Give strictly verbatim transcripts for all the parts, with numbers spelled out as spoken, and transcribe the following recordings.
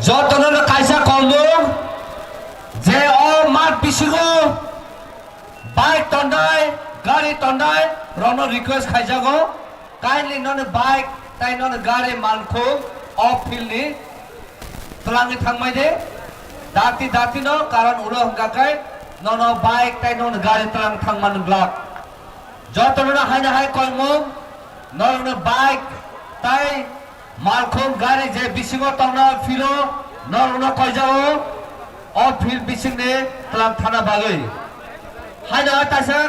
Jotono kaisa kolmung je o mat bisingo bike tongnai, gari tongnai rokno request khaijago, kindly noni bike tai noni gari malkhung o field ni twlangwi thangmai de. Dati dati no, karon ulo hwnkha khe nono bike tai nono gari twlang thangmani glak. Jotono haino hai koimung, norokno bike tai malkhung gari je bisingo tongna filo, norokno koijago o field bisingni twlang thana bagwi. Haino hai taisa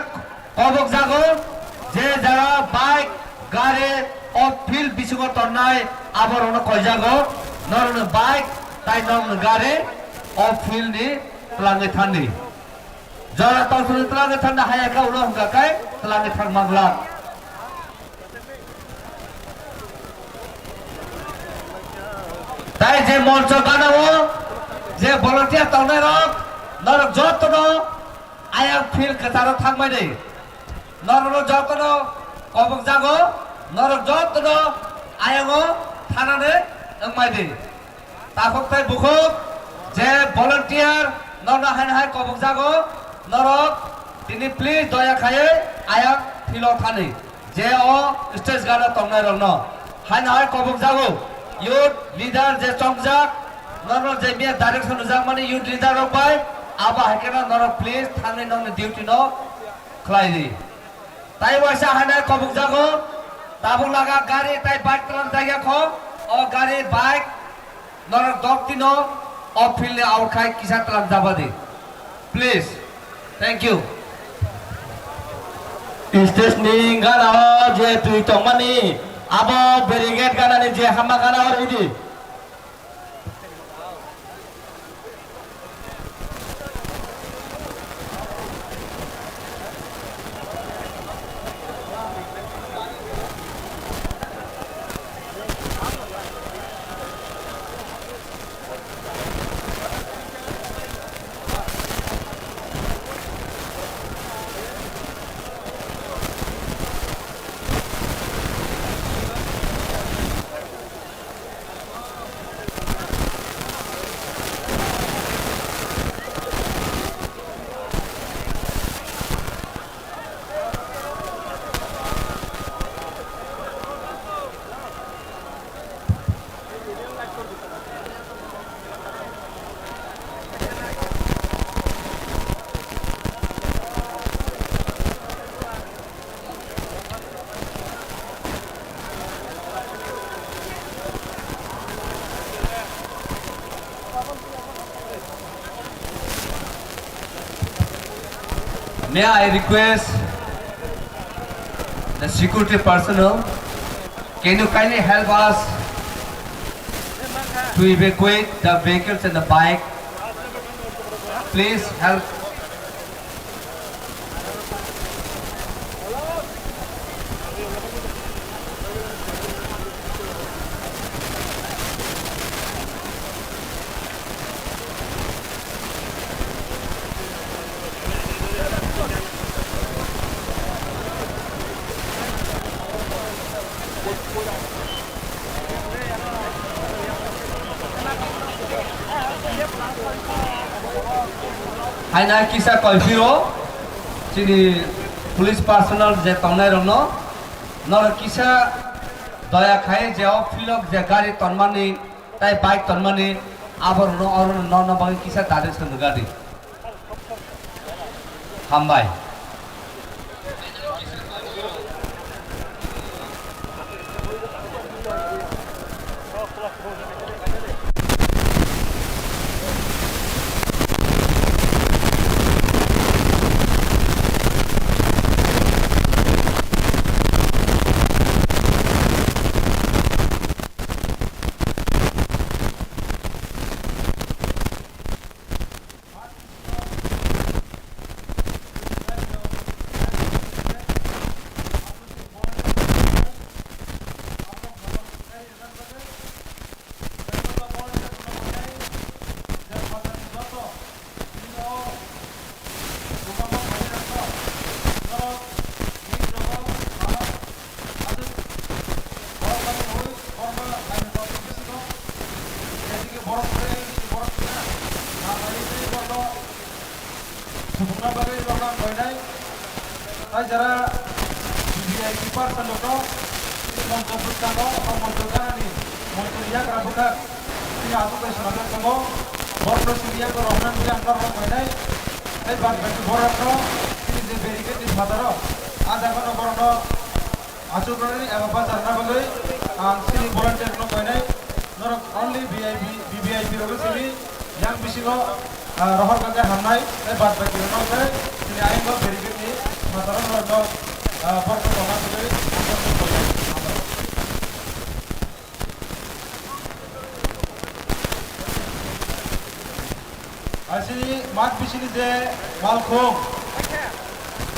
kobok jago, je jara bike gari o field bisingo tongnai aborokno koijago, norokno bike tai norokno gari o field ni twlangwi thangdi. Jora tongthokni twlangwi thangna haya khe ulo hwnkha khe twlangwi thangma glak. Tai je moncho gana o je volunteer tongnai rok, norok jotono ayang field kwcharo thangmani. Norokno jotono kobok jago, norok jotono ayango thanani wngmai di. Takhuk tai bukhuk je volunteer norno haino hai kobok jago, norok tini please doya khaiwi ayang field o thani. Je o stage gana tongnai rokno haino hai kobok jago, youth leader je chongjak, norno je miya direction rwjakmani youth leader rok bai, abo hai kheno norok please thangwi nokni duty no khlai di. Tai waisa haino kobok jago, tabuk laga gari tai bike twlang jagya kho, o gari bike norok dok tino o field ni out khai kisa twlang jaba di. Please. Thank you. Stage ni gana o je twi tongmani abo barricade gana ni je hama gana o ridi. May I request the security personnel, can you kindly help us to evacuate the vehicles and the bike? Please help. Haina kisa koiphiro chini police personnel je tongnai rokno, norok kisa doya khai je o field o je gari tonmani tai bike tonmani aborokno oro no bagwi kisa direction rwgadi. Hambai. Jara V V I P person rokno moncho bwskango, o moncho ganani, moncho yagra bwkhak chini aswk bai swnamjak tongo, borokno chini yagra rohorna bagwi ang norok koinai, tei bad baki borokno chini je barricade ni phataro, a jagano borokno achuknani eba bacharna bagwi ang chini volunteer rokno koinai, norok only V I P, V V I P rokno simi yang bisingo, ah, rohor kha khe hamnai, tei bad baki rokno khe chini ayang o barricade ni phataro norokno, ah, borokno tongna bagwi ang koinai. Asini mat bisini je malkhung,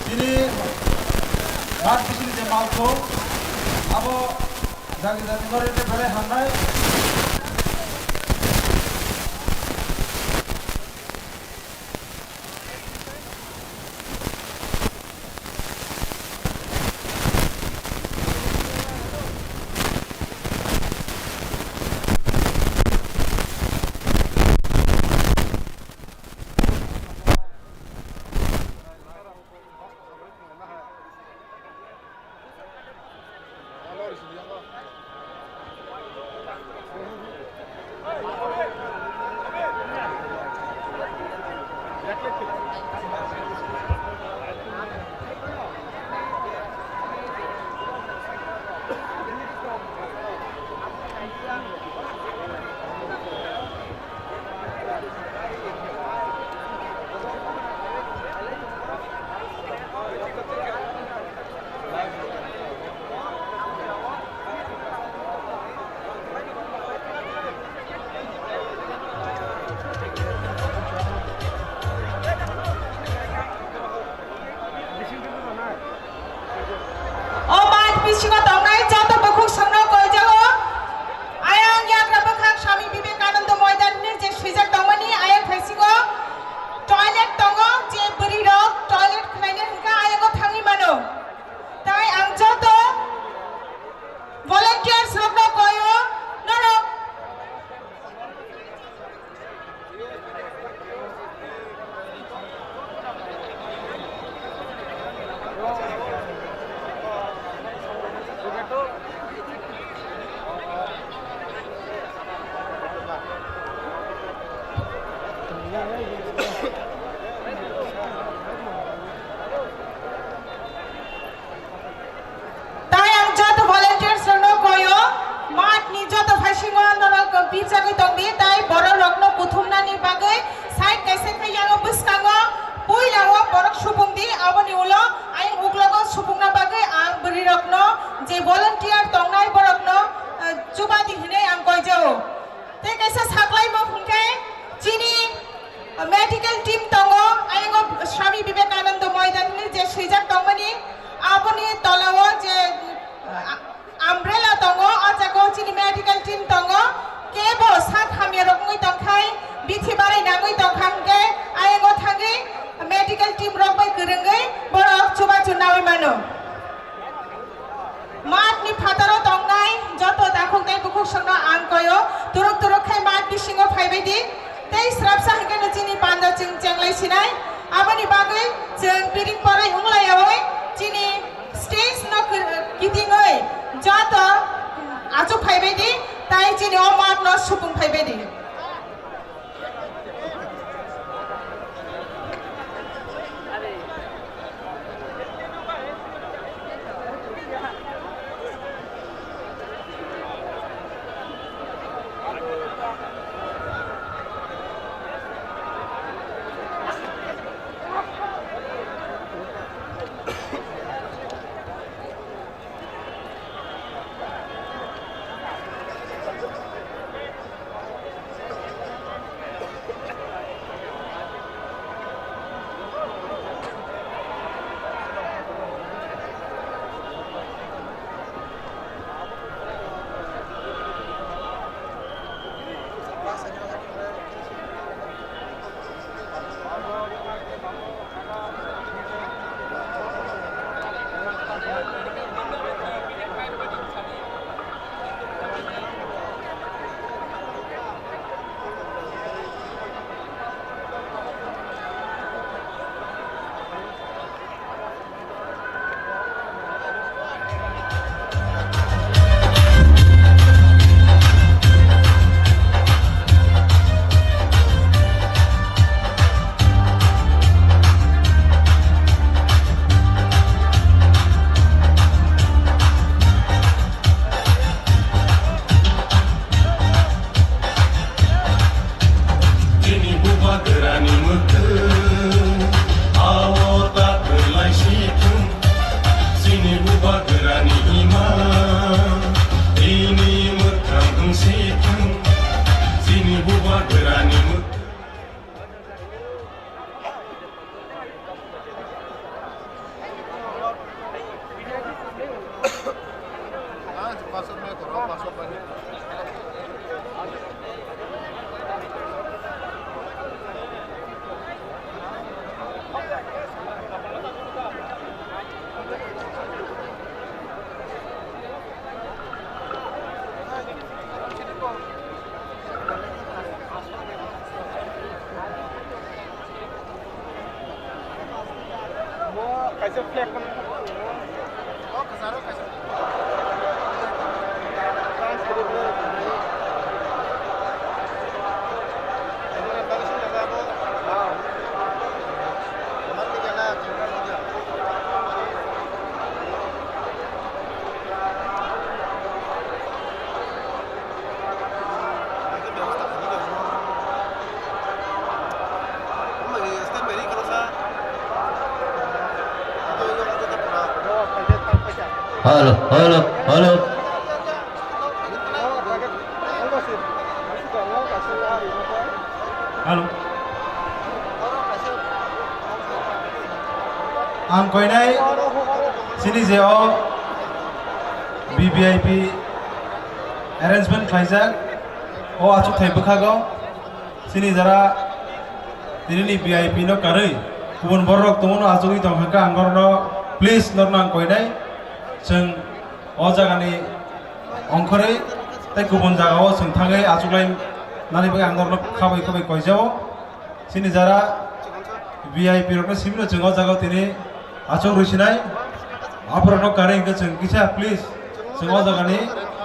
sini mat bisini je malkhung, abo jagi jagi gore te belai hamnai. O mat bisingo tongnai joto bukhuk songno koijago. Ayang yagra bwkhak Swami Vivekananda Moidan ni je swijak tongmani ayang thaisingo toilet tongo, je bwrwi rok toilet khlaina hwnkha ayango thangwi mano. Tai ang joto volunteers rokno koio, norok Tai ang joto volunteers rokno koio, mat ni joto phaisingo norok birjagwi tongdi, tai borok rokno kuthumnani bagwi side kaisa khe yango bwskango puila o borok supung di, aboni ulo ayang uklogo supungna bagwi ang bwrwi rokno je volunteer tongnai borokno, eh, chuba di hinwi ang koijao. Tei kaisa saklaimo hwnkhe chini medical team tongo, ayang o Swami Vivekananda Moidan ni je swijak tongmani, aboni tola o je, ah, umbrella tongo, o jaga o chini medical team tongo, kebo sak hamya rok wngwi tongkhai, bithi barai nangwi tongkha hwnkhe, ayang o thangwi medical team rok bai kwrwngwi borok chubachu naui mano. Mat ni phataro tongnai joto takhuk tei bukhuk songno ang koyo, turuk turuk khai mat bisingo phaibai di. Tei srapsa hwnkhe no chini panda chwng chenglai sinai. Aboni bagwi chwng piring poroi wnglayaui chini stage no kir-, kitingwi joto achuk phaibai di, tai chini o mat no supung phaibai di. Hello, hello, hello. Hello. Ang koinai sini je o V V I P arrangement khlaijak o achukthai bwkhago sini jara tinini V I P no karwi kubun borok tongo no achugwi tong kha ang borokno please norno ang koinai chwng o jagani ongkhorwi tei kubun jagao chwng thangwi achuklai nani bagwi ang norokno khabai khabai koijao. Chini jara V I P rokno simi no chwng o jagao tini achuk rwi sinai. Aphurokno karwi hwnkhe chwng kisa please chwng o jagani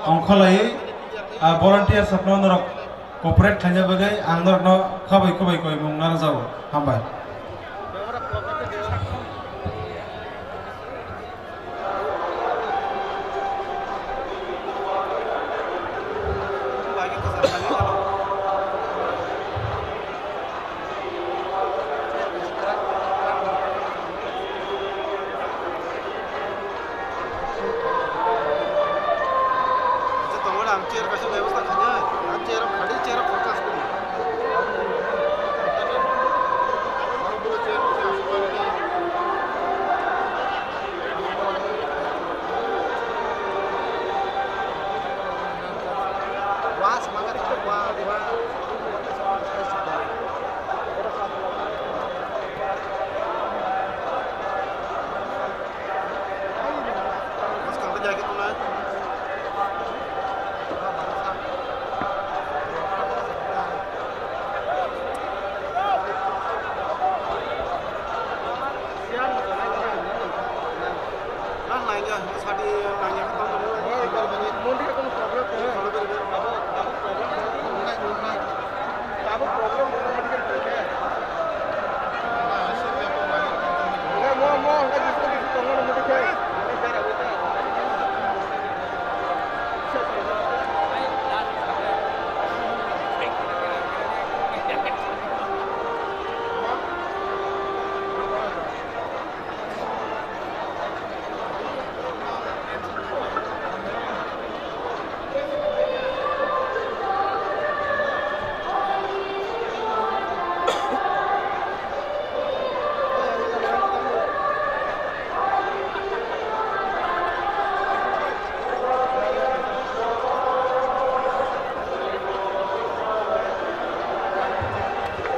ongkholaiwi, ah, volunteers rokno norok cooperate khlaina bagwi ang norokno khabai khabai koimung narwkjago. Hambai. Ang chair kaisa bebostha khainai, ang chair rok khadi chair rok khoroksa aswk.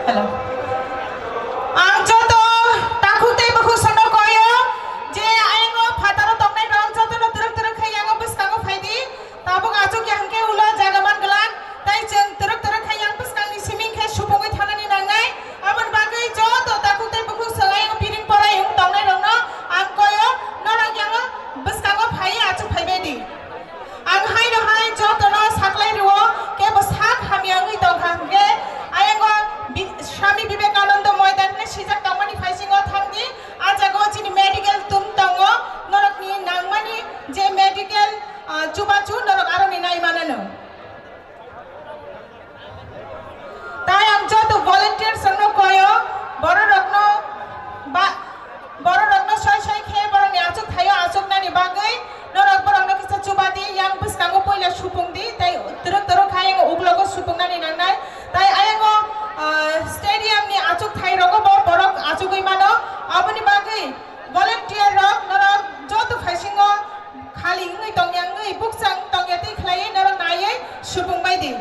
Hello. Ang joto takhuk tei bukhuk songno koyo je ayang o phataro tongnai rok jotono twrwk twrwk khe yango bwskango phai di. Tabuk achuk ya hwnkhe ulo jaga man glak, tei chwng twrwk twrwk khe yang bwskangni siming khe supungwi thanani nangnai. Aboni bagwi joto takhuk tei bukhuk swng ayang piring porai wng tongnai rokno ang koyo, norok yango bwskango phaiwi achuk phaibai di. Ang haino hai jotono saklai rwo, kebo sak hamya wngwi tongkha hwnkhe ayango Bi-, Swami Vivekananda Moidan hwnwi swijak tongmani phaisingo thangdi, a jagao chini medical tum tongo, norokni nangmani je medical, ah, chubachu norok aroni nai manano. Tai ang joto volunteers rokno koyo, bororokno ba, bororokno soi soi khe borokni achuk thaio achuknani bagwi norok borokno kisa chubadi, yang bwskango puila supung di, tei twrwk twrwk kha yang uklogo supungnani nangnai. Tai ayango, ah, stadium ni achuk thai rogo bo borok achugwi mano, aboni bagwi volunteer rok norok joto phaisingo khali wngwi tongya, wngwi bukchang tongya tei khlaiwi norok naiwi supung bai di.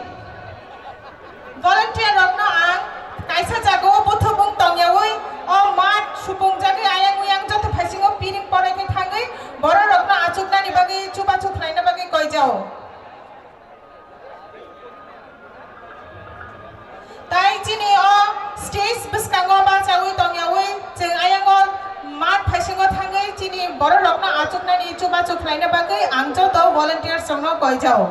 Volunteer rokno ang kaisa jagao buthubung tongyawi o mat supungjagwi ayang uyang joto phaisingo piring porai khe thangwi bororokno achuknani bagwi chubachu khlaina bagwi koijao. Tai chini o stage bwskango bachawi tongyawi chwng ayango mat Borok rokno achuknani chubachu khlaina bagwi ang joto volunteers rokno koijao.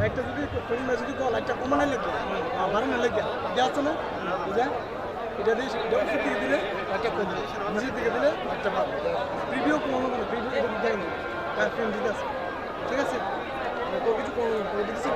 Light-ta jodi, light-ta jodi go, light-ta koma nai lagi, ah, barang nai lagi, dia asana, dia, dia dia ufit dike dile, light-ta kom, niche dike dile, light-ta bar, preview koma nai, preview dike dile, ta film dike ase, thik ase, to kichu kom, kom dike ase.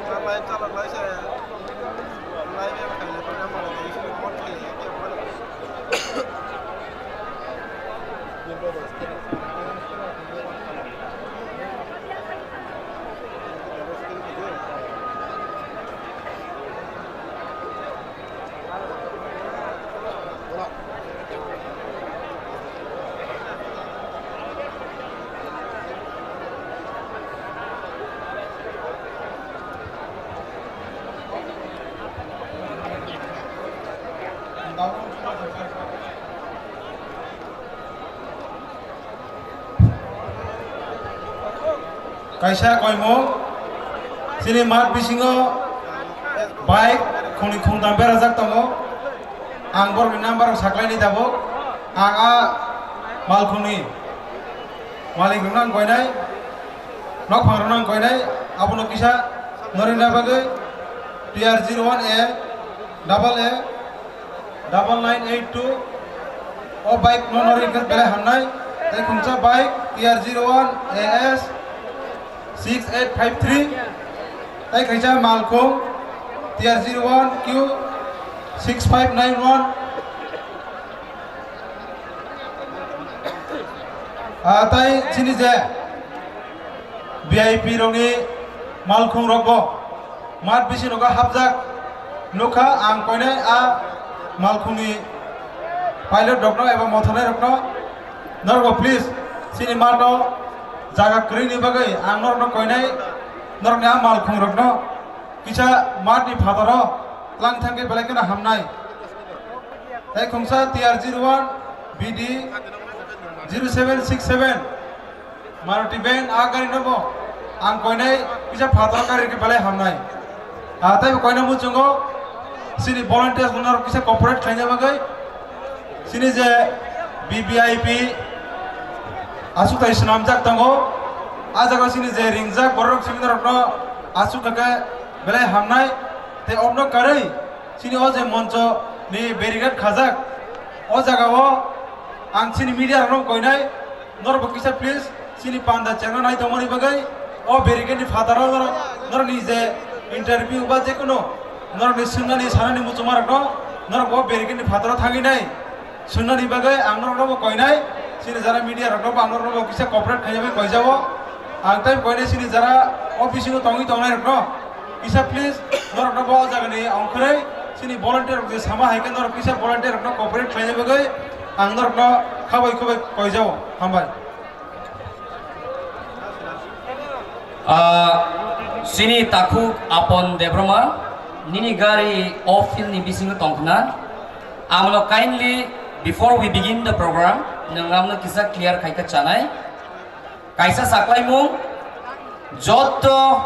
Kaisa koimung, chini mat bisingo bike khungni khungtam berajak tongo. Ang borokni number rok saklaini tabuk. Ang a malkhungni malik rokno ang koinai, nokphang rokno ang koinai, abono kisa norina bagwi T R zero one A double A double nine eight two. O bike no nori khe belai hamnai. Tei khungsa bike T R zero one A S six eight five three. Tei khaisa malkhung T R zero one Q six five nine one. Ah, tei chini je V I P rokni malkhung rokbo mat bisingo hapjak nukha. Ang koinai a malkhungni pilot rokno eba mothanai rokno, norokbo please chini mato jaga kwrwini bagwi ang norokno koinai, norokni a malkhung rokno kisa matni phataro tlang thangkhe belai kheno hamnai. Tei khungsa T R zero one B D zero seven six seven. Maruti van a gari no bo ang koinai kisa phataro gari khe belai hamnai. A tei bo koinai muchungo chini volunteers no kisa cooperate khlaina bagwi chini je V V I P aswk tai swnamjak tongo. A jaga chini je ringjak borok simi norokno aswk khe belai hamnai. Tei obno karwi chini o je moncho ni barricade khajak, o jaga o ang chini media rokno koinai. Norokbo kisa please chini panda chengna nai tongmani bagwi o barricade ni phataro norok, norokni je interview ba jekono norokni swngnani sanani muchungmarokno norok o barricade ni phataro thangwi nai swngnani bagwi ang norokno bo koinai. Chini jara media rokno bo ang norokno bo kisa cooperate khaina bagwi koijao. Ang tei koinai chini jara office o tongwi tongnai rokno kisa please norokno bo o jagani ongkhorwi chini volunteer rok je sama hai khe norok kisa volunteer rokno cooperate khlaina bagwi ang norokno khabai khubai koijao. Hambai. Ah, chini takhuk Apon Debbarma, nini gari o field ni bisingo tongkhna, amno kindly Before we begin the program, nwng amno kisa clear khaika chanai. Kaisa saklaimung, jotto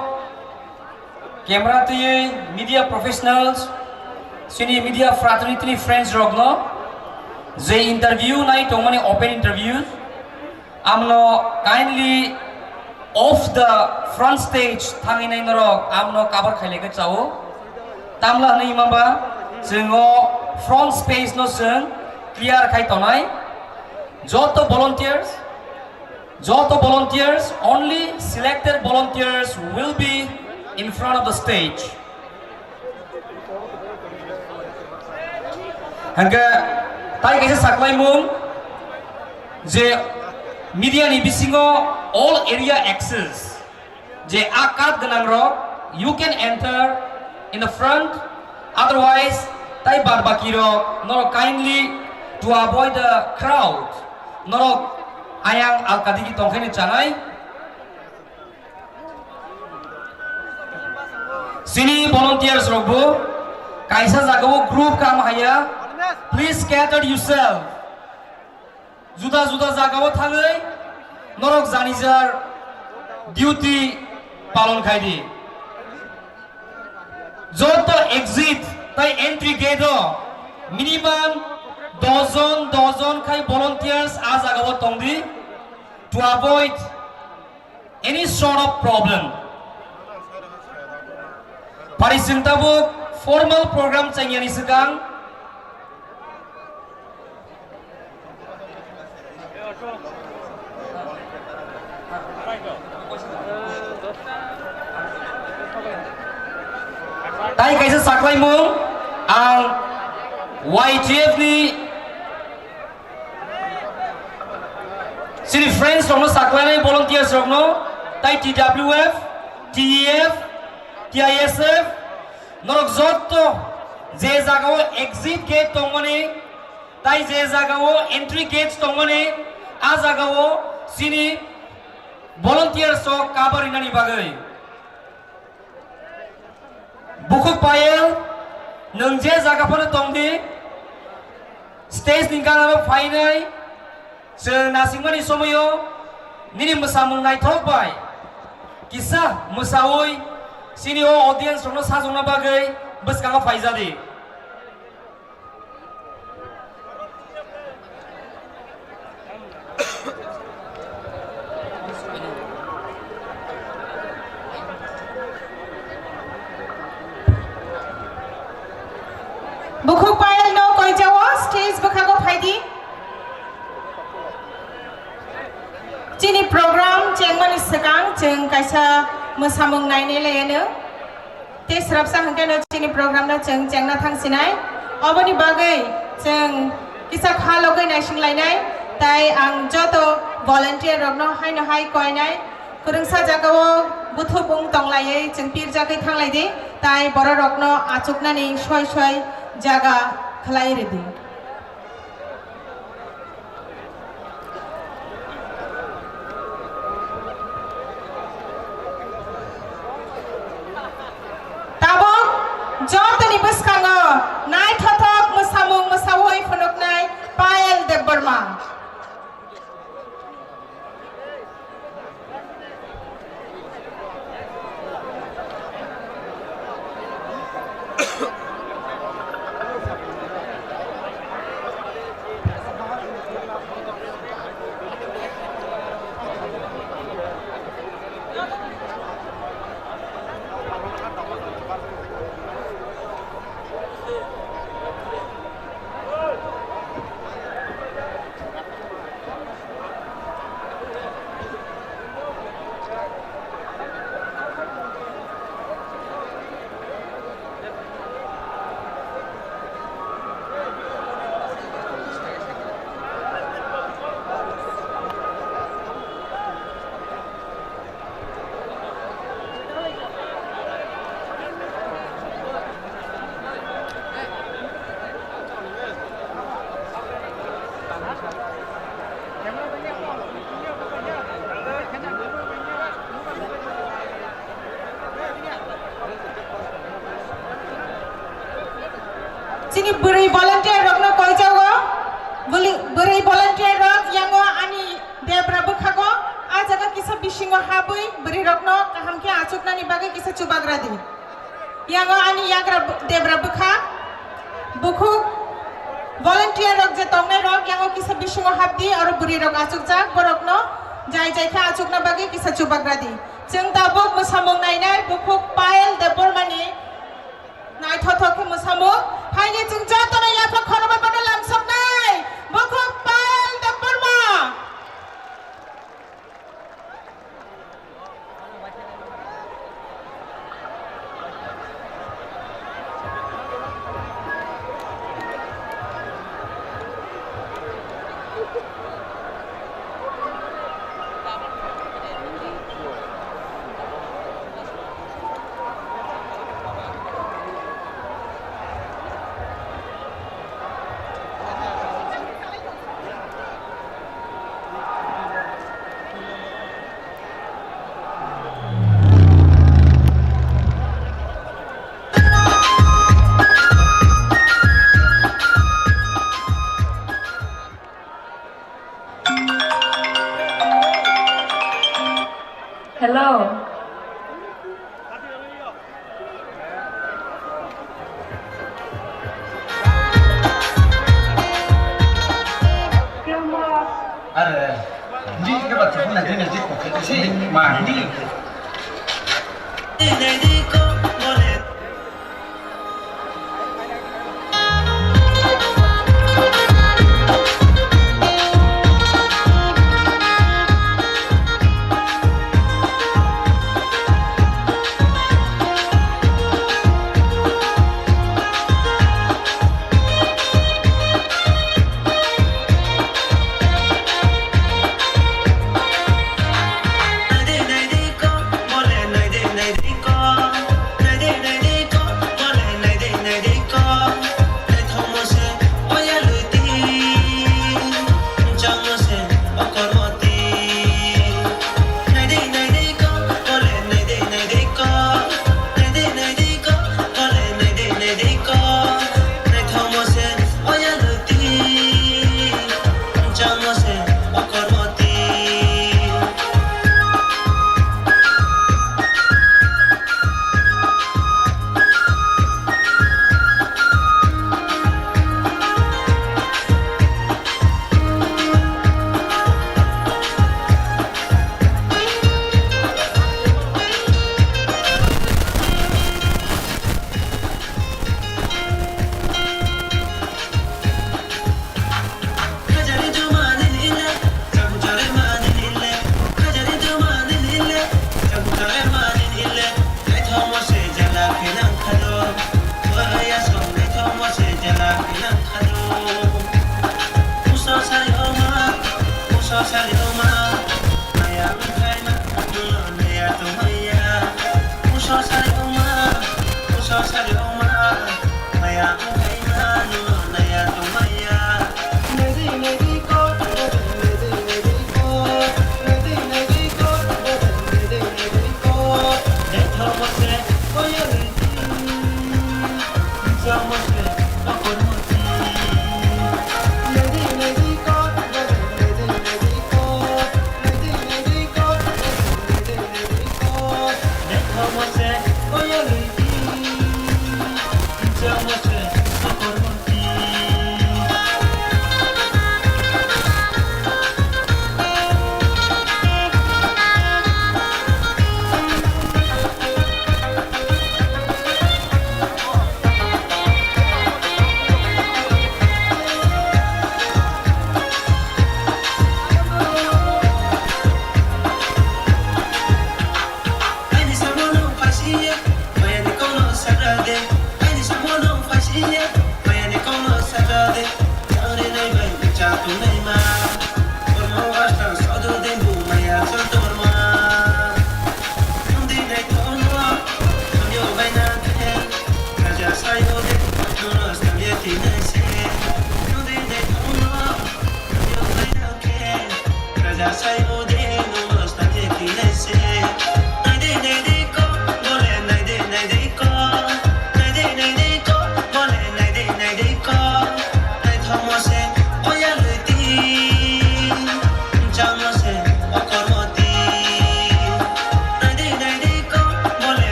camera twiwi media professionals, sini media fraternity friends rokno, je interview nai tongmani open interview, amno kindly off the front stage thangwi nai norok amno cover khailaiga chao. Tamla hwnwi mamba chwngo front space no chwng clear khai tonai. Joto volunteers, joto volunteers, only selected volunteers will be in front of the stage. Hingke tai kaisa saklaimung je media ni bisingo all area access je a card gwnang rok, you can enter in the front, otherwise tai bad baki rok norok kindly to avoid the crowd, norok ayang alkadigi tongkhaini chanai. Sini volunteers rok bo kaisa jaga o group kam haya, please scatter yourself. Juda juda jaga o thangwi norok janijar duty palon khai di. Joto exit tai entry gate o minimum dojon dojon khai volunteers a jaga o tong di to avoid any sort of problem. Pari chwng tabuk formal program changyani swkang tai kaisa saklaimung ang Y T F ni Chini friends rokno saklainai volunteers rokno tai T W F, T E F, T I S F norok jotto je jagao exit gate tongmani tai je jagao entry gate tongmani a jagao chini volunteers rok cover rinani bagwi. Bukhuk Payal, nwng je jaga phano tong di, stage ni gana rok phainai, chwng nasingmani somoyo nini mwsamung naithok bai kisa mwsaui chini o audience rokno sajokna bagwi bwskango phaijadi. Bukhuk Payal no koijao stage bwkhago phaidi. Chini program chengmani swkang chwng kaisa mwsamung nainai laiano. Tei swrapsa hwnkhe no chini program no chwng chengna thangsinai. Oboni bagwi chwng kisa kha logwi naising lainai. Tai ang joto volunteer rokno haino hai koinai. Kwrwngsa jagao buthubung tonglaiwi chwng pirjagwi thanglaidi. Tai bororokno achuknani soi soi jaga khlai ridi. Tabuk jotoni bwskango naithothok mwsamung mwsaui phunuknai Payal Debbarma. Chini bwrwi volunteer rokno koijago. Chuknani bagwi kisa chubagra di. Yango ani yagra bu-, debra bwkha. Bukhuk volunteer rok je tongnai rok, yango kisa bisingo hapdi, oro bwrwi rok achukjak, borokno jai jai khe achukna bagwi kisa chubagra di. Chwng tabuk mwsamung nainai bukhuk Payal Debbarmani naithothok khe mwsamung. Phaini chwng jotono yaphang khorokma bono lamsoknai bukhuk Payal Debbarma. Hello. Are, di ke ba tu na di na di ko ke si ma di.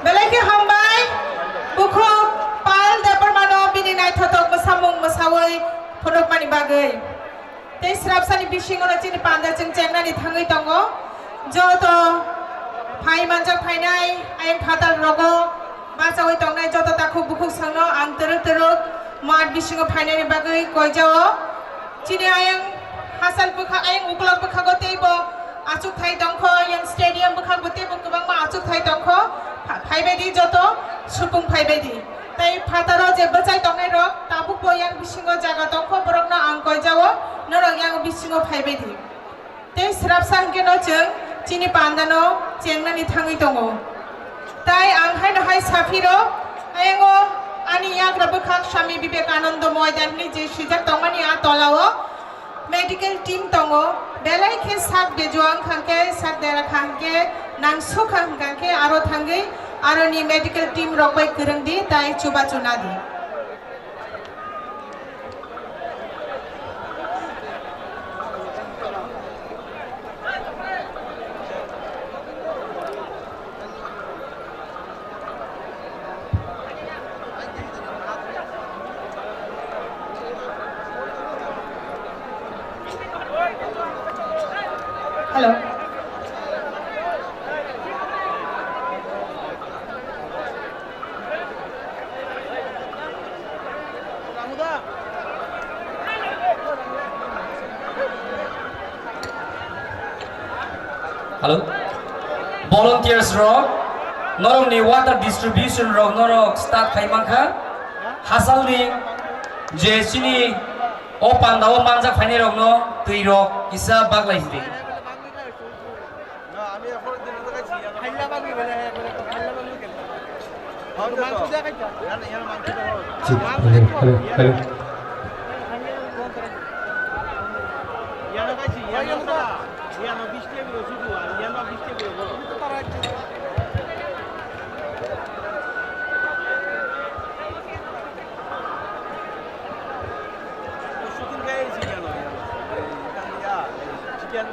Belai khe hambai, bukhuk Pal Debbarmano bini naithothok mwsamung mwsawi phunukmani bagwi. Tei srapsani bisingono chini panda chwng chengnani thangwi tongo. Joto phai manjak phainai ayang phatar rogo bachawi tongnai joto takhuk bukhuk songno ang twrwk twrwk mat bisingo phainani bagwi koijao. Chini ayang hasal bwkha, ayang uklok bwkhago teibo achukthai tongkho, yang stadium bwkhakbo teibo kwbangma achukthai tongkho. Pha-, phaibaidi joto supung phaibaidi. Tei phataro je bwchai tongnai rok tabukbo yang bisingo jaga tongkho, borokno ang koijao, norok yang bisingo phaibaidi. Tei srapsa hwnkhe no chwng chini pandano chengnani thangwi tongo. Tai ang haino hai saphiro, ayango ani yagra bwkhak Swami Vivekananda Moidan hwnwi je swijak tongmani a tolao medical team tongo. Belai khe sak bejua wngkha hwnkhe, sak dera kha hwnkhe, nang sukha hwnkha hwnkhe aro thangwi aroni medical team rok bai kwrwng di tai chubachu na di. Hello. Hello. Volunteers rok, norokni water distribution rok norok start khai mankha. Hasalni je chini o pandao manjak phainai rokno twi rok kisa baglai hidi. Hello, hello, hello. Chicken,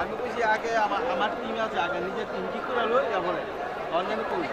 আমি কইছি আগে আমার, আমার টিম আছে, আগে নিজের টিম ঠিক করে লই, তারপরে অনলাইনে কই।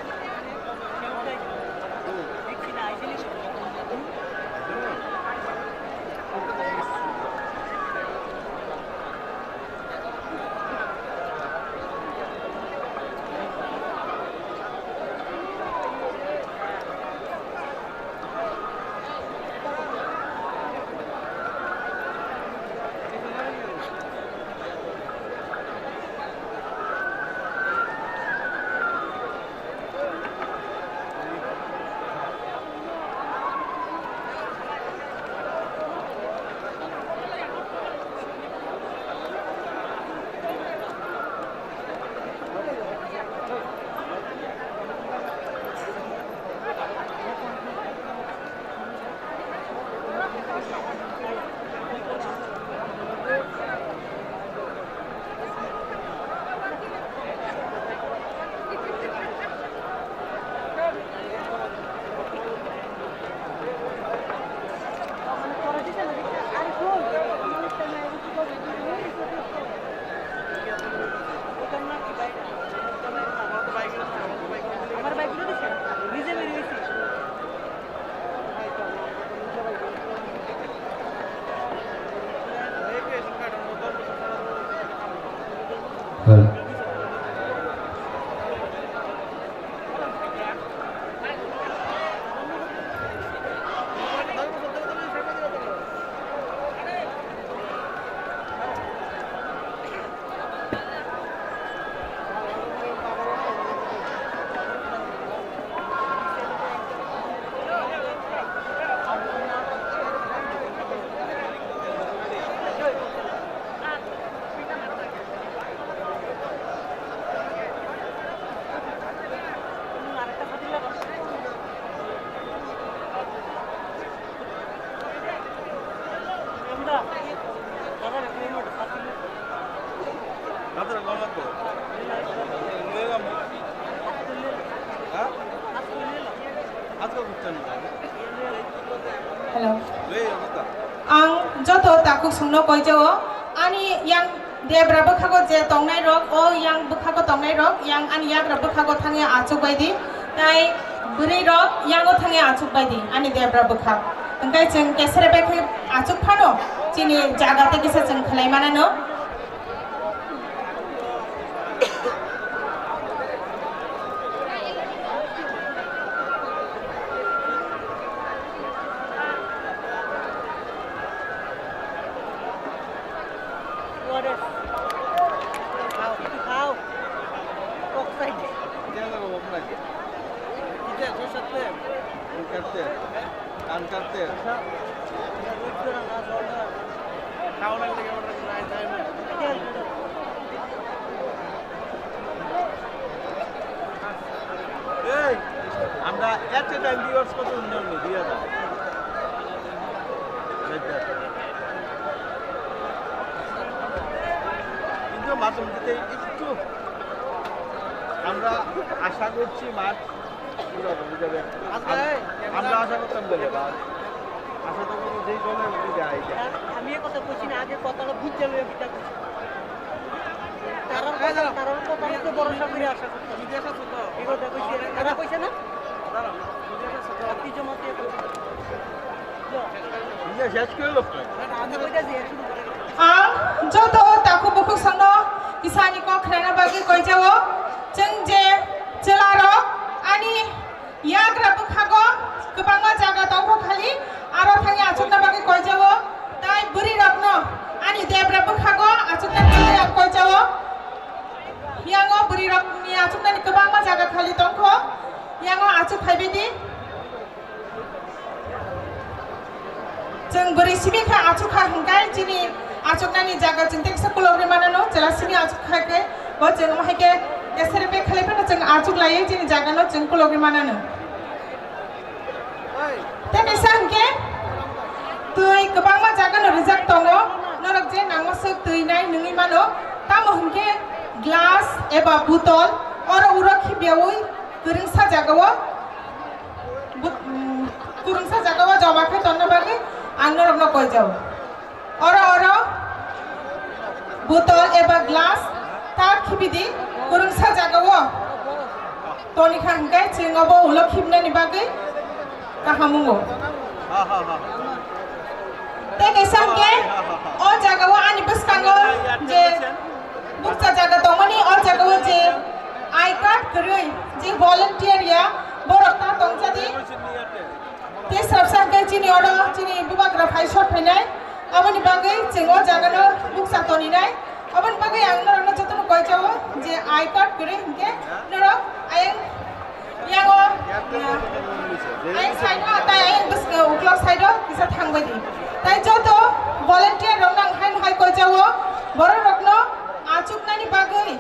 Hello. Ang joto takhuk songno koijao, ani yang debra bwkhago je tongnai rok, o yang bwkhago tongnai rok, yang ani yagra bwkhago thangya achuk bai di, tai bwrwi rok yango thangya achuk bai di, ani debra bwkhak. Hwnkhe chwng kesere bai khe achuk phano chini jaga tei kisa chwng khlai manano. এই, আমরা at a time viewers কত উন্নয়ন নেই, দুই হাজার। কিন্তু মাঝে মধ্যে একটু আমরা আশা করছি মাঠ পুরো হয়ে যাবে। আম-, আমরা আশা করতাম বলে, আশা তো করি যেই দলে উঠে যায়, এই যে। আমি এ কথা কইছি না, আগে কথাটা বুঝতে হবে, এটা কইছি। তারার কথা, তারার কথা তো ভরসা করে আশা করতাম। এই কথা কইছি, তারা কইছে না? আপনি জমাতে কইছে। Ang joto takhuk bukhuk songno kisani kok khlaina bagwi koijao. Chwng je chwlarok ani yagra bwkhago kwbangma jaga tongkho khali, aro thangwi achukna bagwi koijao. Tai bwrwirokno ani debra bwkhago achukna bagwi ang koijao. Yango bwrwirokni achuknani kwbangma jaga khali tongkho, yango achuk phaibai di. Chwng bwrwi simi kha achuk kha hwnkhe chini achuknani jaga chwng teksa kulogri manano, chwla simi achuk kha khe bo chwng hai khe kesere bek khlai phano chwng achuk laiwi chini jagano chwng kulogri manano. Tei kaisa hwnkhe twi kwbangma jagano rijak tongo, norok je nangma swk twi nai nungwi mano, tamo hwnkhe glass eba botol oro uro khibiyaui kwrwngsa jagao. But-, mm, kwrwngsa jagao joma khe tonna bagwi ang norokno koijao. Oro, oro botol eba glass ta khibidi, kwrwngsa jagao toni kha hwnkhe chwng obo ulo khibnani bagwi kaham wngo. Tei kaisa hwnkhe o jagao ani bwskango je bukcha jaga tongmani, o jagao je I card kwrwi, je volunteer ya, borok ta tongchadi. Tei swrapsa hwnkhe chini oro chini bubagra phai sor phainai, aboni bagwi chwng o jagano bukcha toninai. Aboni bagwi ang norokno jotono koijao je I card kwrwi hwnkhe norok ayang yango, ah, ayang side o tai ayang bwskango uklok side o kisa thangbai di. Tai joto volunteer rokno ang haino hai koijao, borok rokno achuknani bagwi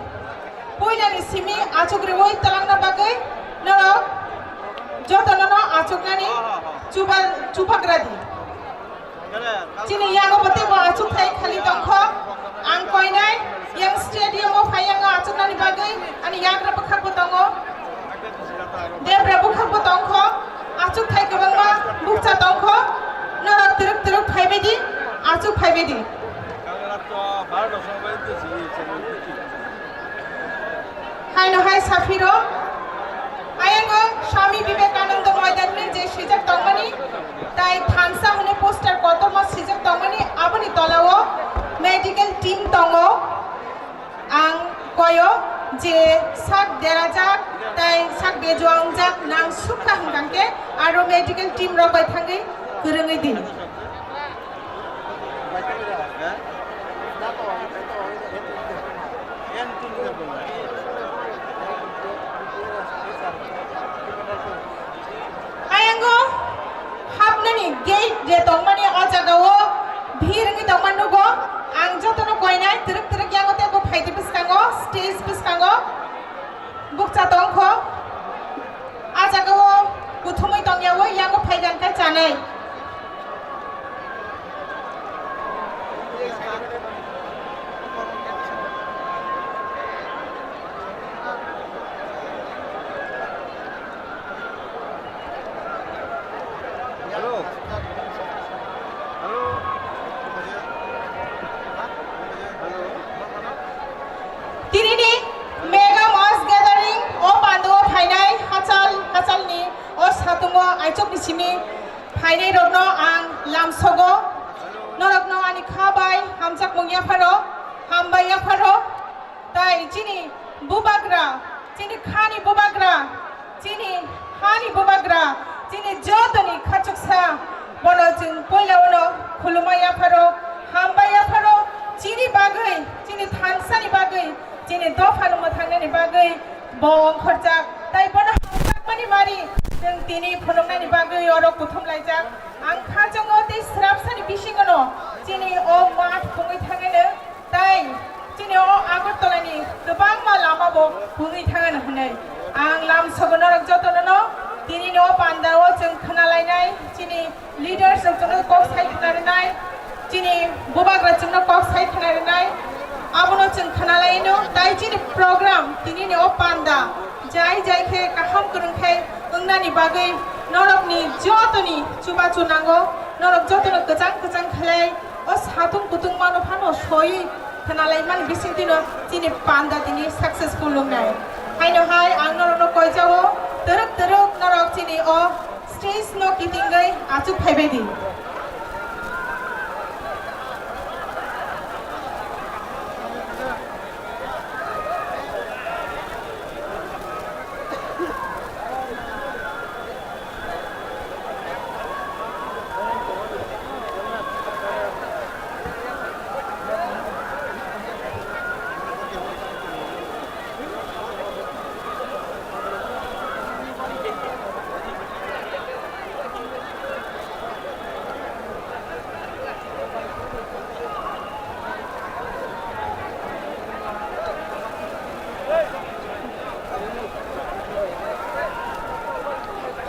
puilani simi achuk rwui twlangna bagwi norok jotono no achuknani chuba-, chubagra di. Chini yango bo teibo achukthai khali tongkho. Ang koinai yang stadium o phai yango achuknani bagwi ani yagra bwkhak bo tongo. Debra bwkhak bo tongkho. Achukthai kwbangma bukcha tongkho. Norok twrwk twrwk phaibai di, achuk phaibai di. Haino hai saphiro, ayango Swami Vivekananda Moidan hwnwi je swijak tongmani, tai thansa hwnwi poster kotorma swijak tongmani, aboni tolao medical team tongo. Ang koyo je sak derajak tai sak bejua wngjak nang sukha hwnkha khe aro medical team rok bai thangwi kwrwngwi di. Ayango hapnani gate je tongmani o jagao bhir wngwi tongma nugo. Ang jotono koinai twrwk twrwk yango tei bo phaidi bwskango, stage bwskango bukcha tongkho. A jagao kuthumwi tongyaui yango phaigan khe chanai. Tinini mega mass gathering o pandao phainai hachal hachalni o satungo aichukni simi phainai rokno ang lamsogo. Norokno ani kha bai hamjakmung yapharo, hambai yapharo. Tai chini bubagra, chini khani bubagra, chini hani bubagra, chini jotoni khachuksa, bono chwng poila uno khulumai yapharo, hambai yapharo, chini bagwi, chini thansani bagwi, chini dophano mwthangnani bagwi, bo ongkhorjak, tai bono hamjakmani mari chwng tini phunuknani bagwi oro kuthum laijak. Ang kha chongo tei srapsani bisingono chini o math phungwi thangeno. Tai chini o Agartala ni kwbangma lama bo phungwi thangano hwnwi ang lamsogo norok jotono no tinini o panda o chwng khwnalainai, chini leaders rok chwngno kok sai khwna rwnai, chini bubagra chwngno kok sai khwna rwnai, abono chwng khwnalaino. Tai chini program tinini o panda jai jai khe kaham kwrwng khe wngnani bagwi norokni jotoni chubachu nango, norok jotono kwchang kwchang khlai o satung kutung mano phano soi khwnalaimani bisingtwino chini panda tini successful wngnai. Haino hai ang norokno koijao, twrwk twrwk norok chini o stage no kitingwi achuk phaibai di.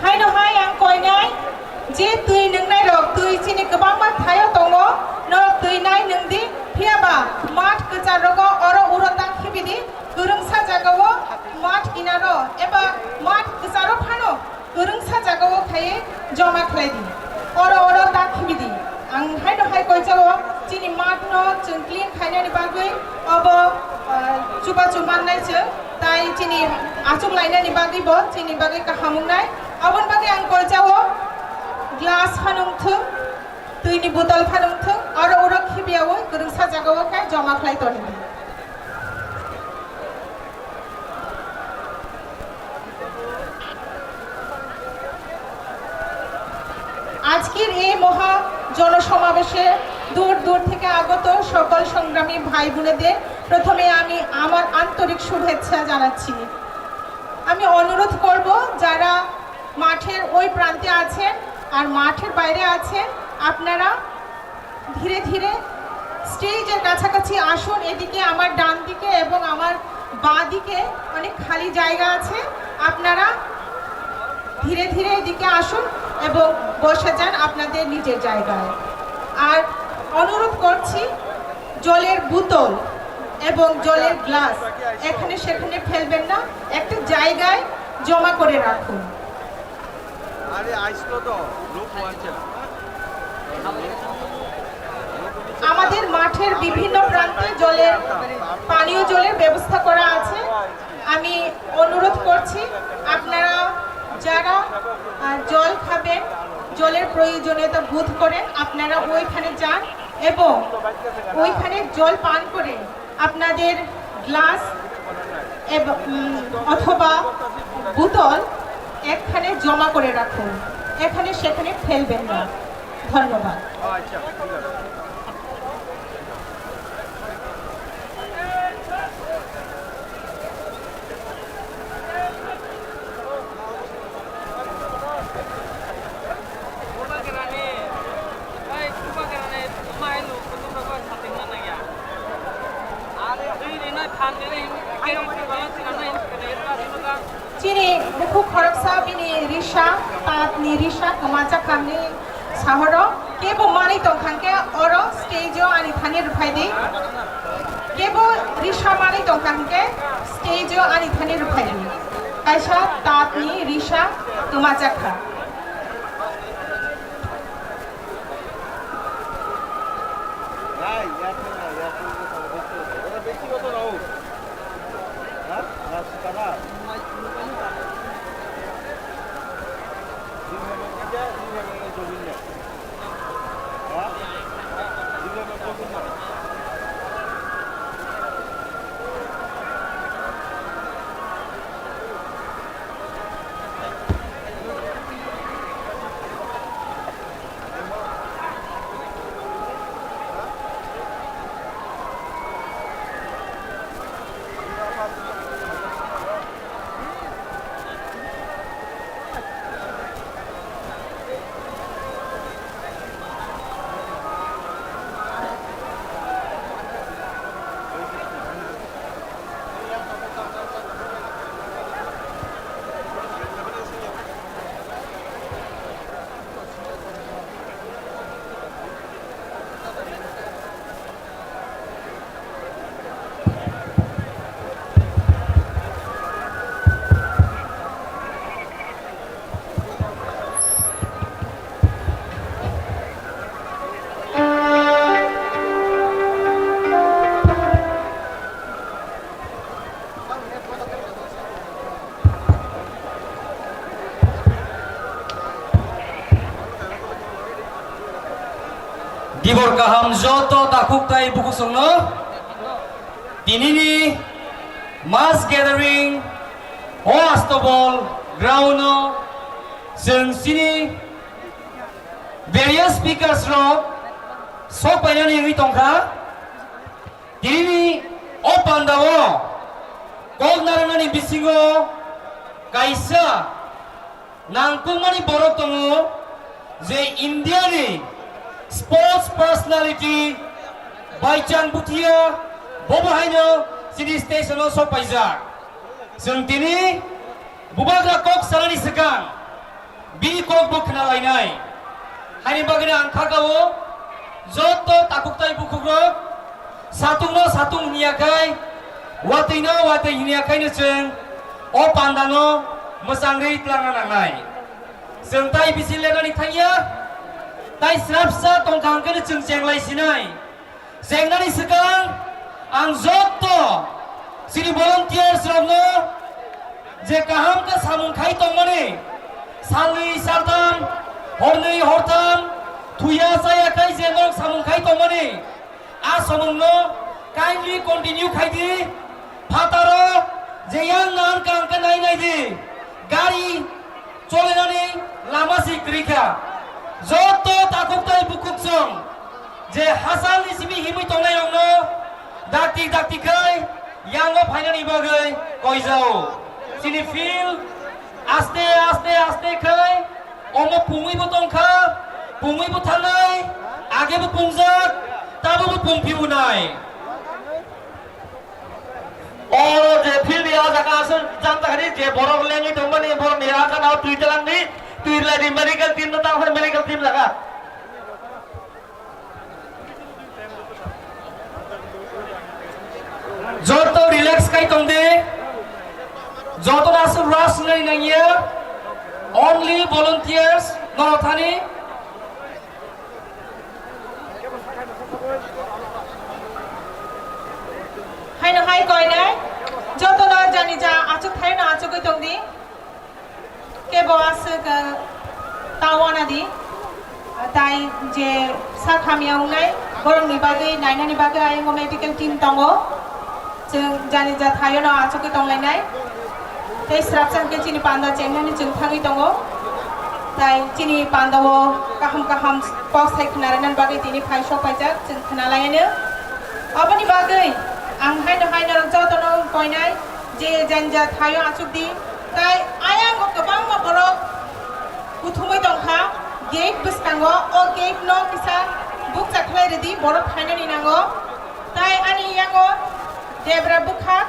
Haino hai ang koinai je twi nwngnai rok twi chini kwbangma thaio tongo, norok twi nai nwng di, phiyaba math kwchar rogo oro uro ta khibi di, kwrwngsa jagao math kinaro eba math kwcharo phano kwrwngsa jagao khaiwi joma khlai di. Oro oro ta khibi di. Ang haino hai koijao chini math no chwng clean khainani bagwi obo, ah, chubachu mannai chwng. Tai chini achuk lainani bagwi bo chini bagwi kaham wngnai. Aboni bagwi ang koijao glass phanung thung, twini botol phanung thung, oro oro khibiyaui kwrwngsa jagao khe joma khlai toni di. আজকের এই মহা জনসমাবেশে দূর দূর থেকে আগত সকল সংগ্রামী ভাই বোনেদের প্রথমে আমি আমার আন্তরিক শুভেচ্ছা জানাচ্ছি। আমি অনুরোধ করব, যারা মাঠের ওই প্রান্তে আছেন আর মাঠের বাইরে আছেন, আপনারা ধীরে ধীরে স্টেজের কাছাকাছি আসুন। এদিকে আমার ডান দিকে এবং আমার বাঁ দিকে অনেক খালি জায়গা আছে, আপনারা ধীরে ধীরে এদিকে আসুন এবং বসে যান আপনাদের নিজের জায়গায়। আর অনুরোধ করছি, জলের বোতল এবং জলের গ্লাস এখানে সেখানে ফেলবেন না, একটা জায়গায় জমা করে রাখুন। আরে আইসলো তো, লোক হওয়ার ছিল। আমাদের মাঠের বিভিন্ন প্রান্তে জলের, পানীয় জলের ব্যবস্থা করা আছে। আমি অনুরোধ করছি, আপনারা যারা, আহ, জল খাবেন, জলের প্রয়োজনীয়তা বোধ করেন, আপনারা ওইখানে যান এবং ওইখানে জল পান করে আপনাদের গ্লাস এব-, উম, অথবা বোতল এখানে জমা করে রাখুন, এখানে সেখানে ফেলবেন না। ধন্যবাদ। Chini bukhuk khoroksa bini risa, tatni risa kwmajak kha hwnwi sahoro, kebo manwi tongkha hwnkhe oro stage o ani thani rwphai di. Kebo risa manwi tongkha hwnkhe stage o ani thani rwphai di. Kaisa tatni risa kwmajak kha. Dibor kaham joto takhuk tai bukhuk songno. Tinini mass gathering o Astobol ground o chwng chini various speakers rok sok painani wngwi tongkha. Tinini o pandao kok narwknani bisingo kaisa nangkukmani borok tongo je India ni sports personality Baichang Bhutia, bobo haino chini station o sok paijak. Chwng tini bubagra kok sanani swkang bini kok bo khna lainai. Haini bagwino ang kha kao joto takhuk tai bukhukrok satungno satung hwnyakhai, watwino watwi hwnyakhai no chwng o pandano mwchangwi twlangna nangnai. Chwng tai bisi lenani thangya, tai srapsa tongkha hwnkhe no chwng chenglai sinai. Chengnani swkang ang joto chini volunteers rokno je kaham khe samung khai tongmani, salnwi saltham, hornwi hortham thuya chaya khai je norok samung khai tongmani, a samungno kindly continue khai di. Phataro je yang nang kang khe nai nai di. Gari cholenani lama si kwrwi kha. Joto takhuk tai bukhuk chwng je hachal ni simi himwi tongnai rokno dakti dakti khai yango phainani bagwi koijao. Chini field aste aste aste khai omo pungwi bo tongkha, pungwi bo thangnai, age bo pungjak, tabo bo pungphi bo nai. Oro je field ni ah jaga aswk jang jaga ni je borok lengwi tongmani borok ni ah jaga o twi twlang di, twi rwlai di medical team no tang phai medical team jaga. Joto relax khai tong di, joto no aswk rush nai nangya, only volunteers no thani. Haino hai koinai, jotono jani ja achuk thaino achugwi tongdi. Kebo aswk, eh, ta wanadi. Tai je sak hamya wngnai, borokni bagwi nainani bagwi ayongo medical team tongo. Chwng jani ja thaio no achugwi tonglainai. Tei srapsa hwnkhe chini panda chengnani chwng thangwi tongo. Tai chini pandao kaham kaham kok sai khwnarwknani bagwi tini phai sok paijak, chwng khwnalaiyano. Aboni bagwi ang haino hai norok jotono koinai je jani ja thaio achukdi. Tai ayang o kwbangma borok kuthumwi tongkha gate bwskango. O gate no kisa bukcha khlai rwdi, borok phainani nango. Tai ani yango debra bwkhak,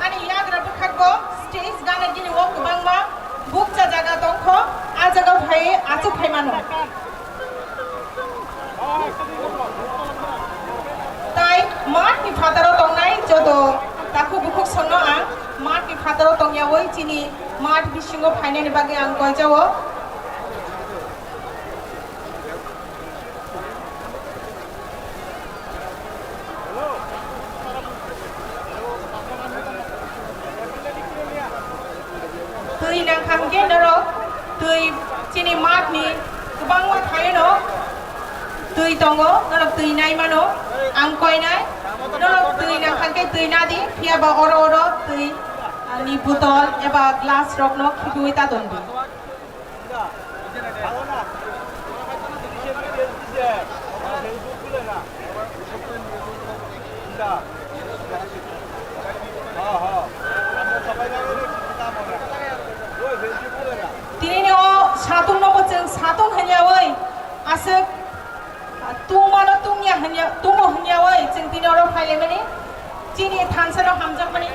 ani yagra bwkhakbo stage gana gini o kwbangma bukcha jaga tongkho, a jaga phai achuk phai mano. Tai math ni phataro tongnai joto takhuk bukhuk songno ang math ni phataro tongyawi chini math bisingo phainani bagwi ang koijao. Hingke norok twi chini math ni kwbangma thaino twi tongo, norok twi nai mano, ang koinai, norok twi nang khan khe twi nadi, phiya ba oro oro twi, ah, ni botol eba glass rokno khibiui ta don di. Tini ni o satung no bo chwng satung hwnyaui aswk tungmano tungya hwnya, tungo hwnyaui chwng tini oro phailaimani. Chini thansa no hamjakmani.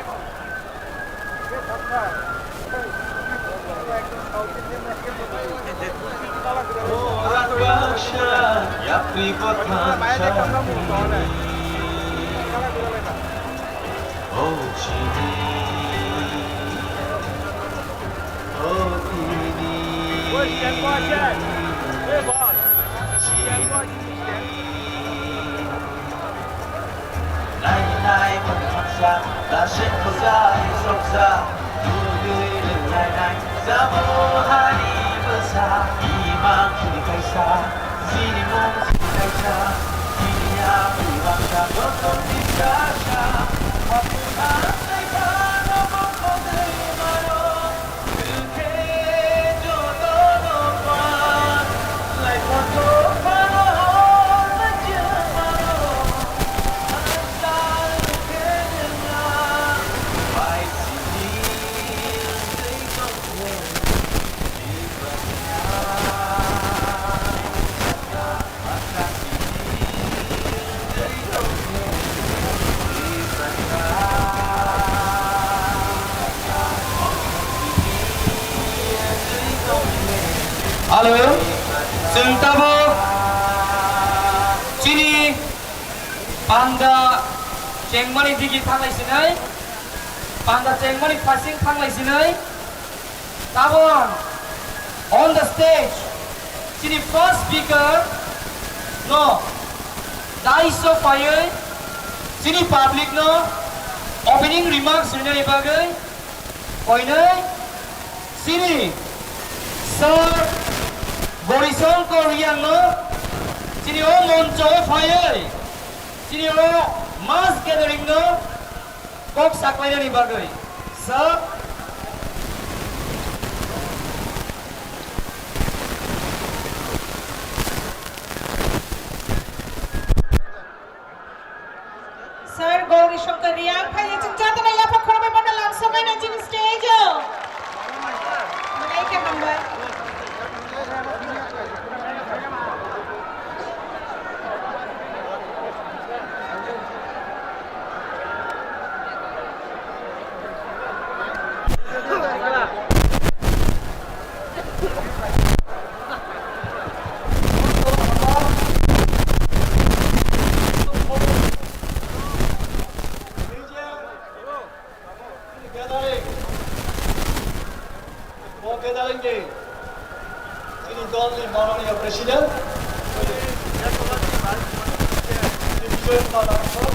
Nai nai bwkhaksa, lasik bwsa, hisoksa, dudui rwlainai, jabo hani bwsa, imang khiri kaisa, chini mung chini kaisa, chini ya bwrwi bangsa, joto tiskasa, haphang tei phano mokol tei maro. Hello, chwng tabuk chini panda chengmani digi thanglai sinai, panda chengmani phasing thanglai sinai. Tabuk on the stage, chini first speaker no dais o phaiwi chini public no opening remarks rinani bagwi koinwi chini sir Gorishankar Reang no chini o moncho o phaiwi chini o mass gathering no kok saklainani bagwi. Sir, Sir Gauri Shankar Reang, phai chwng jotono yaphak khorokbai bono lamsogwi nai chini stage o. Malai khe hambai. Bo gathering ni chini dol ni mananiya president, Bijoy Kumar Langthor,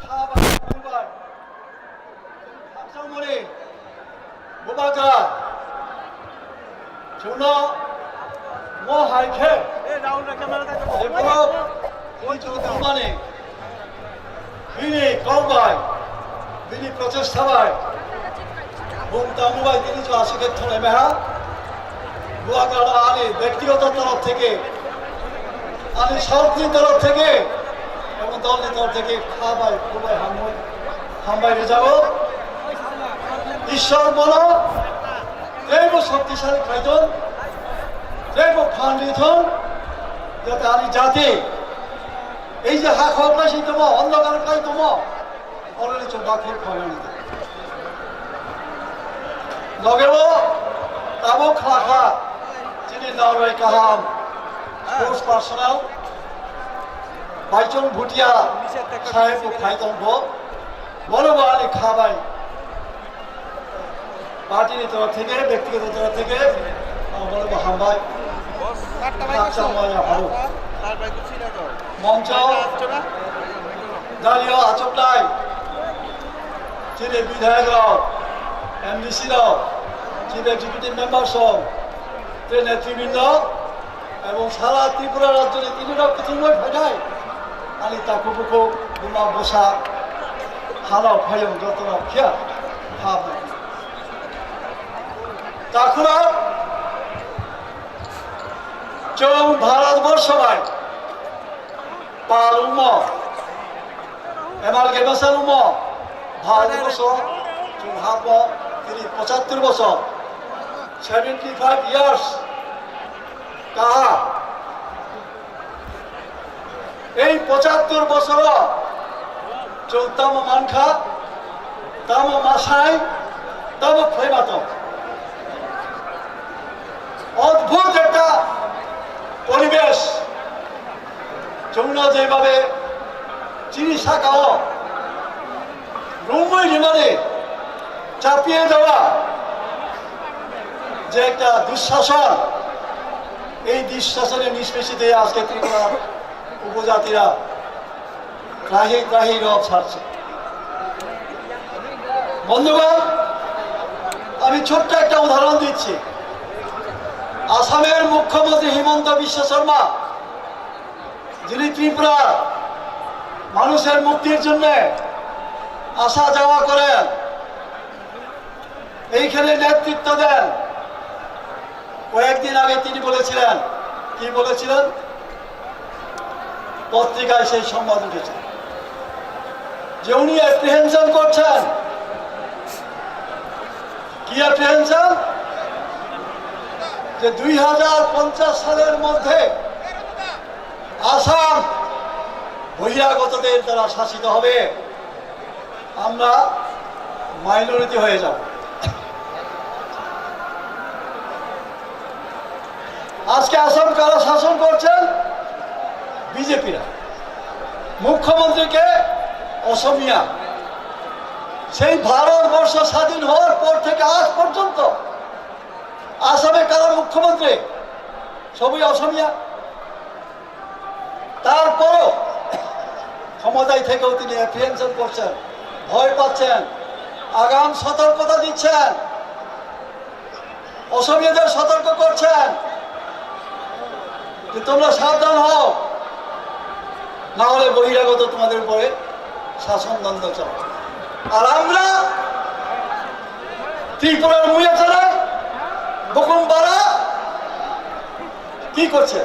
kha bai, kha bai. Khakchangmani bubagra chwngno mo hai khe, eh, Rahul, camera dai. Ebo chwng tongmani bini kok bai, bini prochesta bai, bung tamo bai tini chwng aswk khe thwnglaimai ha. Bubagra ani bektigoto torof theke, ani songni torof theke, ebong dolni torof theke kha bai, khubai hambai, hambai rwjago. Ishwar bono teibo shoktisali khlaithon, teibo phan rithon, jate ani jati ei je ha khok naising tomo, ondokar khlai tomo, Already chwng bakhuk phaimani. Logeo tabuk khlakha chini narwai kaham sports personnel Baichung Bhutia saheb bo phai tongbo. Bono bo ani kha bai party ni torof theke, bektigoto torof theke bono bo hambai. Khakchangma yapharo. Moncho Dalio achuknai chini bidhayok rok, M D C rok, chief executive member rok, tei netribindok ebong sara Tripura rajyoni tini rok kuthumwi phainai ani takhuk bukhuk buma bwsa hano phaiyung jotono phiya ham. Takhuk rok chwng Bharat borsho bai Palungmo, amalgamation wngmo, bhal bosor, chwng hapmo, tini pochattor bosor, seventy five years, kaha. Ei pochattor bosoro chwng tamo mankha, tamo masai, tamo phaima tong. অদ্ভুত একটা পরিবেশ। চৌনা যেভাবে চিনি শাখাও রুমই রিমারে চাপিয়ে দেওয়া যে একটা দুঃশাসন, এই দুঃশাসনের নিষ্পেষিত হয়ে আজকে ত্রিপুরার উপজাতিরা ত্রাহি ত্রাহি রব ছাড়ছে। বন্ধুগণ, আমি ছোট্ট একটা উদাহরণ দিচ্ছি। আসামের মুখ্যমন্ত্রী হিমন্ত বিশ্ব শর্মা, যিনি ত্রিপুরার মানুষের মুক্তির জন্য আসা যাওয়া করেন, এইখানে নেতৃত্ব দেন, কয়েকদিন আগে তিনি বলেছিলেন, কি বলেছিলেন? পত্রিকায় সেই সংবাদ উঠেছে যে উনি অ্যাপ্রিহেনশন করছেন। কি অ্যাপ্রিহেনশন? যে দুই হাজার পঞ্চাশ সালের মধ্যে আসাম বহিরাগতদের দ্বারা শাসিত হবে, আমরা মাইনরিটি হয়ে যাব। আজকে আসাম কারা শাসন করছেন? বিজেপিরা। মুখ্যমন্ত্রী কে? অসমিয়া। সেই ভারতবর্ষ স্বাধীন হওয়ার পর থেকে আজ পর্যন্ত আসামে কারা মুখ্যমন্ত্রী? সবই অসমিয়া। তারপরও ক্ষমতায় থেকেও তিনি অ্যাপ্রিহেনশন করছেন, ভয় পাচ্ছেন, আগাম সতর্কতা দিচ্ছেন, অসমিয়াদের সতর্ক করছেন যে তোমরা সাবধান হও, না হলে বহিরাগত তোমাদের উপরে শাসনতন্ত্র চালাবে। আর আমরা ত্রিপুরার মুয়াচারা, বকুমপাড়া কি করছে?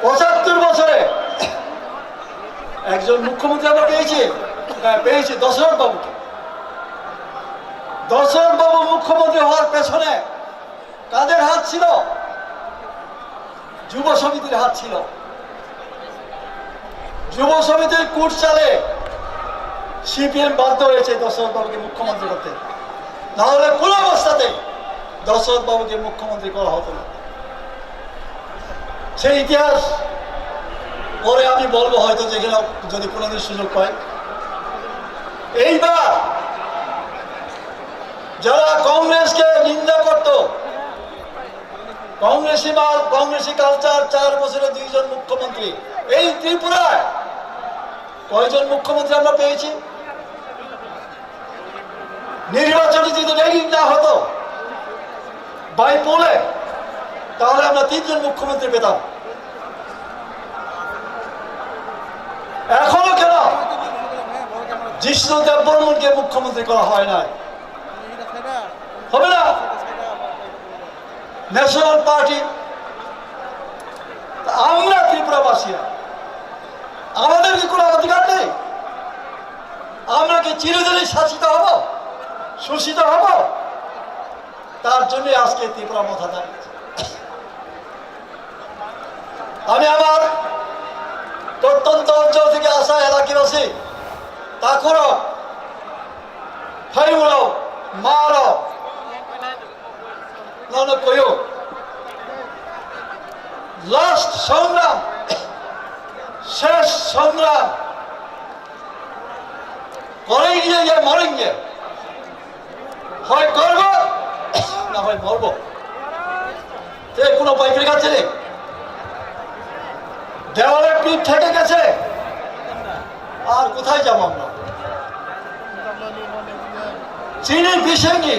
পঁচাত্তর বছরে একজন মুখ্যমন্ত্রী আমরা পেয়েছি, হ্যাঁ, পেয়েছি দশরথ বাবুকে। দশরথ বাবু মুখ্যমন্ত্রী হওয়ার পেছনে কাদের হাত ছিল? যুব সমিতির হাত ছিল। যুব সমিতির কুট চালে সিপিএম বাধ্য হয়েছে দশরথ বাবুকে মুখ্যমন্ত্রী করতে, না হলে কোনো অবস্থাতে দশরথ বাবুকে মুখ্যমন্ত্রী করা হতো না। সেই ইতিহাস পরে আমি বলবো হয়তো, যেখানে যদি কোনোদিন সুযোগ পাই। এইবার যারা কংগ্রেসকে নিন্দা করত, কংগ্রেসি মাল, কংগ্রেসি কালচার, চার বছরে দুইজন মুখ্যমন্ত্রী। এই ত্রিপুরায় কয়জন মুখ্যমন্ত্রী আমরা পেয়েছি? নির্বাচনে যদি র্যাগিং না হতো, বাই পোলে, তাহলে আমরা তিনজন মুখ্যমন্ত্রী পেতাম। এখনো কেন জিষ্ণু দেববর্মনকে মুখ্যমন্ত্রী করা হয় নাই? হবে না? ন্যাশনাল পার্টি, আমরা ত্রিপুরাবাসীরা, আমাদের কি কোনো অধিকার নেই? আমরা কি চিরদিনই শাসিত হব, শোষিত হব? তার জন্য আজকে ত্রিপুরা মথা দাঁড়িয়েছে। আমি আমার প্রত্যন্ত অঞ্চল থেকে আসা এলাকাবাসী, তাকুরো, ভাইগুলো, মারো, নন কয়ো। লাস্ট সংগ্রাম, শেষ সংগ্রাম। করেঙ্গে ইয়া মরেঙ্গে, হয় করব না হয় মরব। তে কোনো উপায় করে গেছে রে, দেওয়ালে পিঠ থেকে গেছে। আর কোথায় যাব আমরা? চিনি বিষয়নি,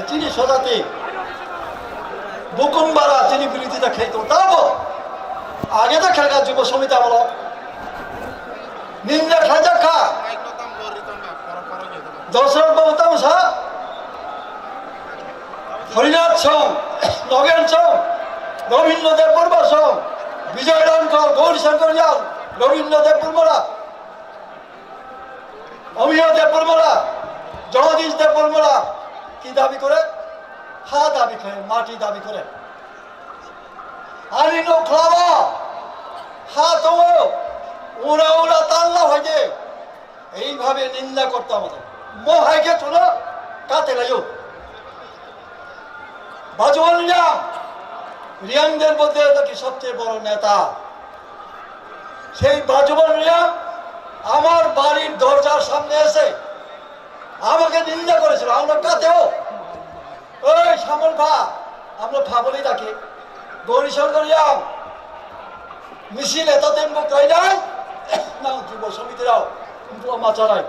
চিনি সজাতি, বুকুম বারা চিনি বিরোধিতা খেয়ে তো তাবো আগে তো খেলকা যুব সমিতি আমলো নিন্দা খাজা খা। দশরথ বাবু তামসা, হরিনাথ সং, নগেন সং, রবীন্দ্র দেববর্মা সং, বিজয় রাঙ্কল, গৌরী শঙ্কর ইয়াং, রবীন্দ্র দেববর্মরা, অমিয় দেববর্মরা, জগদীশ দেববর্মরা কি দাবি করে? হা দাবি করে, মাটি দাবি করে। আনি নখলাওয়া, হা তো, উড়া উড়া তাল্লা হইতে, এইভাবে নিন্দা করতো আমাদের। মহাইকে চলো, কাতে লাইও। বাজুবন রিয়াং, রিয়াংদের মধ্যে নাকি সবচেয়ে বড় নেতা। সেই বাজুবন রিয়াং আমার বাড়ির দরজার সামনে এসে আমাকে নিন্দা করেছিল। আমরা কাতেও, ওই শ্যামল ভা, আমরা ফাবলি ডাকি, গৌরীশঙ্কর রিয়াং, মিছিল এতদিন বুক রাইডাই, না যুব সমিতিরাও, কিন্তু আমার চালাই।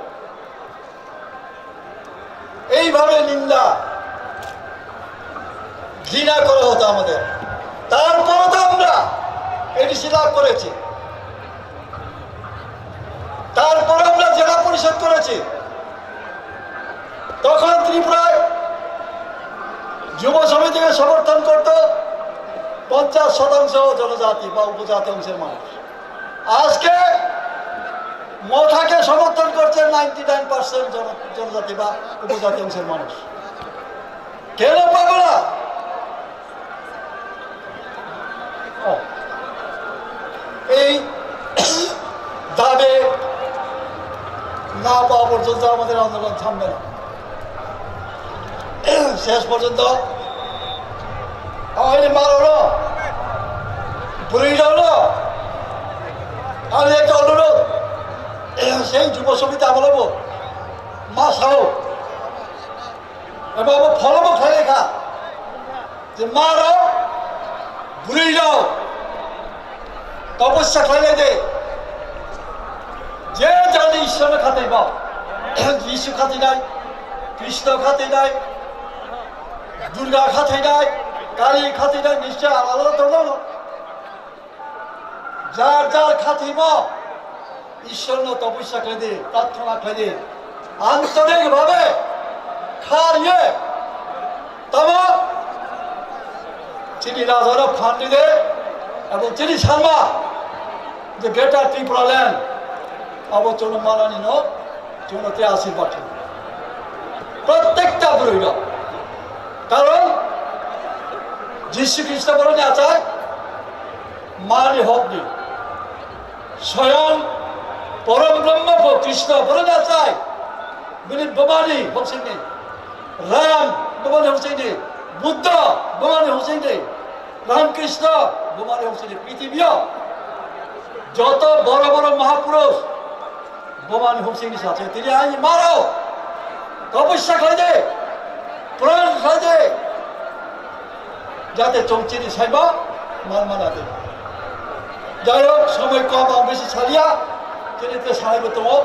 এইভাবে নিন্দা, ঘৃণা করা হতো আমাদের। তারপরে তো আমরা এডিসি লাভ করেছি, তারপরে আমরা জেলা পরিষদ করেছি। তখন ত্রিপুরায় যুব সমিতিকে সমর্থন করত পঞ্চাশ শতাংশ জনজাতি বা উপজাতি অংশের মানুষ। আজকে মথাকে সমর্থন করছে নাইনটি নাইন পার্সেন্ট জনজাতি বা উপজাতি অংশের মানুষ। কেন পাবো না? ও, এই দাবি না পাওয়া পর্যন্ত আমাদের আন্দোলন থামবে না। শেষ পর্যন্ত আমার এই মা হলো, বুড়ি হলো, আমি একটা অনুরোধ, সেই যুব সমিতি আমলবো মা সাহো এবং ফলবো খাই লেখা যে মা রাও, বুড়ি রাও, তপস্যা খাই লেখে, যে জানি ঈশ্বর খাতে বা, যিশু খাতে নাই, কৃষ্ণ খাতে নাই, দুর্গা খাতে নাই, কালী খাতে নাই, নিশ্চয় আলাদা তো না। যার যার খাতিমো ঈশ্বরনো তপস্যা খাইদে, প্রার্থনা খাইদে, আন্তরিকভাবে খারিয়ে তবে চিনি রাজারা ফান্ডিদে এবং চিনি সালমা যে গ্রেটার ত্রিপুরা ল্যান্ড আবো চলো মালানি নো চলো তে আশীর্বাদ প্রত্যেকটা বইরা। কারণ যীশু খ্রিস্ট বলেন আচার মানি হক নি। স্বয়ং পরম ব্রহ্ম ব-, কৃষ্ণ বলে না চাই। Bini bwmani hoksini. Ram bwmani hoksini. Buddha bwmani hoksini. Ram Krishna bwmani hoksini. পৃথিবীও যত বড় বড় মহাপুরুষ bwmani hoksini sacha. Tini ani maro. Topusya khlaide. Puran khlaide. Jate chongchini saiba man mana de. Jai hok, somoi kom, ang besi saliya, tini te sanai bo tongo.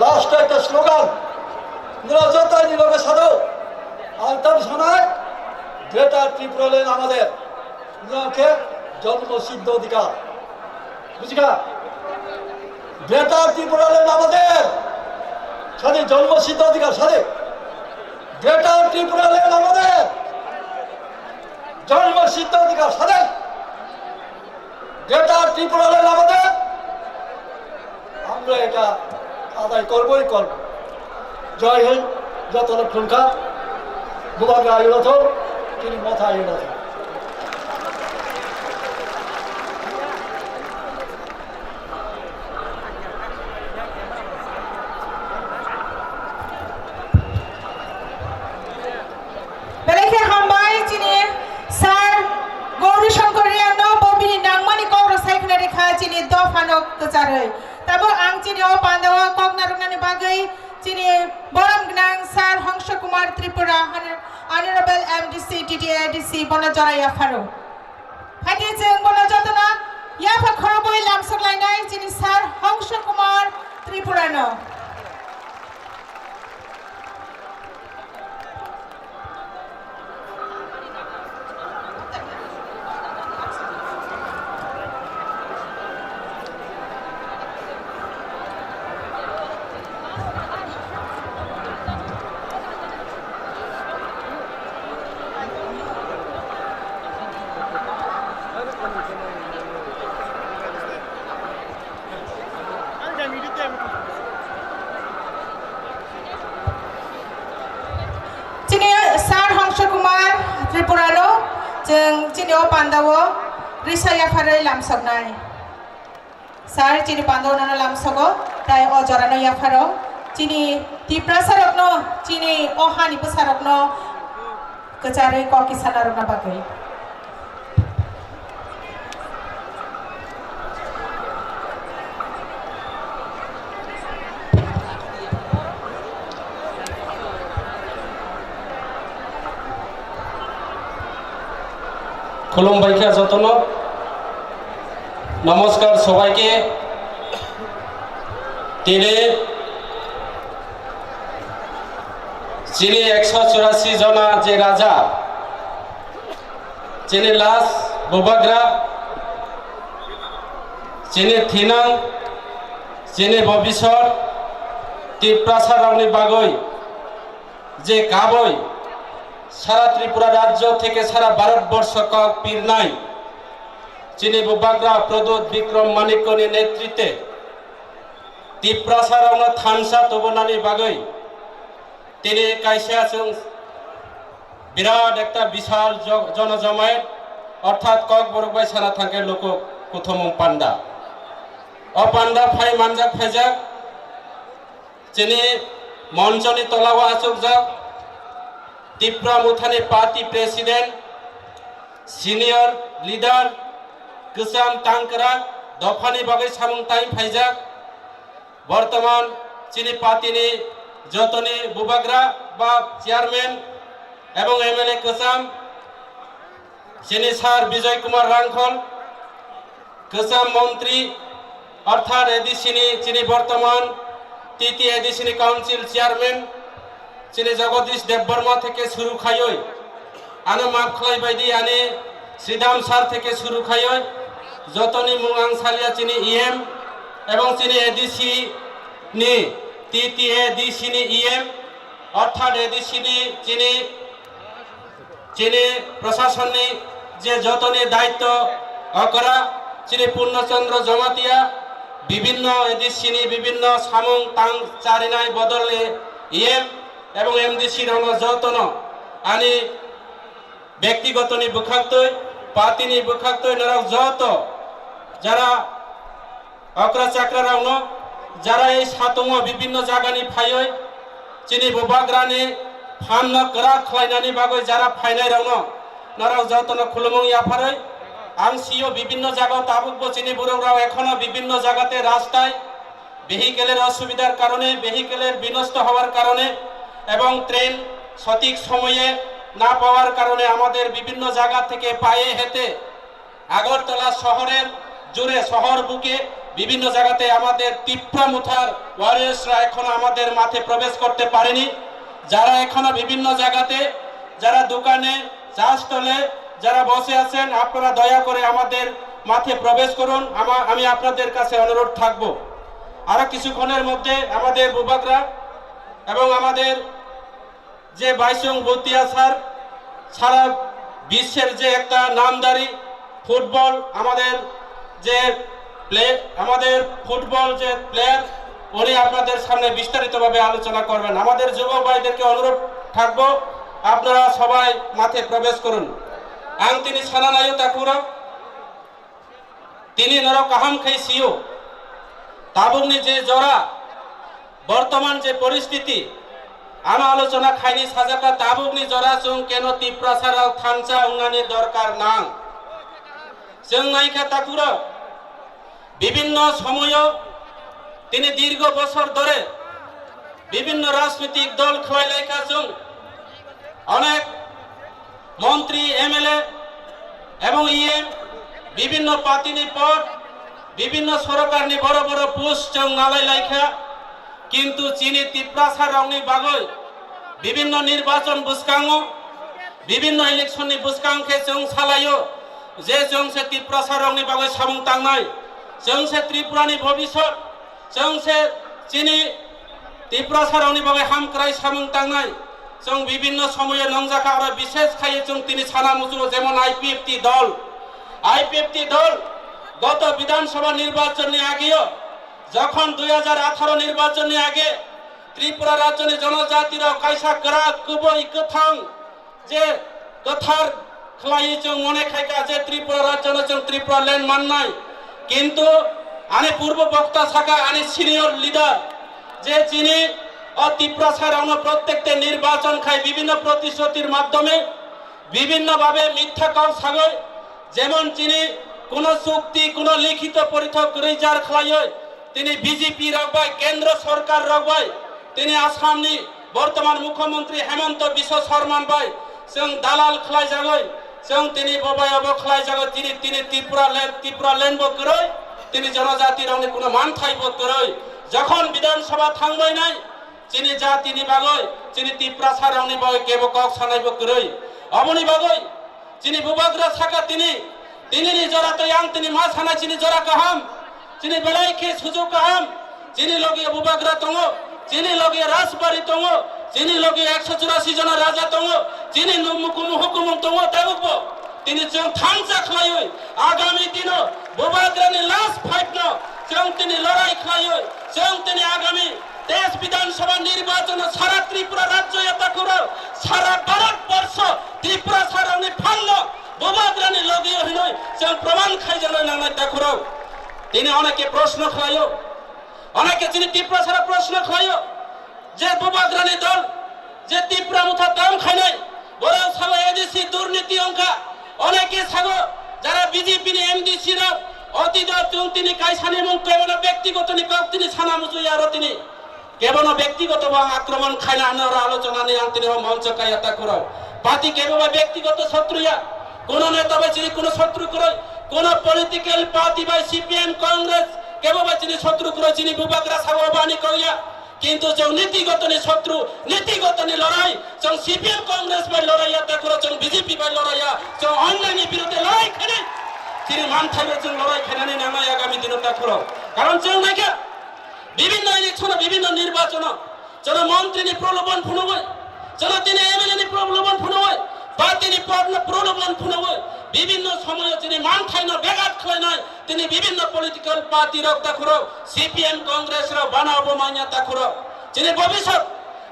Last ekta slogan, nira joto ni loge sado, ang tam sanai, Greater Tipraland amader, nira ke jonmo siddho odhikar. Bujikha? Greater Tipraland amader. Sade jonmo siddho odhikar sade. Greater Tipraland amader. Jonmo siddho odhikar sade. Greater Tipraland amader. আমরা এটা আদায় করবই করব। জয় হিন্দ, যত লোক সংখ্যা, বুবাগ্রা আয়ুরথ, তিনি মথা আয়ুরথ। Belai khe hambai chini sir Gauri Shankar Riyano bo bini nangmani kok rw sai khna rikha chini dophano kwcharwi. Tabuk ang chini o pandao kok narwknani bagwi chini borom gwnang sir Hongso Kumar Tripura, Honor-, Honorable M D C, T T A D C bono jora yapharo. Phaidi chwng bono jotono yapha khorobwi lamsok lainai chini sir Hongso Kumar Chini Sir Hongso Kumar Tripura no chwng chini o panda o risa yapharwi lamsoknai. Sir, chini panda o nono lamsogo, tai o jora no yapharo. Chini Tiprasa rok no, chini o hani bwsa rok no kwcharwi kok kisa narwkna bagwi. Khulumbai kha jotono. Namaskar sobaike. Tini chini ekso churasi jona je raja, chini last bubagra, chini thinang, chini bobisot, Tiprasa rokni bagwi je kaboi sara Tripura rajyo theke sara Bharat borsho kok pirnai chini bubagra Pradyut Bikram Manikyani netrite Tiprasa rokno thansa tubunani bagwi tini kaisa chwng birat ekta bisal jo-, jonojomayat orthat Kokborok bai sana thangkhe luku kuthumung panda. O panda phai manjak phaijak chini monchoni tolao achukjak Tipra Mothani party president, senior leader, kwcham tangkra dophani bagwi samung tai phaijak. Bortoman chini party ni jotoni bubagra ba chairman ebong M L A kwcham chini Sir Bijoy Kumar Rangkhol, kwcham montri, orthat A D C ni chini bortoman T T A D C ni council chairman, chini Jagadish Debbarma theke suru khaioi, ano maaf khlai baidi ani Sridham sir theke suru khaioi, jotoni mung ang salia chini E M, ebong chini A D C ni, T T A D C ni E M, orthat A D C ni chini chini prasasonni je jotoni daitto okra, chini Purno Chandra Jamatia, bibinno A D C ni bibinno samung tang charinai bodolni E M ebong M D C rokno jotono ani bektigotoni bwkhaktwi, party ni bwkhaktwi norok joto jara okra chakra rokno jara ei satungo bibinno jagani phaioi chini bubagrani phanno kwrak khlainani bagwi jara phainai rokno norok jotono khulumung yapharwi ang sio bibinno jagao tabukbo chini borok rok ekhono bibinno jagate rastai vehicle er osubidhar karone, vehicle er binosto howar karone ebong train sothik somoye na pawar karone amader bibinno jaga theke paye hete Agartala শহরের জুড়ে শহর বুকে বিভিন্ন জায়গাতে আমাদের তিপ্রা মুথার ওয়ারিয়র্সরা এখনো আমাদের মাঠে প্রবেশ করতে পারেনি। যারা এখনো বিভিন্ন জায়গাতে, যারা দোকানে, চা স্টলে যারা বসে আছেন, আপনারা দয়া করে আমাদের মাঠে প্রবেশ করুন। আমা-, আমি আপনাদের কাছে অনুরোধ থাকব। আরো কিছুক্ষণের মধ্যে আমাদের বুবাকরা এবং আমাদের যে বাইচুং ভুটিয়া স্যার, সারা বিশ্বের যে একটা নামধারী ফুটবল, আমাদের যে প্লে-, আমাদের ফুটবল যে প্লেয়ার, উনি আপনাদের সামনে বিস্তারিতভাবে আলোচনা করবেন। আমাদের যুবক ভাইদেরকে অনুরোধ থাকবো, আপনারা সবাই মাঠে প্রবেশ করুন। Ang tini sana naio takhurok, tini norok kaham khai sio, tabukni je jora, bortoman je poristiti, ano alochona khaini sajaka tabukni jora chwng keno Tiprasa rok thansa wngnani dorkar nang. Chwng naikha takhurok, bibinno somoyo tini dirgo bosor dhore bibinno rajnitik dol khwlai laikha chwng, onek montri, M L A ebong E M, bibinno party ni pod, bibinno sorokarni boro boro post chwng nalai laikha. Kintu chini Tiprasa rokni bagwi bibinno nirbachon bwskango, bibinno election ni bwskang khe chwng salaio je chwng se Tiprasa rokni bagwi samung tangnai, chwng se Tripura ni bhobishyot, chwng se chini Tiprasa rokni bagwi hamkrai samung tangnai. Chwng bibinno somoyo nongjakha, aro bishesh khaiwi chwng tini sana muchungo, jemon I P F T dol, I P F T dol goto Bidhan Sabha nirbachon ni ageo, jokhon dui hajar atharo nirbachon ni age Tripura rajyoni jonojati rok kaisa kwrak, kubui, kwthang, je kwthar khlaiwi chwng mone khaikha je Tripura rajyono chwng Tripura land mannai. Kintu ani purbo bokta saka, ani senior leader, je chini o Tiprasa rokno prottekte nirbachon khai bibinno protisrutir maddhome bibinno bhabe mitha kok sagwi, jemon chini kuno chukti, kuno likhito porithok kwrwi jar khlaiwi tini B J P rok bai, kendro sorkar rok bai, tini Assam ni bortoman mukhyamantri Hemanta Biswa Sarma bai chwng dalal khlai jagwi, chwng tini bo bai abo khlai jagwi, tini, tini Tripura land, Tripura land bo kwrwi, tini jonojati rokni kuno manthai bo kwrwi. Jokhon Bidhan Sabha thangbai nai, chini jatini bagwi, chini Tiprasa rokni bagwi kebo kok sanai bo kwrwi. Aboni bagwi chini bubagra saka tini, tini ni jora tei ang tini ma sana chini jora kaham, chini belai khe sujuk kaham, chini logi bubagra tongo, chini logi rajbari tongo, chini logi ekso churasi jona raja tongo, chini nu-, mukumu hukumung tongo, tabukbo tini chwng thansa khlaiwi agami dino bubagrani last fight no chwng tini lorai khlaiwi chwng tini agami Teis Bidhan Sabha nirbachon o sara Tripura rajyo ya takhurok, sara Bharat borsho Tiprasa rokni phanno bubagrani logi o hinwi chwng proman khaijaknai nangnai takhurok. Tini oneke proshno khlaio, oneke chini Tiprasa rok proshno khlaio je bubagrani dol je Tipra Motha dam khainai, borok sago A D C durniti wngkha, oneke sago jara B J P ni M D C rok, otito chwng tini kaisani mung kebono bektigotoni kok tini sana muchungya aro tini. Kebono bektigoto bo ang akromon khaina hwnwi oro alochonani ang tini o moncho kaya takhurok. Party kebo bai bektigoto sotru ya. Kuno neta bai chini kuno sotru kwrwi, kuno political party bai C P M, Congress kebo bai chini sotru kwrwi, chini bubagra sago bani kok ya. Kintu chwng nitigotoni sotru, nitigotoni lorai, chwng C P M, Congress bai lorai ya takhurok, chwng B J P bai lorai ya, chwng onnai ni birudhe lorai khainai. Chini manthai bai chwng lorai khainani nangnai agami dino takhurok. Karon chwng naikha, bibinno election o, bibinno nirbachon o, chwngno montri ni prolobon phunugwi, chwngno tini M L A ni prolobon phunugwi, party ni pro-, prolobon phunugwi, bibinno somoyo chini manthai no begat khlainai, tini bibinno political party rok takhurok, C P M, Congress rok bana obo manya takhurok. Chini bobisot,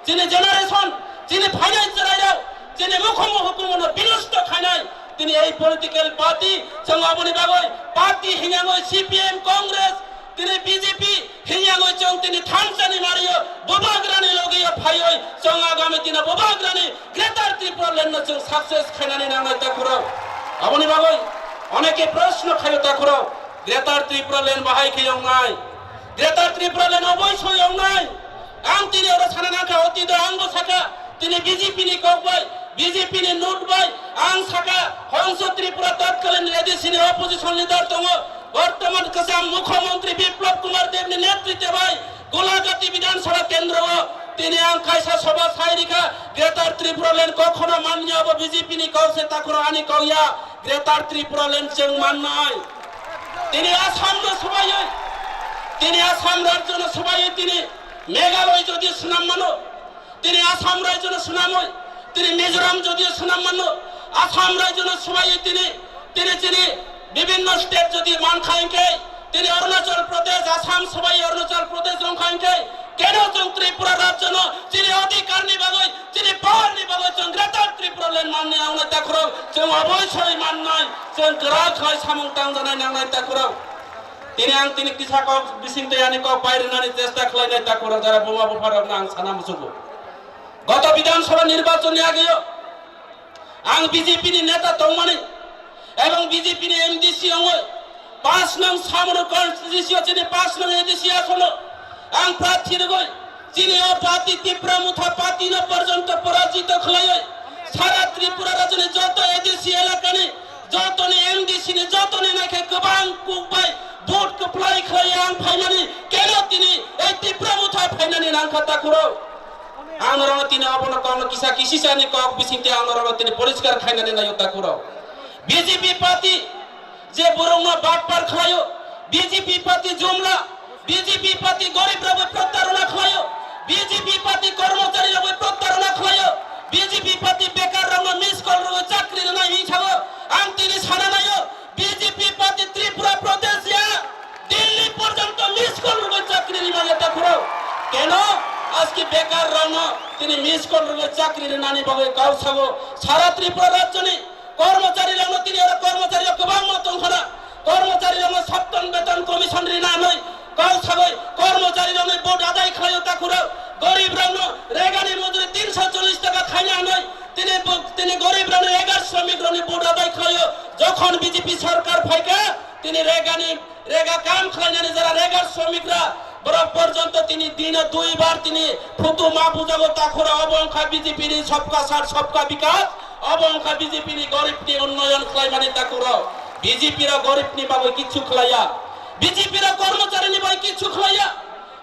chini generation, chini phainai chwrairok, chini mukhumu hukumu no binosto khainai, tini ei political party, chwng aboni bagwi party hingyangwi C P M, Congress, tini B J P, Hingyangwi chwng tini thansani nario bubagrani logi o phaiwi chwng agami dino bubagrani Greater Tripura Land no chwng success khainani nangnai takhurok. Aboni bagwi oneke proshno khaio takhurok, Greater Tripura Land bahai khe wngnai? Greater Tripura Land oboi soi wngnai? Ang tini oro sana nangkha, otito ang bo sakha, tini B J P ni kok bai, B J P ni note bai, ang sakha, Hongso Tripura tatkalin A D C ni opposition leader tongo, Bortoman kwcham Mukhyamantri Biplab Kumar Deb ni netritwe bai Golagati Bidhan Sabha Kendro o tini ang kaisa soba sai rikha, Greater Tripura Land kokhono manya, abo B J P ni kok se takhurok, ani kok ya, Greater Tripura Land chwng mannai. Tini Assam no swbaiwi, tini Assam rajyo no swbaiwi tini Meghalaya jodi swnam mano, tini Assam rajyo no swnamwi, tini Mizoram jodi swnam mano, Assam rajyo no swbaiwi tini, tini chini bibinno state jodi mankha hinkhe, tini Arunachal Pradesh, Assam swbaiwi Arunachal Pradesh wngkha hinkhe, keno chwng Tripura rajyo no chini adhikar ni bagwi, chini power ni bagwi chwng Greater Tripura Land manni nangnai takhurok, chwng oboi soi mannai, chwng kwrak khlai samung tangjanai nangnai takhurok. Tini ang tini kisa kok bising tei ani kok bai rwnani chesta khlainai takhurok, jara buma bupharokno ang sana muchungo. Goto Bidhan Sabha nirbachon ni ageo ang B J P ni neta tongmani ebong B J P ni M D C ongoi pash nong Samano constituency o chini pash nong A D C asono ang prarthi rwgoi chini o party Tipra Motha party no porjonto porajito khlaioi sara Tripura rajyoni joto A D C elakani jotoni M D C ni jotoni naikhe kwbang kuk bai vote kwplai khlai ang phaimani, keno tini ei Tipra Motha phainani nangkha takhurok. Ang norokno tini abono kokno kisa kisisani kok bisingtwi ang norokno tini poriskar khainani naio takhurok. B J P party je borokno batpar khlaio, B J P party jumla, B J P party gorib rokbo protarona khlaio, B J P party kormochari rokbo protarona khlaio, B J P party bekar rokno miss call rwui chakri rwnai hinwi sao. Ang tini sana naio, B J P party Tripura Pradesh ya Delhi porjonto miss call rwui chakri rwmani takhurok. Keno aski bekar rokno tini miss call rwui chakri rwnani bagwi kau sao. Sara Tripura rajyoni kormochari rokno tini oro kormochari rok kwbangma tongkhana. Kormochari rokno saptan beton commission rina hinwi kau sagwi kormochari rokni vote adai khlaio takhurok. Gorib rokno regani mujuri tinsho chollish taka khaina hinwi tini bo-, tini gorib rokni rega shramik rokni vote adai khlaio. Jokhon B J P sarkar phaikha tini regani rega kam khlainani jara rega shramikra borok porjonto tini dino dui bar tini phutu ma bujago takhura. Obo wngkha B J P ni sabka sat sabka bikas, obo wngkha B J P ni gorib ni unnoyon khlaimani takhura. B J P rok gorib ni bagwi kichu khlaiya, B J P rok kormochari ni bagwi kichu khlaiya,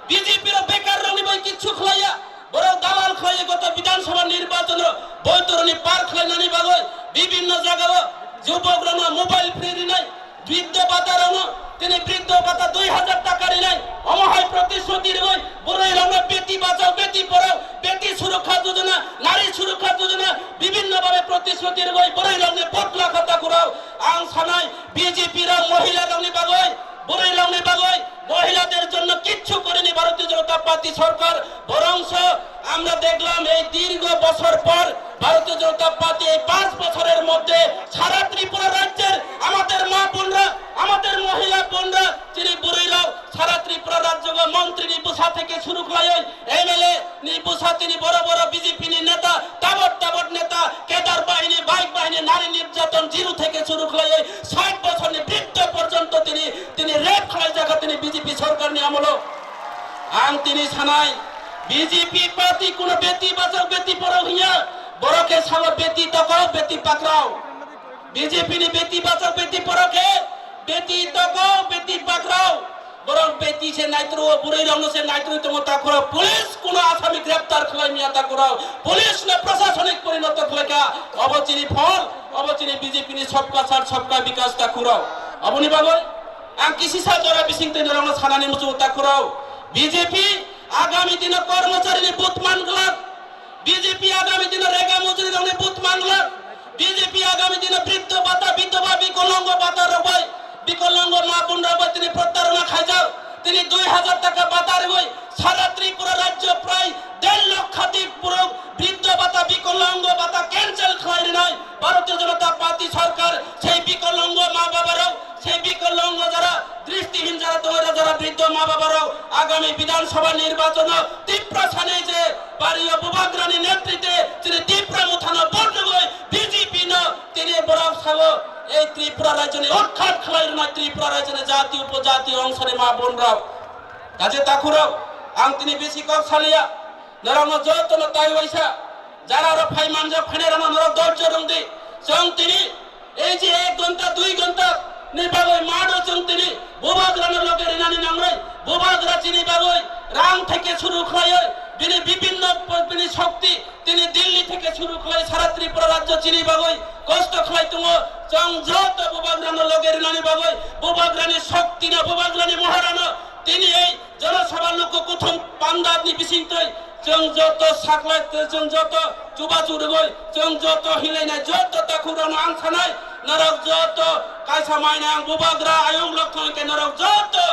B J P rok bekar rok ni bagwi kichu khlaiya. Borok dalal khlaiwi goto Bidhan Sabha nirbachano boitoroni par khlainani bagwi bibinno jagao jubokrokno mobile free rinai, briddho bata rokno tini briddho bata dui hajar taka rinai, omo hai protishruti rwui bwrwi rokno beti bachao, beti porao, beti surukha jojona, nari surukha jojona, bibinno bhabe protishruti rwui bwrwi rokni botla kha takhurao. Ang sanai B J P rok mohila rokni bagwi, bwrwi rokni bagwi, মহিলাদের জন্য কিচ্ছু করেনি ভারতীয় জনতা পার্টি সরকার, বরঞ্চ আমরা দেখলাম এই দীর্ঘ বছর পর ভারতীয় জনতা পার্টি এই পাঁচ বছরের মধ্যে সারা ত্রিপুরা রাজ্যের আমাদের মা বোনরা, আমাদের মহিলা বোনরা, যিনি বুড়িরাও সারা ত্রিপুরা রাজ্য মন্ত্রী নিপুসা থেকে শুরু করে এমএলএ নিপুসা তিনি বড় বড় বিজেপি নেতা, তাবড় তাবড় নেতা, কেদার বাহিনী, বাইক বাহিনী, নারী নির্যাতন জিরো থেকে শুরু করে ষাট বছর বৃদ্ধ পর্যন্ত তিনি Tini rep khlai jaka tini B J P sorkar ni amolo. Ang tini sanai, B J P party kuno beti bachao beti porao hiya, borok khe sao beti tokao beti pakrao. B J P ni beti bachao beti porao khe beti tokao beti pakrao. Borok beti se naitru, bwrwi rokno se naitru tongo takhurao. Police kuno asami greptar khlai miya takhurao. Police no prosasonik porinoto khlaika. Obo chini phol, obo chini B J P ni sabka sat sabka bikas takhurao. Oboni bagwi Ang kisisa jora bising twi norokno sanani muchungo takhurao. B J P agami dino kormochari ni but man glak. B J P agami dino rega mujuri rokni but man glak. B J P agami dino briddho bata, bidhoba, bikolongo bata rok bai, bikolongo ma bun rok bai tini protarona khaijak. Tini dui hajar taka bata rwui sara Tripura rajyo prai der lokhadik borok briddho bata, bikolongo bata cancel khlai rinai Bharatiya Janata Party sarkar. Sei bikolongo ma baba rok Sei bikolongo jara dristihin jara tongo, jara briddho ma baba rok agami Bidhan Sabha nirbachon o Tiprasa ni je pariyo Bubagra ni netritwe chini Tipra Motha no vote rwgwi B J P no tini borok sao ei Tripura rajyo ni utkhat khlai rwnai Tripura rajyo ni jati upojati ongsa ni ma bon rok. Kaje takhurok ang tini bisi kok saliya. Norokno jotono tai waisa, jara oro phai manjak phainairokno norok dorjo rwngdi. Chwng tini ei je ek ghonta, dui ghonta ni bagwi mano chwng tini Bubagrano loge rinani nangnai. Bubagra chini bagwi rang theke suru khlaiwi, bini bibinno bini shokti, tini Delhi theke suru khlai sara Tripura rajyo chini bagwi kosto khlai tongo. Chwng joto Bubagrano loge rinani bagwi, Bubagrani shoktino, Bubagrani moharano tini ei Jana Sabha luku kuthum pandap ni bisingtwi chwng joto saklai, chwng joto chubachu rwgwi, chwng joto hinlainai, joto takhurokno ang sanai, norok joto kaisa mainai ang Bubagra ayung lokthong khe norok joto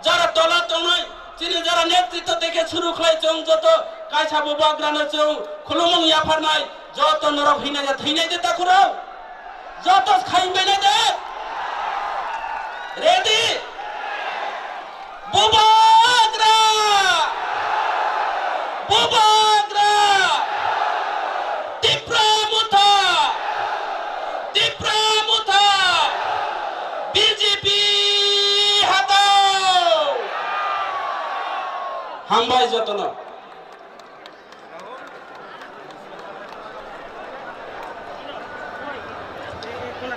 jara tola tongnai, chini jara netritw teke suru khlai chwng joto kaisa Bubagrano chwng khulumung yapharnai, joto norok hinai thwinai de takhurok. Joto khainbaina de. Ready? Bubagra! Bubagra! Tipra Motha! Tipra Motha! B J P hatao! Hambai jotono.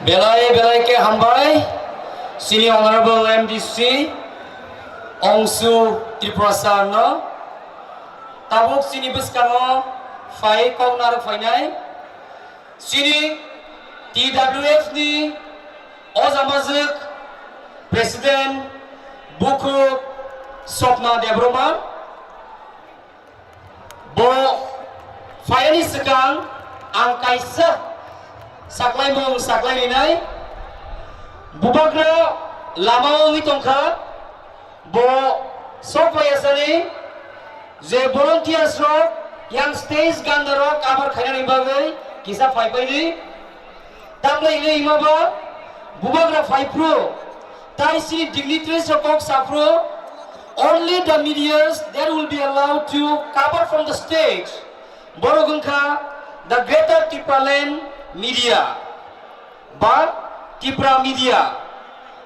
Belai belai khe hambai, chini Honorable M D C, Ongsu Tripurasa no tabuk chini bwskango phai kok narwk phainai chini T W F ni ojamajwk President Bukhuk Swapna Debbarma. Bo phaiyani swkang ang kaisa saklaimung saklairinai. Bubagra lama wngwi tongkha. Bo sok phaiyasani je volunteers rok yang stage ganda rok cover khainani bagwi kisa phaipaidi. Tamle hwnwi hima ba bubagra phaiphru, tai sini dignitaries rok kok saphru, only the medias that will be allowed to cover from the stage. Borok wngkha the Greater Tipraland Media ba Tipra Media.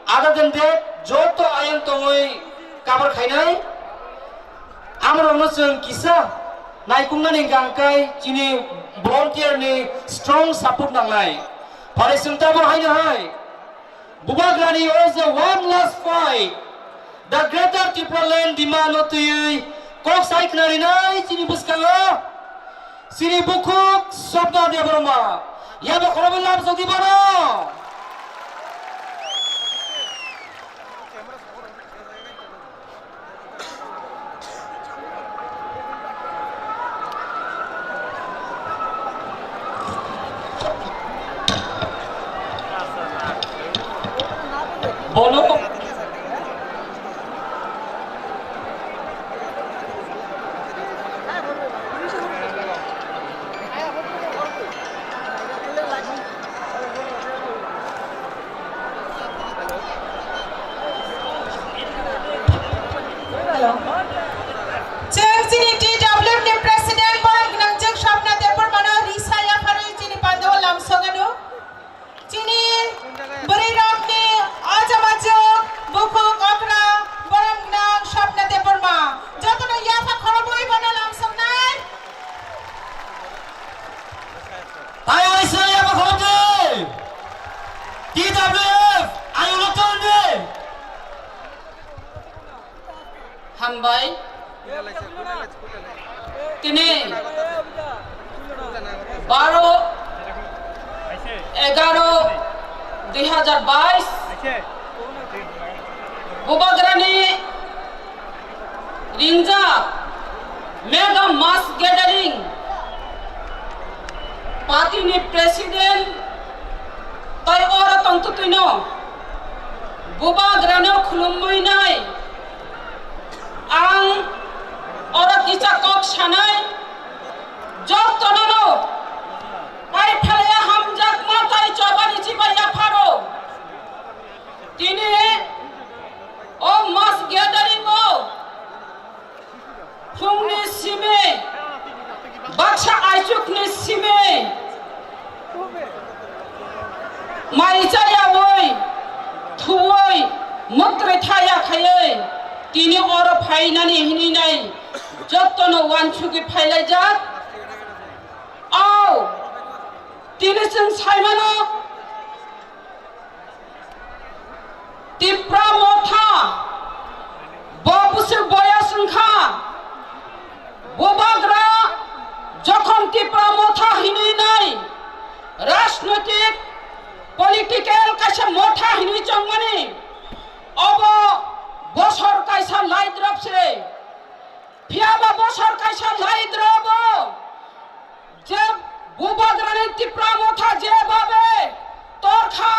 Other than that, joto ayang tongwi cover khainai. Amorokno chwng kisa naikungnani hwnkha hwnkhe chini volunteer ni strong support nangnai. Phare chwng tabuk haino hai Bubagrani o je one last fight, the Greater Tipraland demand no twiwi kok sai khna rinai chini bwskango chini Bukhuk Swapna Debbarma. Yabo khoroknwi lamsok di bono. Bono. Hello. Chwng chini T W F ni President borok gwnang chwng Swapna Debbarma no risa yapharwi chini pandao lamsogano. Chini bwrwi rokni o jama chwng bukhuk okra borok gwnang Swapna Debbarma. Jotono yapha khorobwi bono lamsoknai. Tai waisa yaba khoroknwi. T W F, ayungno tongdi. Hambai. Tini baro egaro dui hazar bais Bubagrani ringjak mega mass gathering party ni president tai oro tongtwtwino Bubagrano khulumwi nai ang oro kisa kok sanai jottono no pai phalaya hamjakma tai chobani chibai yapharo. Tini o mass gathering o phungni simi, baksa aichukni simi, mai chayawi, thuwi, mutrwi thaya khaiwi, tini oro phainani hinwi nai jottono uansugwi phailaijak. Au, tini chwng saimano, Tipra Motha, bo bwswk boyos wngkha, Bubagra jokhon Tipra Motha hinwi nai, rajnoitik, political kaisa motha hinwi chongmani, obo bosor kaisa lai drop se. Phiyaba bosor kaisa lai drobo, je Bubagrani Tipra Motha jebhabe torkha,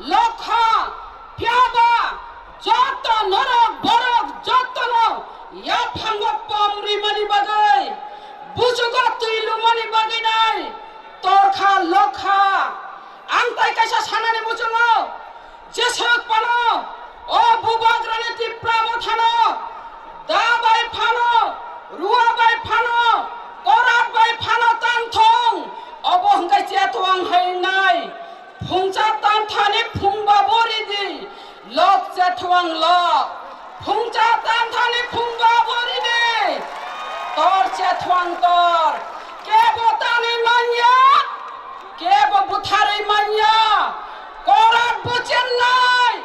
lokha, phiyaba joto norok borok jotono yaphango pom rimani bagwi, bujugo twi lumani bagwi nai torkha, lokha. Ang tai kaisa sanani muchungo, jeswk phano o Bubagrani Tipra Mothano da bai phano, rua bai phano, korat bai phano tang thung, obo hwnkhe chetwang hai wngnai. Phungcha tanthani phungba bo ridi, lok chetwang lok. Phungcha tanthani phungba bo ridi, tor chetwang tor. Kebo tani manya, kebo butharwi manya. Korat bo chennai,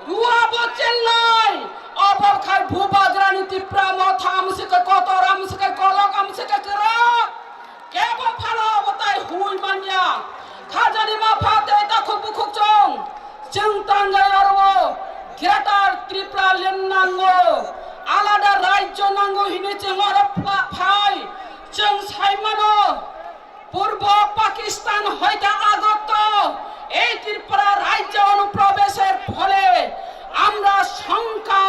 rua bo chennai, obo Khai bubagrani Tipra motha amsike kotor amsike kolok amsike kwrwk. Kebo phano obo tai hui manya. Khajani mapha tei takhuk bukhuk chwng. Chwng tangwi oro Greater Tripura Land nango. Alada rajyo nango hinwi chwng oro pha-, phai. Chwng sai mano. পূর্ব পাকিস্তান হইতে আগত এই ত্রিপুরা রাজ্যে অনুপ্রবেশের ফলে আমরা সংখ্যা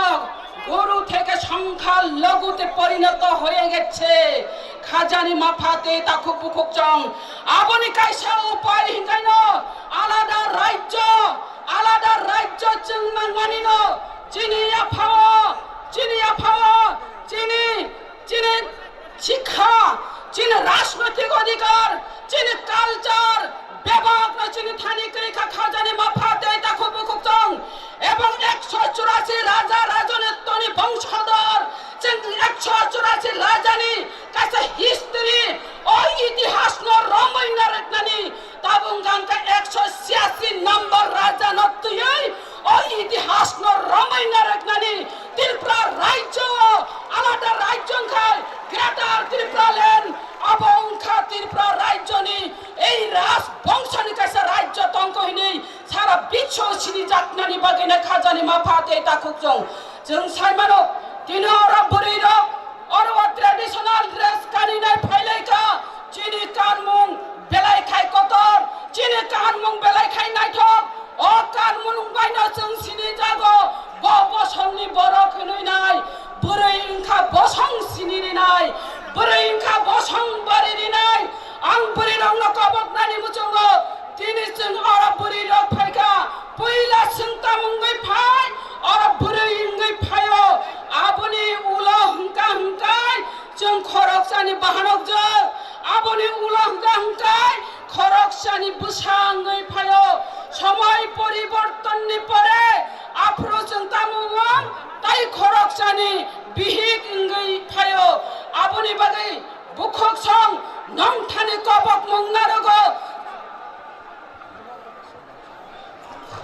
গুরু থেকে সংখ্যা লঘুতে পরিণত হয়ে গেছে। Khajani mapha tei takhuk bukhuk chwng. Aboni kaisa upai hinkaino alada rajyo, alada rajyo chwng nangmanino chini yaphao, chini yaphao, chini, chini Sikha, chini rajnoitik odhikar, chini culture, bebak no chini thani kwrwi kha khajani mapha tei takhuk bukhuk chwng. Ebong ekso churasi raja rajanitoni bongshador, chwng ekso churasi rajani kaisa history, o itihas no romwi narwknani tabung gangkha ekso chiyasi number raja no twiwi o itihas no romwi narwknani Tripura rajyo alada rajyo wngkhai Greater Tripura Land abo wngkha Tripura rajyoni ei raj bongshoni kaisa rajyo tongkho hinwi sara biswo sinijaknani bagwino khajani mapha tei takhuk chwng. Chwng sai mano tini oro bwrwi rok oro o traditional dress kaninai phailaikha. Chini kanmung belai khai kotor, chini kanmung belai khai naithok. O kanmung baino chwng sinijago, bo bosongni borok hinwi nai, bwrwi wngkha bosong sinirinai, bwrwi wngkha bosong baririnai. Ang bwrwirokno koboknani muchungo, tini chwng oro bwrwirok phaikha, puila chwng tamungwi phai, oro bwrwi wngwi phaio. Aboni ulo hwnkha hwnkhe chwng khoroksani bahanokjak, aboni ulo hwnkha hwnkhe khoroksani bwsa wngwi phaio. Somoi poribortonni pore aphuru chwng tamo wng tai khoroksani bihik wngwi phaio. Aboni bagwi bukhuk song nongthani kobokmung narogo.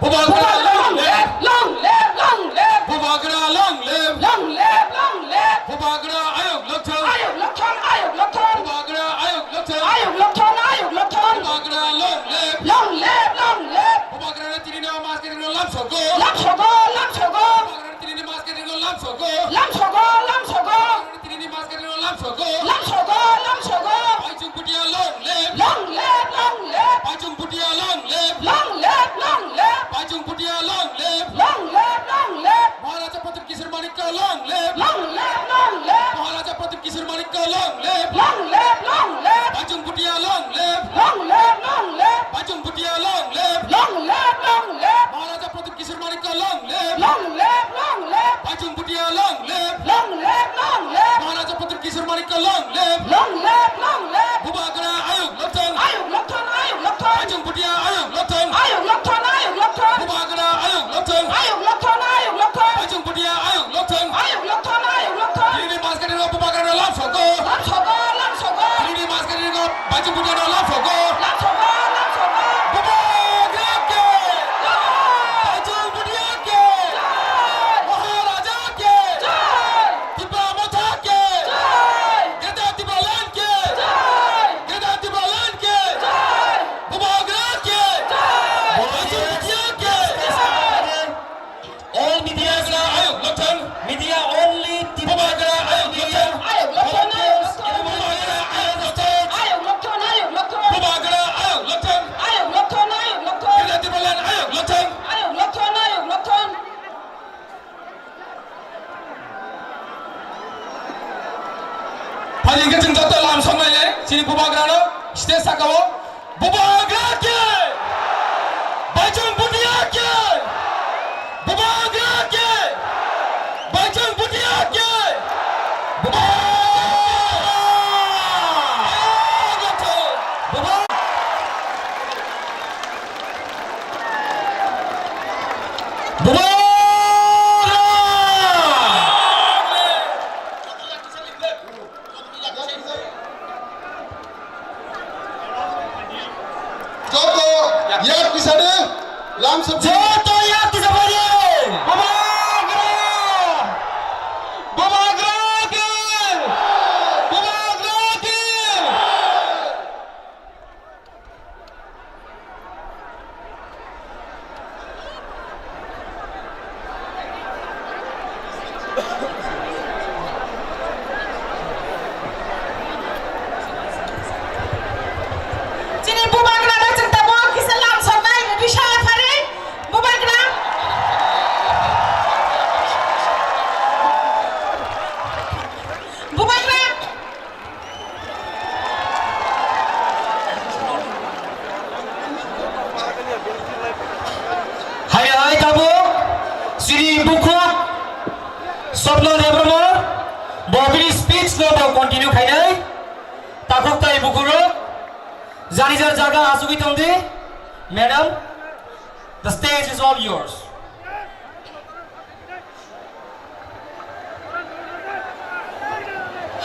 Bubagra long live! Long live! Long live! Bubagra long live! Long live! Long live! Bubagra ayuk lokthang! Ayuk lokthang! Ayuk lokthang! Bubagra ayuk lokthang! Ayuk lokthang! Ayuk lokthang! Bubagra long live! Long live! Long live! Bubagra ni tini no mas ke tini no lam sogo! Lam sogo! Lam sogo! Bubagra ni tini ni mas ke tini no lam sogo! Lam sogo! Lam sogo! Bubagra ni tini ni mas ke tini no lam sogo! Lam sogo! Lam sogo! Baichung Bhutia long live! Long live! Long live! Baichung Bhutia long live! Long live! Long live! Baichung Bhutia long live! Long live! Long live! Maharaja Pradyut Kishore Manikya long live! Long live! Long live! Maharaja Pradyut Kishore Manikya long live! Long live! Long live! Baichung Bhutia long live! Long live! Long live! Baichung Bhutia long live! Long live! Long live! Maharaja Pradyut Kishore Manikya long live! Long live! Long live! Baichung Bhutia long live! Long live! Long live! Maharaja Pradyut Kishore Manikya long live! Long live! Long live! Bubagra ayuk lokthang! Ayuk lokthang! Ayuk lokthang! Baichung Bhutia ayuk lokthang! Ayuk lokthang! Ayuk lokthang! Bubagra ayuk lokthang! Ayuk lokthang! Ayuk lokthang! Baichung Bhutia ayuk lokthang! Ayuk lokthang! Ayuk lokthang! Tini ni mas ke tini no Bubagra no lam sogo! Lam sogo! Lam sogo! Tini ni mas ke tini no Baichung Bhutia no lam sogo! Lam sogo! Lam sogo! Bubagra ke! Jai! Baichung Bhutia ke! Jai! Maharaja ke! Jai! Tipra Motha ke! Jai! Greater Tipraland ke! Jai! Greater Tipraland ke! Jai! Bubagra ke! Jai! Baichung Bhutia ke! Jai! All media ayuk lokthang! Media only Bubagra ayuk lokthang! Ayuk lokthang! Ayuk lokthang! Bubagra ayuk lokthang! Ayuk lokthang! Ayuk lokthang! Bubagra ayuk lokthang! Ayuk lokthang! Ayuk lokthang! Greater Tipraland ayuk lokthang! Ayuk lokthang! Ayuk lokthang! Phai hwnkhe chwng joto lam songlainai chini Bubagrano stage sakao. Bubagra ke! Baichung Bhutia ke! Bubagra ke! Baichung Bhutia ke! Bubagra! Bubagra! Bubagra! Joto yak tisani lamsok. Joto yak tisani. Bubagra! Next no bo continue khainai. Takhuk tai bukhurok. Jani jar jaga asugwi tongdi. Madam, the stage is all yours.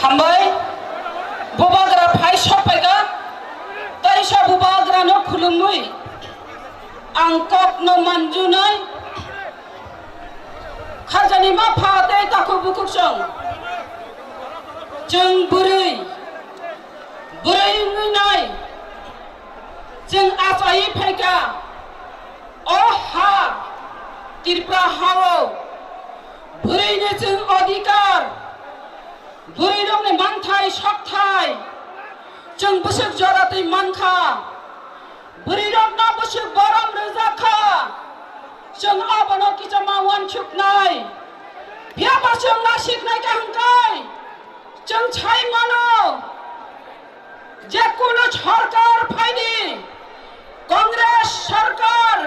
Hambai, bubagra phai sokpaikha, taisa bubagrano khulumwi ang kokno manjunai, khajani ma pha tei takhuk bukhuk song. Chwng bwrwi, bwrwi wngwi nai, chwng achaiwi phaikha. O ha, Tripura hao, bwrwini chwng odhikar, bwrwirokni manthai sokthai, chwng bwswk joratwi mankha, bwrwirokno bwswk borom rwjakha, chwng abono kichama uansuknai, phiyaba chwng nasiknai kaham kai, chwng sai mano. Je kono sorkar phaidi, Congress sorkar,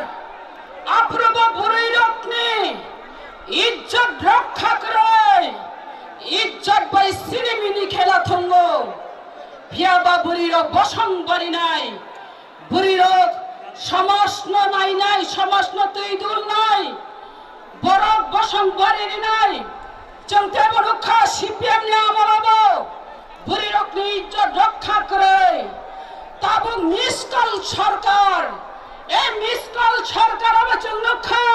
aphuru bo bwrwirokni ijjot rokha kwrwi, ijjot bai sinimini khela thwngo. Phiyaba bwrwirok bosong barinai, bwrwirok somajno nainai, somajno twi dulnai, borok bosong bari rinai. Chwng teibo nukha C P M ni amolobo bwrwirokni ijjot rokha kwrwi. Tabuk miskol sorkar, ei miskol sorkar abo chwng nukha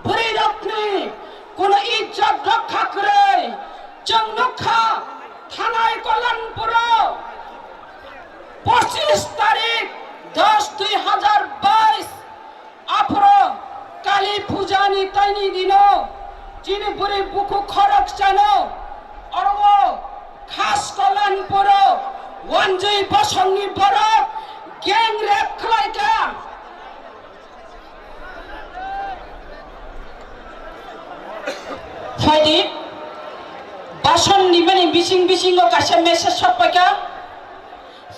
bwrwirokni kono ijjot rokha kwrwi. Chwng nukha thanai Kalyanpuro pochis tarik dos dui hazar bais aphuru Kali Puja ni taini dino chini bwrwi bukhuk khoroksano oro khas Kalyanpuro wanjwi bosongni borok gang rape khlaikha. Phaidi, bosong nimani bising bisingo kaisa message sokpaikha.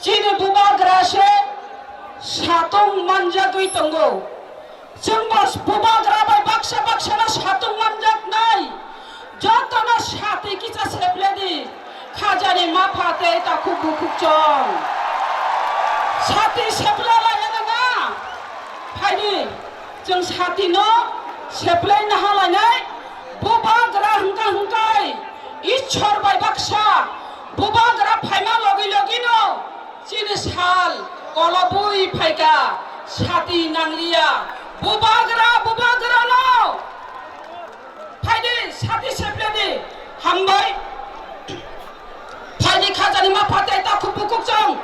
Chini bubagra se satung manjagwi tongo. Chwngbo bubagra bai baksa baksano satung manjaknai. Jotono sati kisa sepledi. Khajani mapha tei takhuk bukhuk chong. Sati sepla lainani na? Phaidi, chwng satino seplai nahalainai. Bubagra hwnkha hwnkhe Ishwar bai baksa. Bubagra phaima logi logino chini sal kolobwi phaikha, sati nangliya. Bubagra, bubagrano phaidi, sati sepledi, hambai. Phaidi khajani mapha tei takhuk bukhuk chong.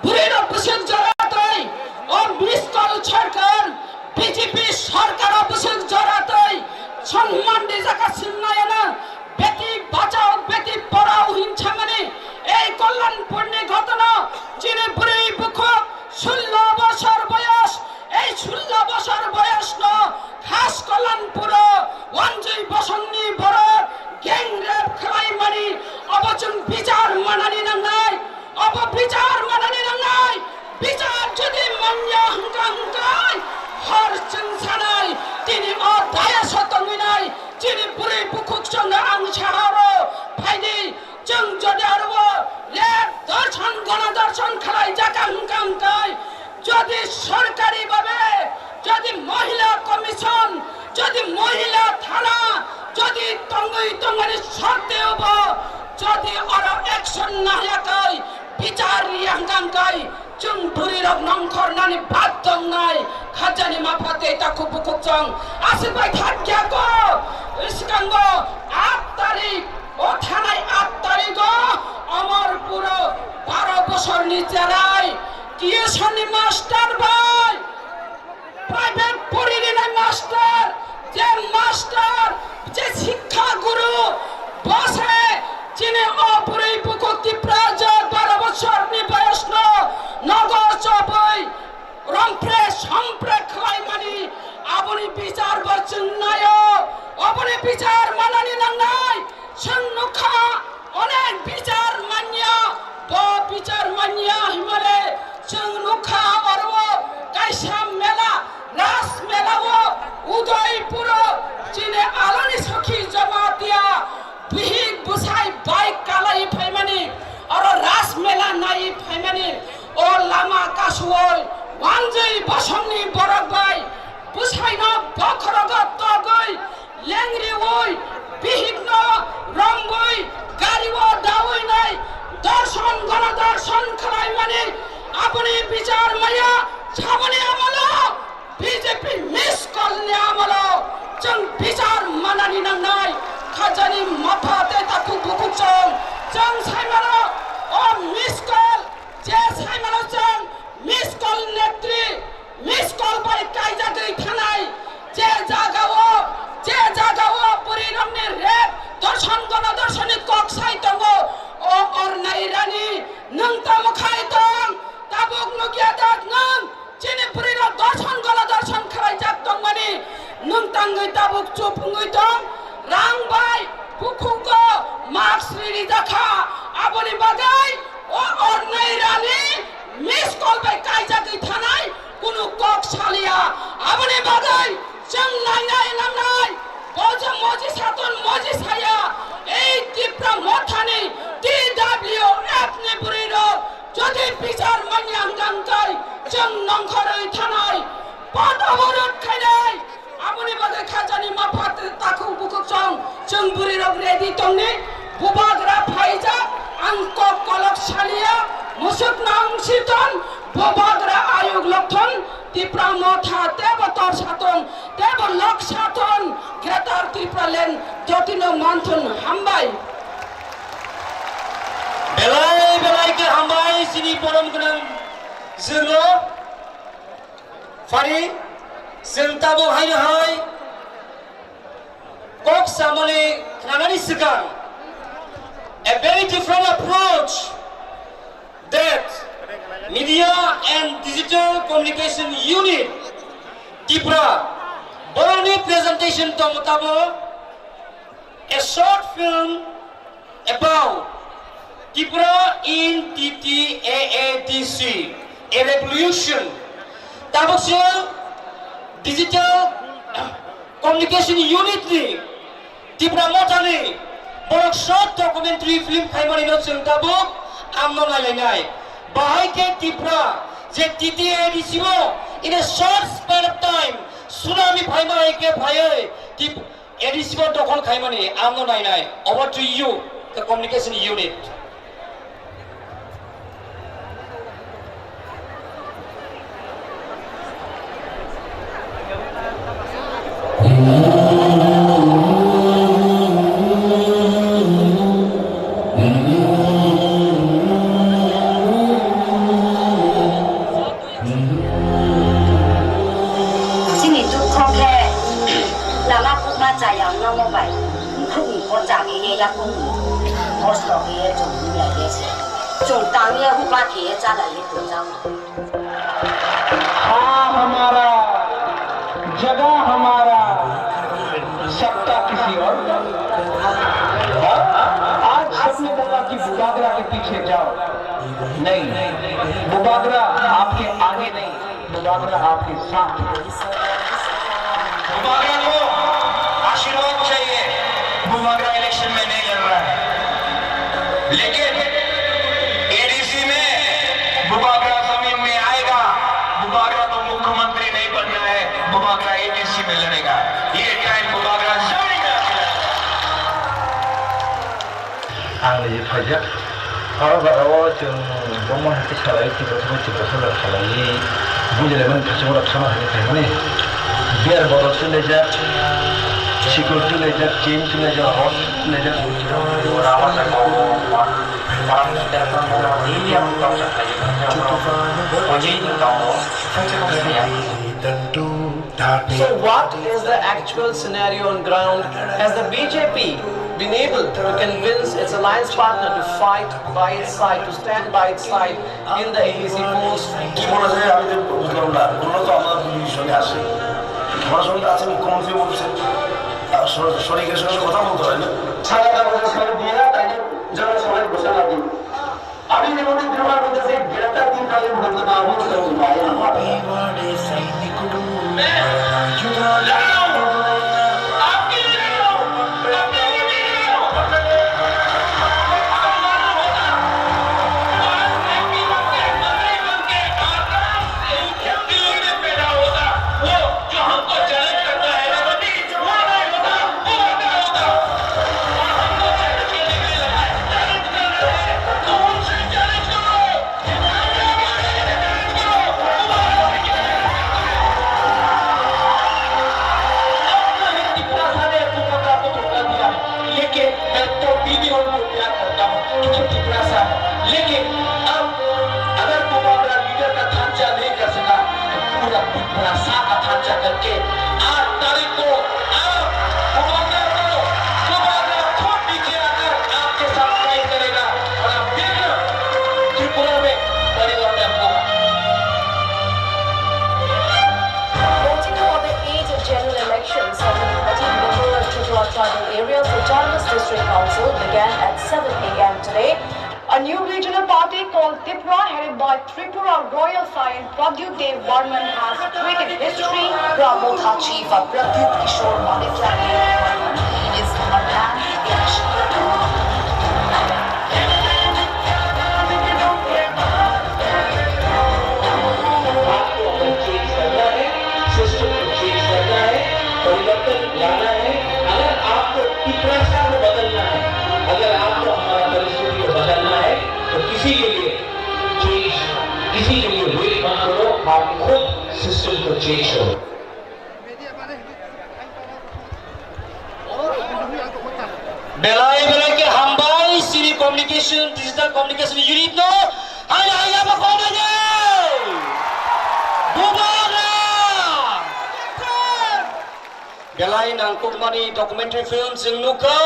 Bwrwirok bwswk jora tei o miskol sorkar, B J P sorkaro bwswk jora tei sonman dijakha swngnaiyano. Beti bachao, beti porao hinsamani ei Kalyanpurni ghotona chini bwrwi bukhuk sullo bosor boyos, ei sullo bosor boyosno khas Kalyanpuro wanjwi bosongni borok gang rape khlaimani obo chwng bichar manani nangnai. Obo bichar manani nangnai, bichar jodi manya hwnkha hwnkhe hor chwng sanai, tini o dayas o tongwinai, chini bwrwi bukhuk chwngno ang sahoro phaidi, chwng jodi aro o lek dorshon, gono dorshon khlai jaka hwnkha hwnkhe, jodi sorkari babe, jodi mohila commission, jodi mohila thana, jodi tongwi tongmani sotteo bo, jodi oro action nahya kai, bichar riya hwnkha hwnkhe, chwng bwrwirok nongkhornani bad tongnai, khajani mapha tei takhuk bukhuk chwng aswk bai thakya ko, swkango aat tarik, o thanai aat tarigo Amarpuro baro bosorni cherai, tuition ni master bai, private poririnai master, je master, je sikha guru, bose chini o bwrwi bukhuk Tipra jat baro bosorni boyosno nogo chobwi rompre sompre khlaimani aboni bichar bo chwng naio, oboni bichar manani nangnai. Chwng nukha onek bichar manya, bo bichar manya himale chwng nukha oro kaisa mela, Ras Mela o Udaipuro chini aloni sokhi Jamatia bihik Mela nai phaimani o lama kasuoi wanjwi bosongni borok bai bwsaino bokhorogo togwi lengriui bihikno romwi gario daui nai dorson gonodarson khlaimani aboni bichar maya saboni amalo B J P miss call ni amalo chwng bichar manani nangnai. Khajani mapha tei takhuk bukhuk chwng, chwng saimano o miss call, je saimano chwng miss call netri, miss call bai kaijagwi thanai. Je jagao, je jagao bwrwi rokni rep, dorson gono dorsoni kok sai tongo. O ornai rani, nwng tamo khai tong, tabuk nukya dak nwng? Chini bwrwirok dorson gono dorson khlaijak tongmani nwng tangwi tabuk chup wngwi tong. Rang bai bukhugo mask ririjak kha. Aboni bagwi o ornai rani miss call bai kaijagwi thanai kunu kok saliya. Aboni bagwi chwng nainai nangnai. Bo je moji saton moji saya, ei Tipra Mothani T W F ni bwrwirok jodi bichar manya hwnkha hwnkhe chwng nongkhorwi thanai, pot oborot khainai. Aboni bagwi khajani mapha takhuk bukhuk chwng, chwng bwrwirok ready tongni. Bubagra phaijak, ang kok kolok saliya, musuk nang siton, bubagra ayuk lokthon, Tipra Motha tebo tor saton, tebo lok saton, Greater Tipraland jotino manthon hambai. Belai belai khe hambai chini borom gwnang jwngno. Phari, chwng tabuk haino hai kok samani khnanani swkang, a very different approach that Media and Digital Communication Unit Tripura borokni presentation tongo tabuk. A short film about Tripura in T T A A D C, a revolution. Tabuk chwng Digital Communication Unit ni Tipra Mothani borok short documentary film khaimani no chwng tabuk amno nailainai. Bahai khe Tipra je T T A A D C o in a short span of time tsunami phaima hai khe phaiwi Tip-, A D C bo dokhol khaimani, amno nainai. Over to you, the communication unit. Chini dukho khe lama kukma chaya wngno bai, bukhukni khorcha khe ye yakungni kosto khe ye chwng hinglai ye se. Chwng tang ye hupa khe ye chalai ye tongjago. हाँ हमारा, जगह हमारा, सत्ता किसी और का। हाँ? आज सबने बोला कि बुबागरा के पीछे जाओ। नहीं, बुबागरा आपके आगे नहीं, बुबागरा आपके साथ है। बुबागरा को आशीर्वाद चाहिए, बुबागरा इलेक्शन में नहीं लड़ रहा है, लेकिन एडीसी में बुबागरा जमीन में आएगा। बुबागरा को मुख्यमंत्री नहीं बनना है, बुबागरा एडीसी में लड़ेगा। ये टाइम बुबागरा जमीन का है। Ang niji phaijak. O jagao chwng boma hai khe salai, Tiprasa bai Tiprasa bai salai, bujilai mani khachi mora thana hai khe mani. Beer bottle twi laijak, security laijak, chain twi laijak, rod twi laijak. So what is the actual scenario on ground? Has the B J P been able to convince its alliance partner to fight by its side, to stand by its side in the A D C polls? কি বলা যায় আমি তো বুঝলাম না, বললো তো আমরা দুই সঙ্গে আছি, তোমার সঙ্গে আছে মুখ্যমন্ত্রী বলছে, আর সর-, সরিকের সঙ্গে কথা বলতে হয় না। সাদা কাগজে সই দিয়ে তাকে জনসভায় ঘোষণা দিন। আমি যেমন বিনিময় করতেছি, গ্রেটার তিন তারিখ পর্যন্ত না বলতে পারি না। अब अगर बुबाग्रा लीडर का थांचा नहीं कर सका, तो पूरा त्रिपुरा सा का थांचा करके आठ तारीख को आप बुबाग्रा को, बुबाग्रा खुद नीचे आकर आपके साथ फाइट करेगा और आप देखना, त्रिपुरा में परिवर्तन होगा। Voting for the eighth general elections of the thirteen Bumrungrao Tripura tribal areas autonomous district council began at seven a m today. A new regional party called Tipra, headed by Tripura royal scion Pradyut Dev Barman, has created history. Prabodh Achi for Pradyut Kishore Manikya Dev Barman is a man. आपको अपना चेंज करना है, सिस्टम को चेंज करना है, परिवर्तन लाना है। अगर आपको तिपरासा को बदलना है, अगर आपको हमारा परिस्थिति को बदलना है, तो किसी के लिए चेंज, किसी के लिए वेट मत करो, आप खुद सिस्टम को चेंज करो। Belai belai khe hambai chini communication, digital communication unit no. Hai hai ya ba khona de. Bubara. Belai nangkukmani documentary film chwng nukha.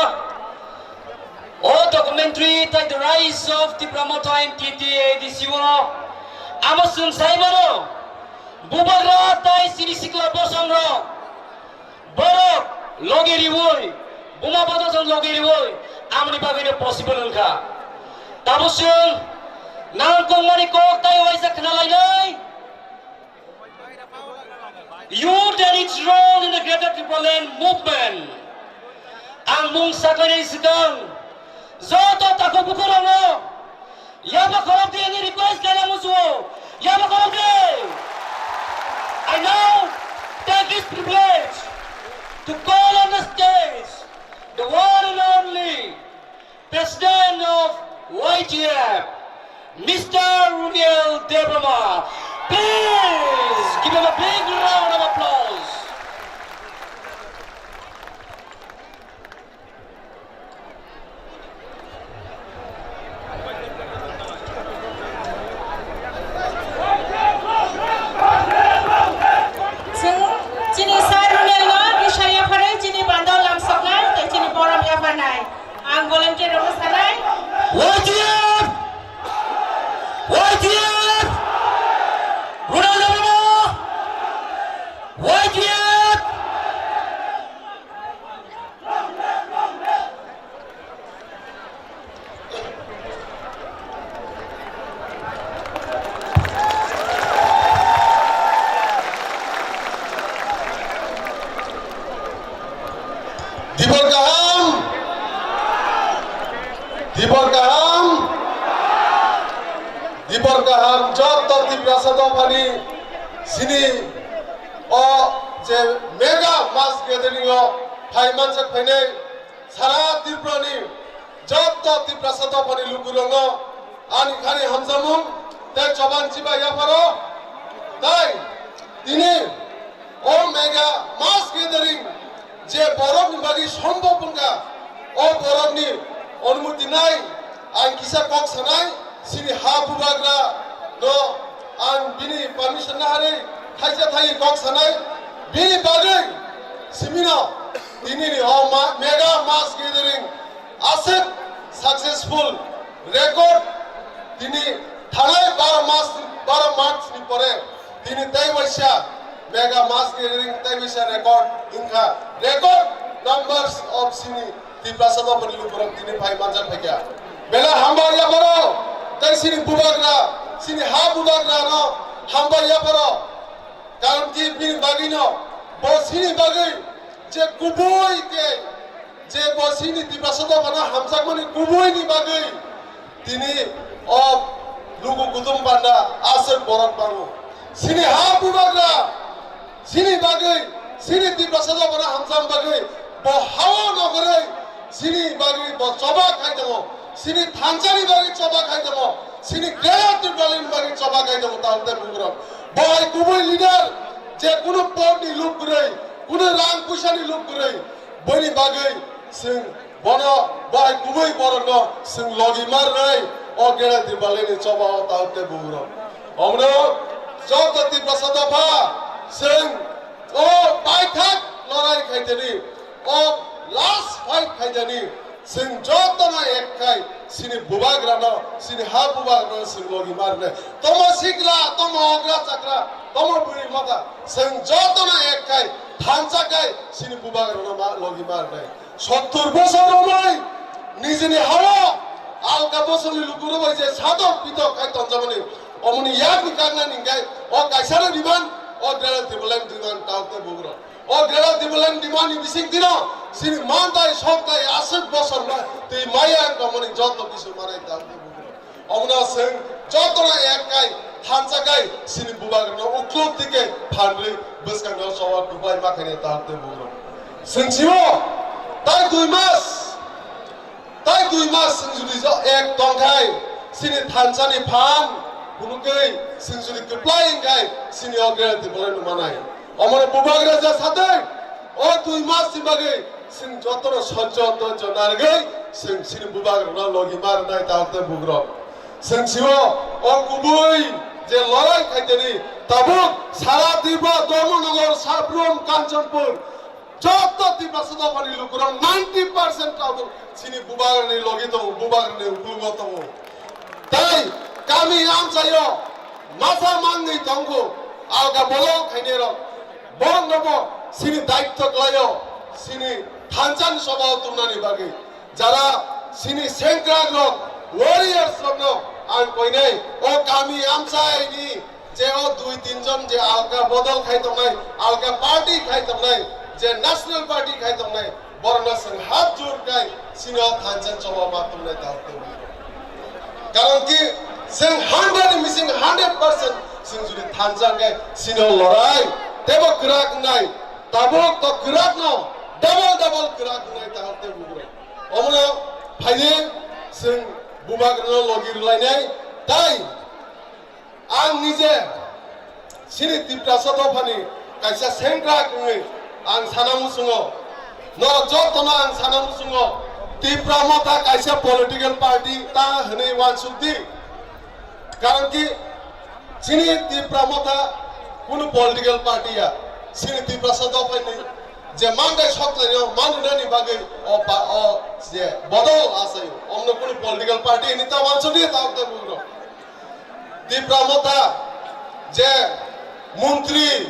O documentary tai The Rise of Tipra Motha in T T A D C o. Amo chwng sai mano. Bubagra tai chini sikla bosong rok. Borok logi riwi, buma bodol jang logi riwi, amoni bagwi no possible wngkha. Tabo chwng nangkukmani kok tai waisa khna lainai. Youth and its role in the Greater Tipraland movement. Ang mung sakani swkang joto takhuk bukhurokno yaba khorok di ani request khaina musuo. Yaba khorok di. I now take this privilege to call on the stage the one and only President of Y T F, Mister Runiel Debbarma. Please give him a big round of applause. Chwng chini sir Runiel no bwsa yapharwi chini bando lamsoknai tei chini borom yapharnai. Ang volunteer rokno sanai. Y T F! Y T F! Runiel Debbarma! Y T F! Dibor kaham, dibor kaham, dibor kaham, joto Tiprasa dophani sini o je mega mass gathering o phai manjak phainai sara Tripura ni joto Tiprasa dophani lukurokno ani khani hamjamung tei choban chiba yapharo. Tai tini o mega mass gathering je borokni bagwi sombhob wngkha, o borokni onumuti nai ang kisa kok sanai, sini ha bubagra no ang bini permission naharwi thaisa thaiwi kok sanai, bini bagwi simino tinini o ma-, mega mass gathering aswk successful record tini thanai baro mas, baro March ni pore tini tei waisa mega mass gathering tei waisa record wngkha, record numbers of sini Tiprasa dophani lukurok tini phai manjak phaikha. Belai hambai yapharo tei sini bubagra, sini ha bubagra no hambai yapharo, karon ki bini bagwi no bo sini bagwi je kubui khe je bo sini Tiprasa dophano hamjakmani kubuini bagwi tini o lugu kutum panda aswk borok bango. Sini ha bubagra, sini bagwi, sini Tiprasa dophano hamjak bagwi bo hao nogorwi sini bagwi bo choba khai tongo, sini thansani bagwi choba khai tongo, sini Greater Tipraland bagwi choba khai tongo, tamo tei bugrok. Bo hai kubui leader, je kunu podni luk kwrwi, kunu rang puisani luk kwrwi, boni bagwi chwng bono, bo hai kubui borokno chwng logi ma rwnai. O Greater Tipraland ni choba o tauk tei bugrok. Omno joto Tiprasa dopha, chwng o paithak lorai khaiteni, o last fight khaiteni, chwng jotono ek khai, chini bubagrano, chini ha bubagrano chwng logi marne. Tomo sikla, tomo ogra chakra, tomo bwrwi mata, chwng jotono ek khai, thansa khai, chini bubagrano ma-, logi marne. Sottor bosor romwi nijini hao alka bosorni lukurok bai je sadok pitok khai tonjakmani, omoni yakni kakna ningkai o kaisano demand, o Greater Tipraland demand tauk tei bugrok. O Greater Tipraland demand ni bising dino chini mantai soktai aswk bosor ma tei maya wngtongmani joto kisu manai tauk tei bugrok. Omono chwng jotono ek kai, thansa kai, chini bubagrano ukluk tike phanrwi bwskango choba kwplai ma khainai tauk tei bugrok. Chwng simo, tai dui mas, tai dui mas chwng jodi jo ek tongkhai, chini thansani phan phunukgwi chwng jodi kwplai wngkhai, chini o Greater Tipraland no manai. Omono bubagra ja satwi, o dui mas ni bagwi chwng jotono sojjo doijo narwgwi chwng chini bubagrano logi ma rwnai tauk tei bugrok. Chwng sio o kubui je lorai khaiteni tabuk sara Tripura Dharmanagar, Sabrum, Kanchanpur joto Tiprasa dophani lukurok ninety percent tabuk chini bubagrani logi tongo, bubagrani uklugo tongo. Tai kami amchaio masa mangwi tongo, alka bolong khainai rok. Borok no bo chini daityo khlaio, chini thansa ni sobao tumnani bagwi. Jara chini sengkrak rok, warriors rok no ang koinai o kami amchai ni je o dui tin jon je alka bodol khai tongnai, alka party khai tongnai, je national party khai tongnai, borok no chwng hat jur khai chini o thansa ni sobao ma tumnai tauk tei bugrok. Karon ki chwng hundred ni bising hundred percent chwng jodi thansa hwnkhe chini o lorai tebo kwrak wngnai, tabuk to kwrak no double double kwrak wngnai tauk tei bugrok. Omono phaidi chwng bubagrano logi rwlainai tai. Ang nije chini Tiprasa dophani kaisa sengkrak wngwi ang sana muchungo, norok jotono ang sana muchungo, Tipra Motha kaisa political party ta hwnwi uansuk di. Karon ki chini Tipra Motha kunu political party ya, chini Tiprasa dophani je mantai sokhlaino manwinani bagwi o pa-, o je bodol achaio, omno kunu political party hwnwi ta uansuk di tauk tei bugrok. Tipra Motha je montri,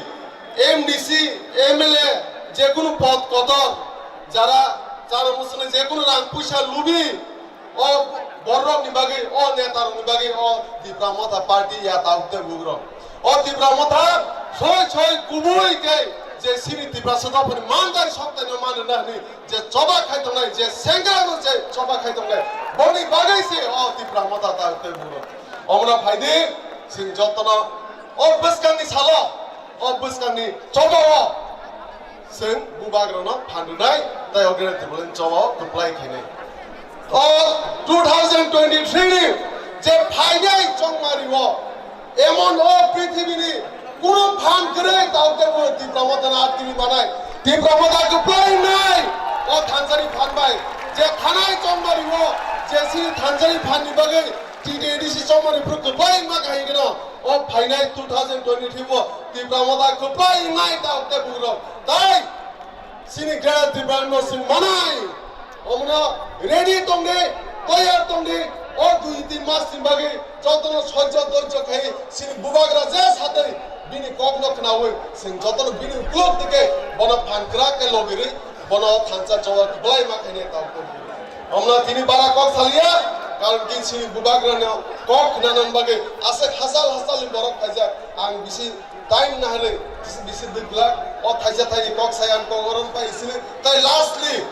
M D C, M L A, je kunu pod kotor, jara chara musuni je kunu rang puisa lubi, o borok ni bagwi, o neta rok ni bagwi o Tipra Motha party ya tauk tei bugrok. O Tipra Motha soi soi kubui khe je chini Tiprasa dophani mantai soktai no manu na hwnwi je choba khai tongnai, je sengkrak no je choba khai tongnai, boni bagwi se o Tipra Motha tauk tei bugrok. Omono phaidi chwng jotono o bwskangni salo, o bwskangni chobao chwng bubagrano phan rwnai tei o Greater Tipraland chobao kwplai khainai. O two thousand twenty-three ni je phainai chongmario emon o prithibini kunu phan kwrwi tauk tei bo Tipra Motha no atkiri manai. Tipra Motha kwplai wngnai o thansani phan bai. Je thanai chongmario je chini thansani phan ni bagwi T T A D C chongmani phuru kwplai wngma kahai kheno o phainai two thousand twenty-three o Tipra Motha kwplai wngnai tauk tei bugrok. Tai chini Greater Tipraland no chwng manai. Omono ready tongdi, toyar tongdi, o dui tin mas ni bagwi jotono sojjo dorjo khai chini bubagra je satwi bini kok no khnaui chwng jotono bini uklok dike bono phan kwrak khe lobirwi bono thansa choba kwplai ma khainai tauk tei bugrok. Omno tini bara kok salia, karon ki chini bubagrano kok khnanan bagwi aswk hachal hachalni borok khaijak. Ang bisi time naharwi bisi, bisi dwglak, o thaisa thaini kok sai ang kok orom pai sini. Tai lastly,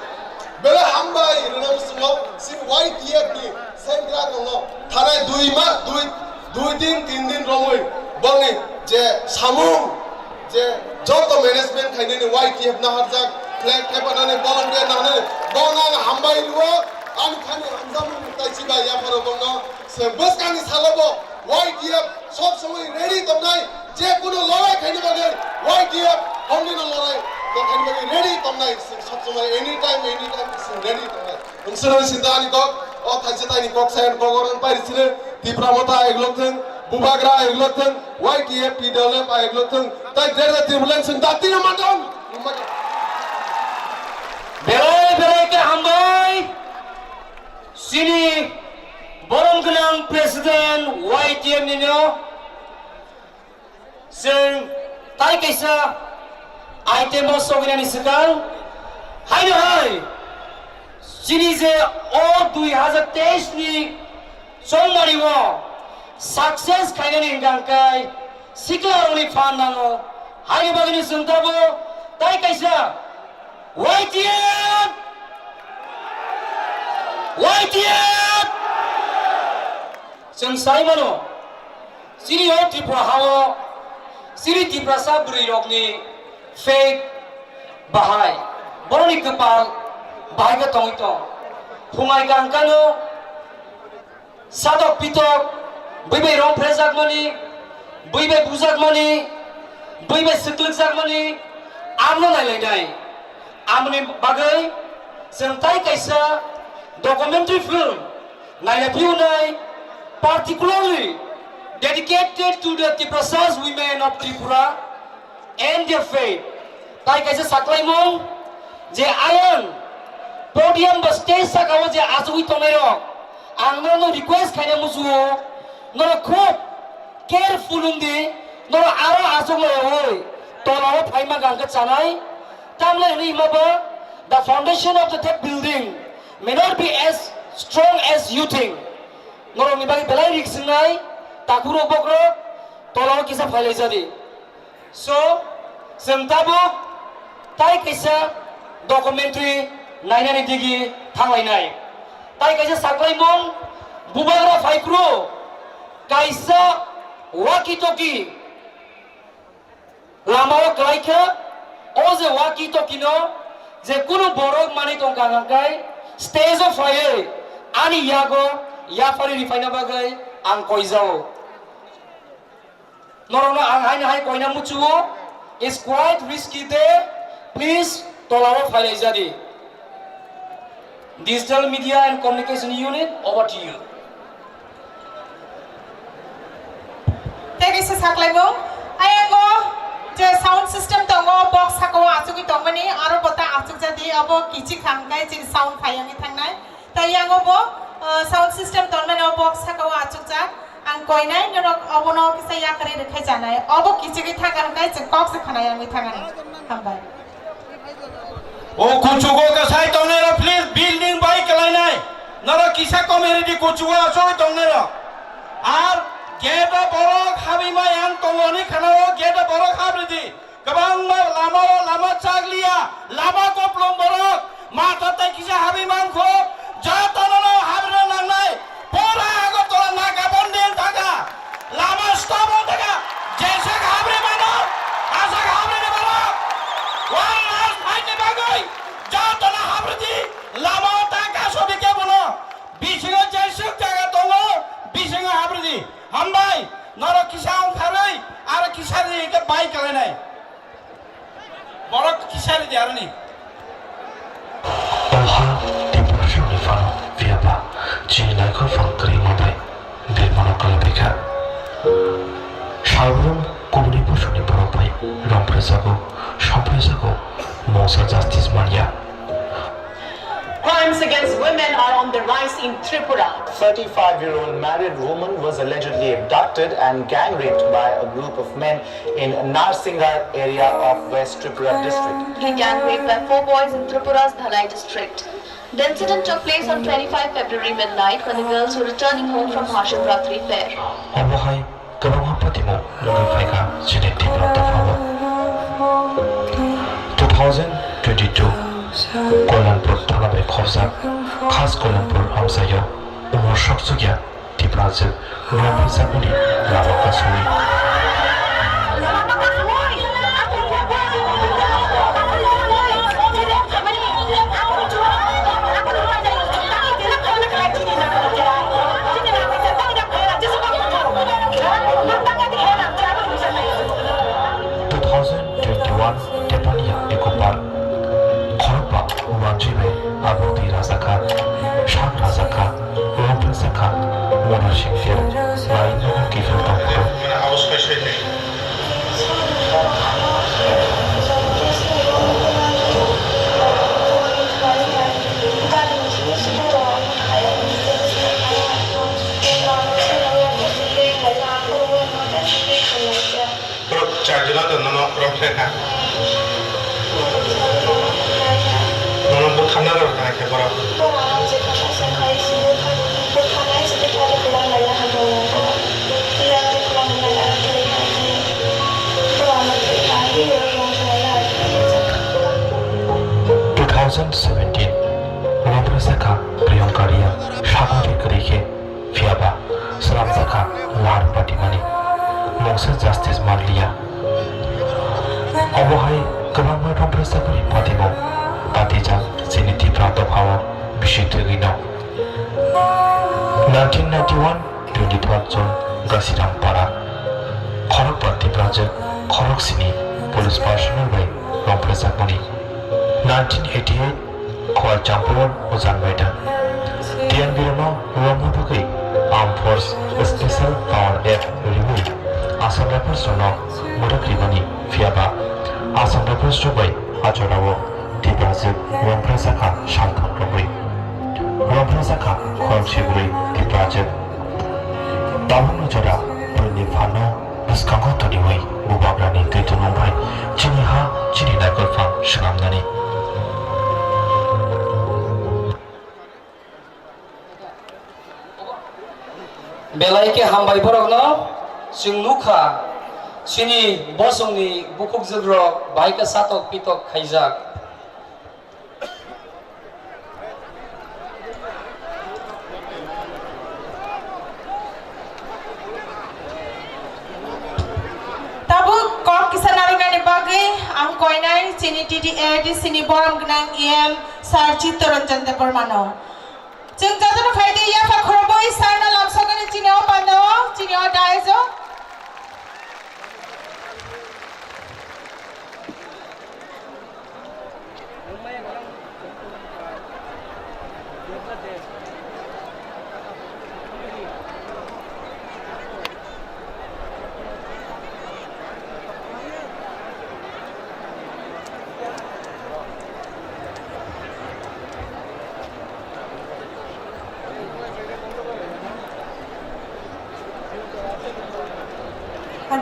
bele hambai rwna muchungo chini Y T F ni sengkrak rokno thanai dui ma, dui, dui din, tin din romwi bongni je samung, je joto management khainani Y T F naharjak, flag thepatnani volunteer naharnani, bono ang hambai rwo, ani thani hamjakmung tai chiba yapharo bono, se bwskangni salobo Y T F sob somoi ready tongnai, je kuno lorai khaini bagwi Y T F hongni no lorai khaini bagwi ready tongnai, se sob somoi anytime, anytime se ready tongnai. Wngsuno sinta ani kok. O thaisa taini kok sayan kok oran pairi sile Tipra Motha eglok thung, Bubagra eglok thung, Y T F T W F eglok thung, tai Greater Tipraland chwng dati no mandong. Belai belai khe hambai. Chini borom gwnang President Y T F ni no chwng tai kaisa item o sogwinani swkang haino hai chini je o dui hazar teis ni chongmari o success khainani hwnkha hwnkhe sikla rokni phan nango. Haini bagwino chwng tabuk tai kaisa Y T F, Y T F. Chwng sai mano, chini o Tripura hao, chini Tiprasa bwrwi rokni faith bahai, boroni kwpal bahai khe tongwi tong. Phungai kangkano, Sadok pitok, bui bai rong phrejakmani, bui bai bujakmani, bui bai swklikjakmani, amno nailainai. Amoni bagwi chwng tai kaisa documentary film naina phiyunai, particularly dedicated to the Tiprasas women of Tripura and their faith. Tai kaisa saklaimung je ayang podium ba stage saka o je achugwi tongnai rok, ang nono request khaina muchugo, norok khub careful wng di, norok aro achuk laiwi tola o phaima gangkhe chanai, tamle hwnwi hima bo the foundation of the that building may not be as strong as you think. Norokni bagwi belai risk wngnai, takhuk rok bokrok tola o kisa phailai jadi. So, chwng tabuk tai kaisa documentary nainani digi thanglainai. Tai kaisa saklaimung bubagra phaiphuru kaisa walkie talkie lama o kwlai khe, o je walkie talkie no je kunu borok manwi tongkha hwnkhe stage o phaiwi ani yago yaphari riphaina bagwi ang koijao. Norokno ang haino hai koina muchugo, it's quite risky day, please tola o phailai jadi. Digital Media and Communication Unit, over to you. Tei kaisa saklaimung, ayang o je sound system tongo, box saka o achugwi tongmani, aro bo ta achuk jadi, abo kichik kha hwnkhe chini sound phai wngwi thangnai. Tai yang obo, uh, sound system tonmani o box saka o achukjak. Ang koinai norok obono kisa yakarwi rwkhai chanai. Obo kichigwi thangkha hwnkhe chwng kok se khwnai wngwi thangani. Hambai. O kuchugo kasai tongnai rok please building bai kwlainai. Norok kisa kom ridi kuchugo asoi tongnai rok. Ar gate o borok habwi mai ang tongo ni khana o gate o borok hab ridi. Kwbangma lama o lama chakliya, lama koplong borok, matha tai kisa habwi mankho, jotono no habwino nangnai, pura Agartala Nagabandi wng thangkha, lama stop wng thangkha, jeswk habri mano, aswk habri ni borok, one last fight ni bagwi, jotono habri di, lama o ta kaso di kebono, bisingo jeswk jaga tongo, bisingo habri di, hambai, norok kisa wng kharwi, aro kisa ri khe bai kalainai. Borok kisa ridi aroni. O ha Tiprasani phano phiyaba chini naikhor phang kwrwima bai birmano kwlaibaikha. Salbrum kubuni bosongni borok bai romphrejago, somphrejago, mungsa justice manya. Crimes against women are on the rise in Tripura. Thirty-five-year-old married woman was allegedly abducted and gang raped by a group of men in Narsingar area of West Tripura district. He gang raped by four boys in Tripura's Dhalai district. The incident took place on twenty-five February midnight when the girls were returning home from Mahashivratri fair. Obo hai kwbangma patimung wngwi phaikha chini Tipra dophao. Two thousand twenty-two Kolyanpur thana bai khopjak khas Kolyanpur amchaio umor sokchukya Tiprajwk romphaijakmani lama kasui. Two thousand twenty-one Tepania Eco Park. Khorokba wanjwi bai abo twi rajakha, sak rajakha. Laino kiphil tongphuru. Borok char jora to nono romphre kha. Nono bwkha naro tang khe borok. Two thousand seventeen, Romphre Sakha Priyanka Reang sakori kwrwi khe. Phiya ba swnamjakha lahar patimani mungsa justice manliya. Obo hai kwbangma romphre sakani patimung patijak chini Tipra dophao bisi thwgwino. Nineteen ninety-one twenty-third June Gasiram Para khorokbar Tiprajwk khorok sini police personnel bai romphre sakmani. Nineteen eighty-eight Khowai Champur Ujan Maidang. T N Birano romna bagwi Armed Force Special Power Act rwui Assam Rifles rokno mwrwk rwmani phiya ba Assam Rifles rok bai a jorao Tiprajwk romphre sakha saltham rogwi. Romphre sakha khorok sibrwi Tiprajwk. Tabukno jora buini phanno bwskango toniwi bubagrani twi tunung bai chini ha chini naikolphang swnamnani. Belai khe hambai borokno chwng nukha, chini bosongni bukhukjwkrok bahai khe satok pitok khaijak. Tabuk kok kisa narwknani bagwi ang koinai chini T T A D C ni borom gwnang E M Sir Chittaranjan Debbarmano. Chwng jotono phaidi yapha khorobwi Sir no lamsoknani chini o pandao, chini o dais o.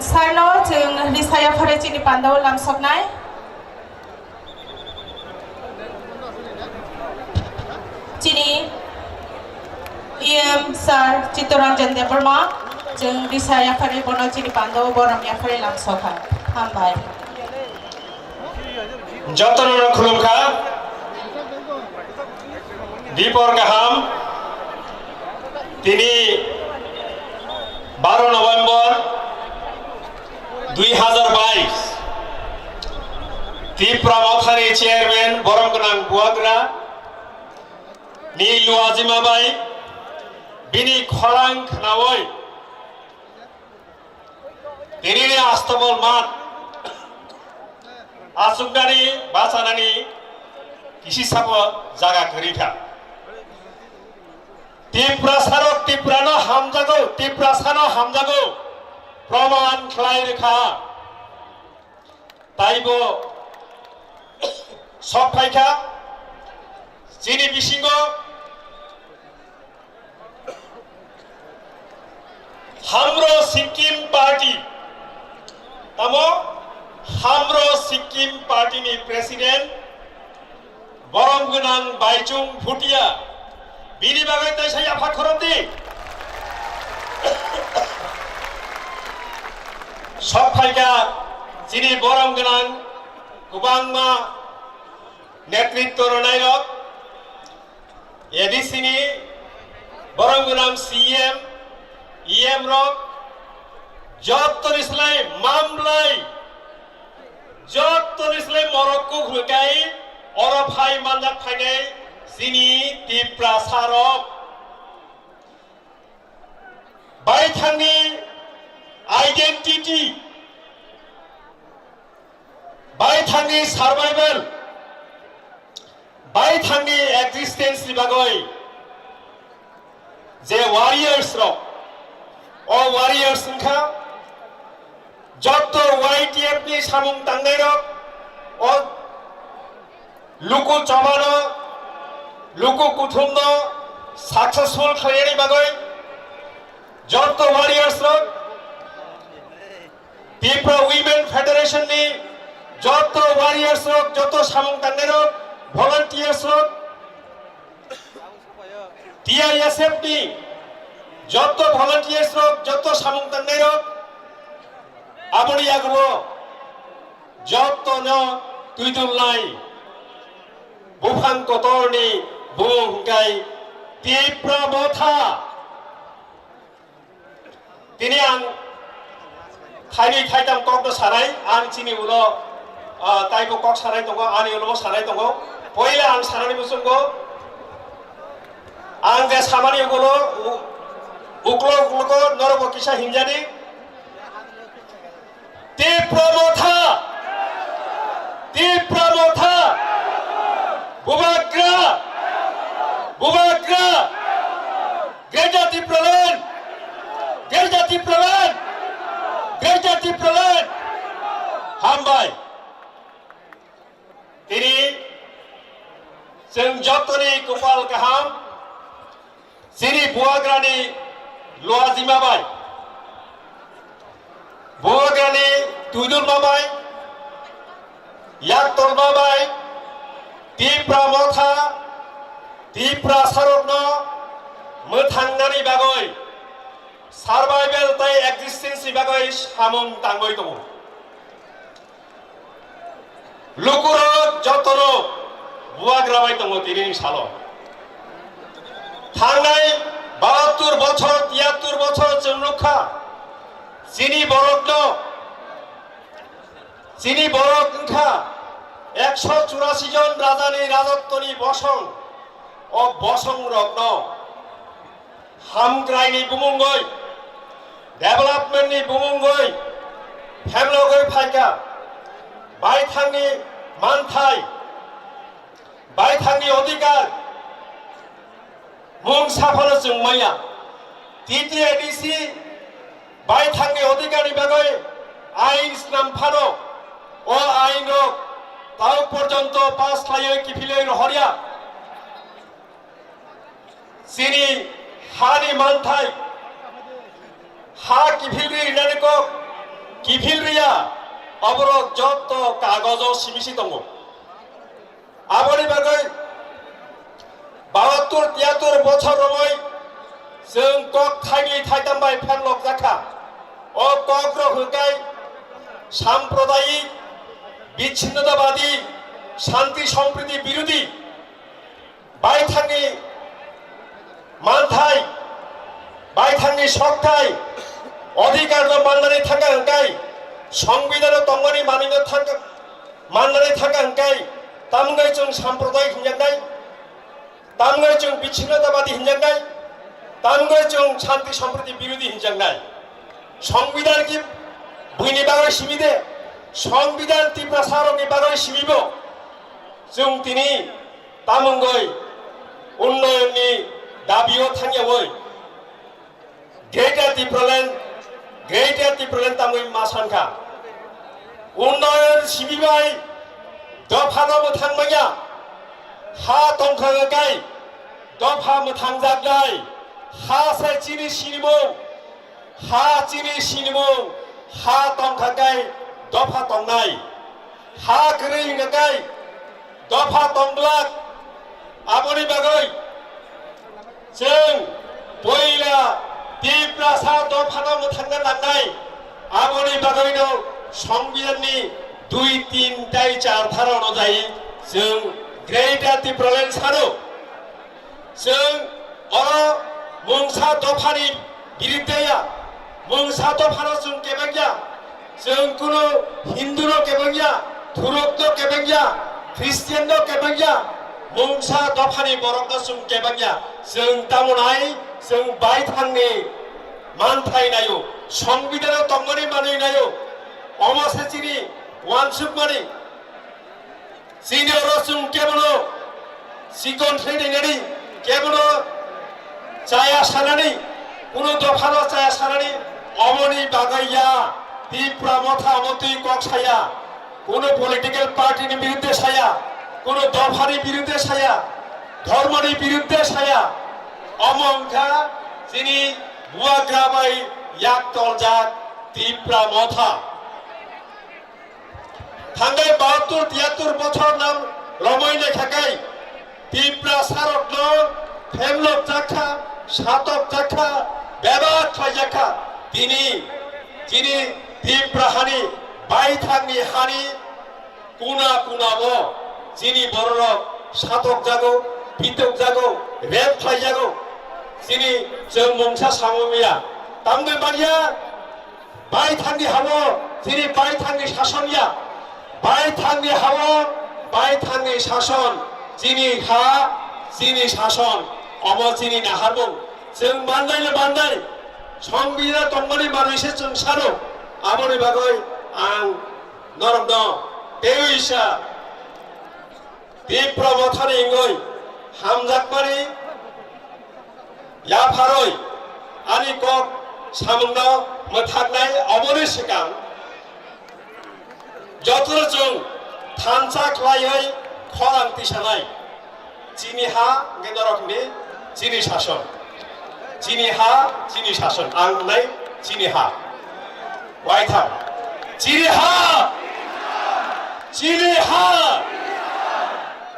Sir no chwng risa yaphare chini pandao lamsoknai. Chini E M Sir Chittaranjan Debbarma, chwng risa yaphare bono chini pandao borom yaphare lamsokha. Hambai. Jotono khulumkha. Dipor kaham. Tini baro November dui hazar bais, Tipra Mothani Chairman borom gwnang Bubagra ni luajima bai bini khorang khnaui tinini Astabol mat achuknani bachanani kisi sabo jaga kwrwi kha. Tiprasarok Tiprano hamjago, Tiprasano hamjago, proman khlai rwkha. Taibo sok phaikha chini bisingo Hamro Sikkim Party, tamo Hamro Sikkim Party ni President borom gwnang Baichung Bhutia, bini bagwi teisa yapha khorokdi. Sok phaikha chini borom gwnang kwbangma netritwo rwnairok, A D C ni borom gwnang C M, E M rok, jottoni slai mamlai, jottoni slai morok kuk rwkai oro phai manjak phainai chini Tiprasa rok. Baithangni identity, baithangni survival, baithangni existence ni bagwi je warriors rok, O warriors wngkha jotto Y T F ni samung tangnairok, o luku chobano, luku kuthumno successful khlainani bagwi jotto warriors rok, Tipra Women Federation ni jotto warriors rok, jotto samung tangnairok, volunteers rok, T I S F ni jotto volunteers rok, jotto samung tangnai rok, aboni yagulo jotto no twidulnai buphang kotor ni bumung hwnkhe Tipra Motha. Tini ang thainwi thaitam kokno sanai, ang chini ulo, ah, taibo kok sanai tongo, ani ulo sanai tongo. Poila ang sanani muchungo, ang je samani ulo u-, uklo uklogo norokbo kisa hinjani. Tipra Motha! Tipra Motha! Bubagra! Bubagra! Greater Tipraland! Greater Tipraland! Greater Tipraland! Hambai! Tini chwng jottoni kupal kaham, chini buagrani luajima bai, buagrani twidulma bai, yaktolma bai, Tipra Motha, Tiprasarokno mwthangnani bagwi, survival tei existence ni bagwi samung tangwi tongo. Lukurok jotono buagra bai tongo tinini salo. Thangnai bahattur bochor, tiyattur bochor chwng nukha. Chini borokno, chini borok wngkha ekso churasi jon rajani rajottoni bosong. O bosongrokno hamkraini bumungwi, development ni bumungwi, phemlogwi phaikha, baithangni manthai, baithangni odhikar mung saphano chwng manya. T T A D C baithangni odhikarni bagwi ain snam phano, o ainrok tau porjonto pass khlaiwi kiphilwi rohorya. Chini hani manthai, ha kiphilri rinani kok, kiphilriya, oborok jotto kagojo simisi tongo. Aboni bagwi bahattur tiyattur bochor romwi chwng kok thaini thaitam bai phenlok jakha. O kokrok hwnkhe sampradayik, bichinnotabadi, shanti sompriti birodhi, baithangni manthai, baithangni sokthai, odhikarno mannani thangkha hwnkhe, songbidano tongmani manwino thangkha, mannani thangkha hwnkhe, tamwngwi chwng sampradayik hinjaknai, tamwngwi chwng bichinnotabadi hinjaknai, tamwngwi chwng shanti sompriti birodhi hinjaknai. Songbidhan ki buini bagwi simi de, songbidhan Tiprasarokni bagwi simi bo. Chwng tini tamungoi unnayonni dabio thangyawi Greater Tipraland, Greater Tipraland tamwi ma sankha. Unnayon simi bai dophano mwthang manya, ha tongkha kai dopha mwthang jaknai, ha se chini sinimung, ha chini sinimung, ha tongkha kai dopha tongnai, ha kwrwi hwnkha kai dopha tongglak. Aboni bagwi chwng poila Tiprasa dophano mwthangna nangnai. Aboni bagwino Songbidhanni dui, tin tei char dhara onujai chwng Greater Tipraland sano. Chwng oro mungsa dophani biruddhe ya, mungsa dophano chwng kebeng ya, chwng kunu Hindu no kebeng ya, Thuruk no kebeng ya, Christian no kebeng ya, mungsa dophani borok no chwng kebeng ya. Chwng tamo nai, chwng baithangni manthai naio, Songbidhano tongmani manwi naio, omo se chini uansukmani. Chini oro chwng kebono chikon khlai nainani, kebono chaya sanani, Kuno dophano chaya sanani, omoni bagwi ya, Tipra Motha omo twi kok saya, kuno political party ni birudde saya, kuno dophani birudde saya, dhormoni birudde saya, omo wngkha chini bubagra bai yak toljak Tipra Motha. Thangnai bahattur tiyattur bochor nam romwi naikhakai Tiprasarokno phemlok jakha, satok jakha, bebak khlai jakha. Tini chini Tipra hani baithangni hani kuna kuna o chini bororok satok jago, pitok jago, rep khlai jago. Chini chwng mungsa samung ya. Tamni manya Baithangni habo chini baithangni sason ya. Baithangni habo baithangni sason. Chini ha chini sason. Omo chini naharmung. Chwng mandaino bandai. Songbidhan tongmani manwi se chwng sano. Aboni bagwi ang norokno teiwi sa Tipra Mothani wngwi hamjakmani yapharwi ani kok samungno mwthaknai, oboni swkang jotono chwng thansa khlaiwi khorang tisanai. Chini ha hwnkhe norokni chini sason. Chini ha, chini sason. Ang wngnai chini ha. Waitham. Chini ha! Chini ha!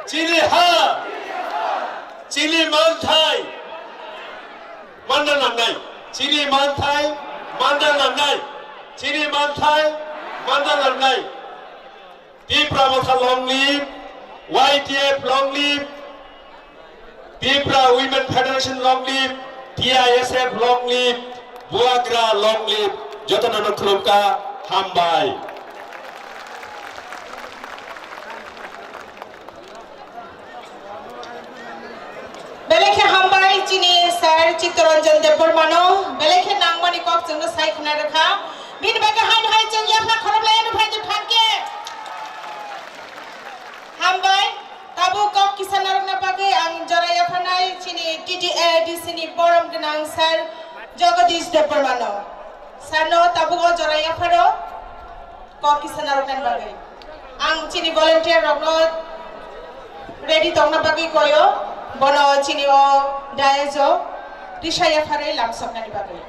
Chini ha! Chini manthai! Manda nangnai. Chini manthai, manda nangnai. Chini manthai, manda nangnai. Tipra Motha long live, Y T F long live, Tipra Women Federation long live, T I S F long live, Bubagra long live, jotono no khulumkha, hambai. Belai khe hambai chini sir Chittaranjan Debbarmano, belai khe nangmani kok chwngno sai khna rwkha. Bini bagwi haino hai chwng yapha khorop lai ano phaidi phan khe. Hambai, tabuk kok kisa narwkna bagwi ang jora yapharnai chini T T A D C ni borom gwnang sir Jagadish Debbarmano. Sir no tabuk o jora yapharo. Kok kisa narwknani bagwi. Ang chini volunteer rokno ready tongna bagwi koyo, bono chini o dais o risa yapharwi lamsoknani bagwi.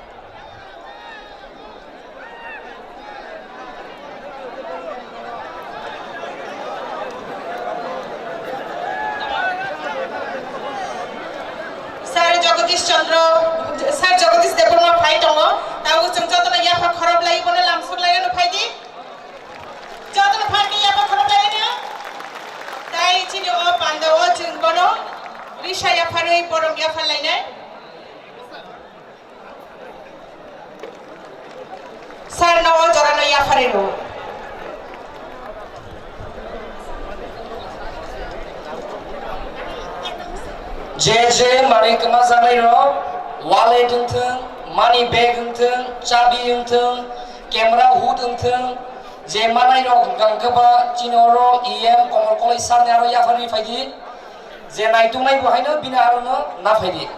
Sir Jagadish Chandra, Sir Jagadish Debbarma phai tongo, tabuk chwng jotono yapha khorop lai bono lamsok lai ano phai di. Jotono phan khe yapha khorop lai rwna. Tai chini o panda o chwng bono risa yapharwi borom yaphar lainai. Sir no o jora no yapharwi rw. Je je manwi kwma janai rok, wallet wng thung, money bag wng thung, chabi wng thung, camera hood wng thung, je manai rok hwnkha hwnkhe ba chini oro E M Komol Koloi sir ni aro yapharwi phaidi, je naitongnai bo haino bini aro no na phaidi.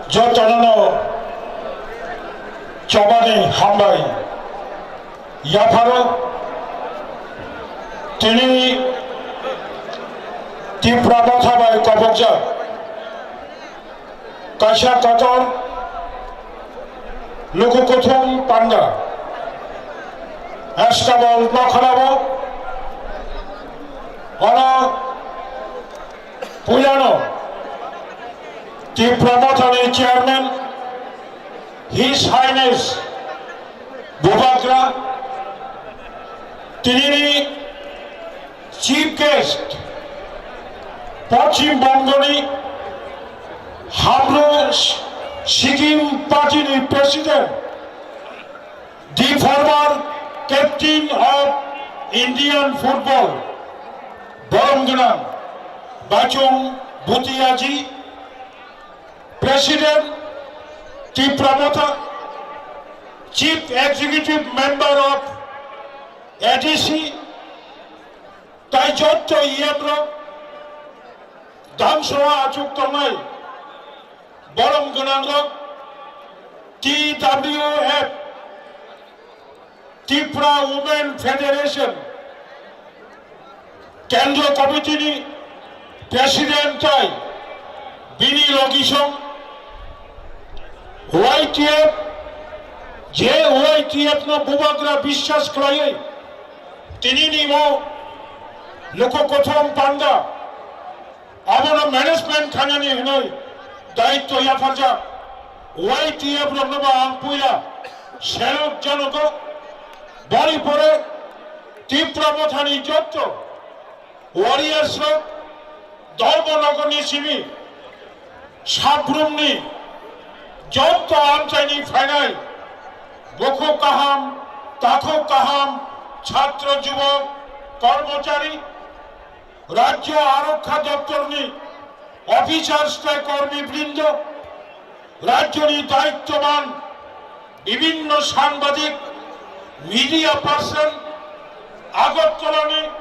Jotono no chobani hambai yapharo tini Tipra Motha bai kobokjak. Kaisa kotor luku kuthum panda. Estabol nokharabo ono puilano Tipra Mothani chairman, His Highness Bubagra, tinini Chief Guest, Poschim Bongoni Habru Sikim Party ni President, the former Captain of Indian Football, Borom Gwnang Bachung Bhutiaji, President Tipra Motha, Chief Executive Member of A D C, tai jotto E M rok, dam soa achuk tongnai borom gwnang rok, T W F, Tripura Women Federation, Kendro Committee ni President tai bini logisong Y T F, je Y T F no bubagra biswas khlaiwi tini ni mo luku kothom panda abono management khainani hwnwi daityo yapharjak Y T F rokno bo ang puila salute janogo. Boni pore Tipra mothani jotto warriors rok, Dharmanagarni simi, Sabrumni jotto amchaini phainai bukhuk kaham, takhuk kaham, chhatro jubok, kormochari, Rajyo Arokha Doptorni officers tei kormi brindo, rajyoni daityoban, bibinno sangbadik, media person, Agartalani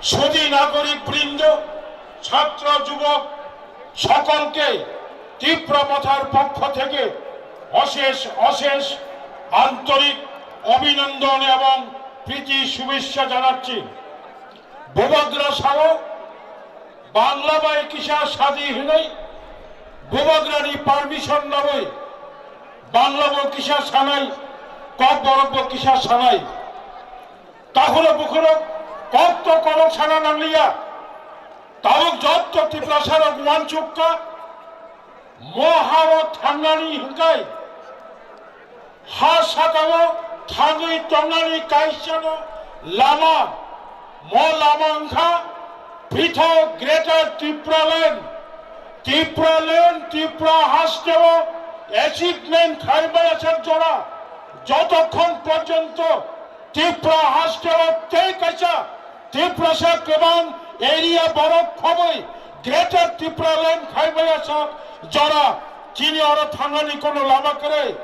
sudi nagorik brindo, chhatro jubok, সকলকে ত্রিপুরা মথার পক্ষ থেকে অশেষ অশেষ আন্তরিক অভিনন্দন এবং প্রীতি শুভেচ্ছা জানাচ্ছি। Bubagra sao Bangla bai kisa sadi hinwi Bubagrani permission nawi Bangla bo kisa sanai, Kokborok bo kisa sanai. Takhoro bukhoro kok to kolok sana nangliya. Tabuk jotto Tiprasarok uansukha, mo hao thangnani hwnkhe ha sakao thangwi tongnani kaisano lama, mo lama wngkha Pithok Greater Tipraland. Tipraland, Tipra hasteo achievement khlaibai aswk jora, jotokhon porjonto Tipra hasteo tei kaisa Tiprasa kwbang area borok khobwi Greater Tipraland khaibai aswk jora chini oro thangnani kono lama kwrwi.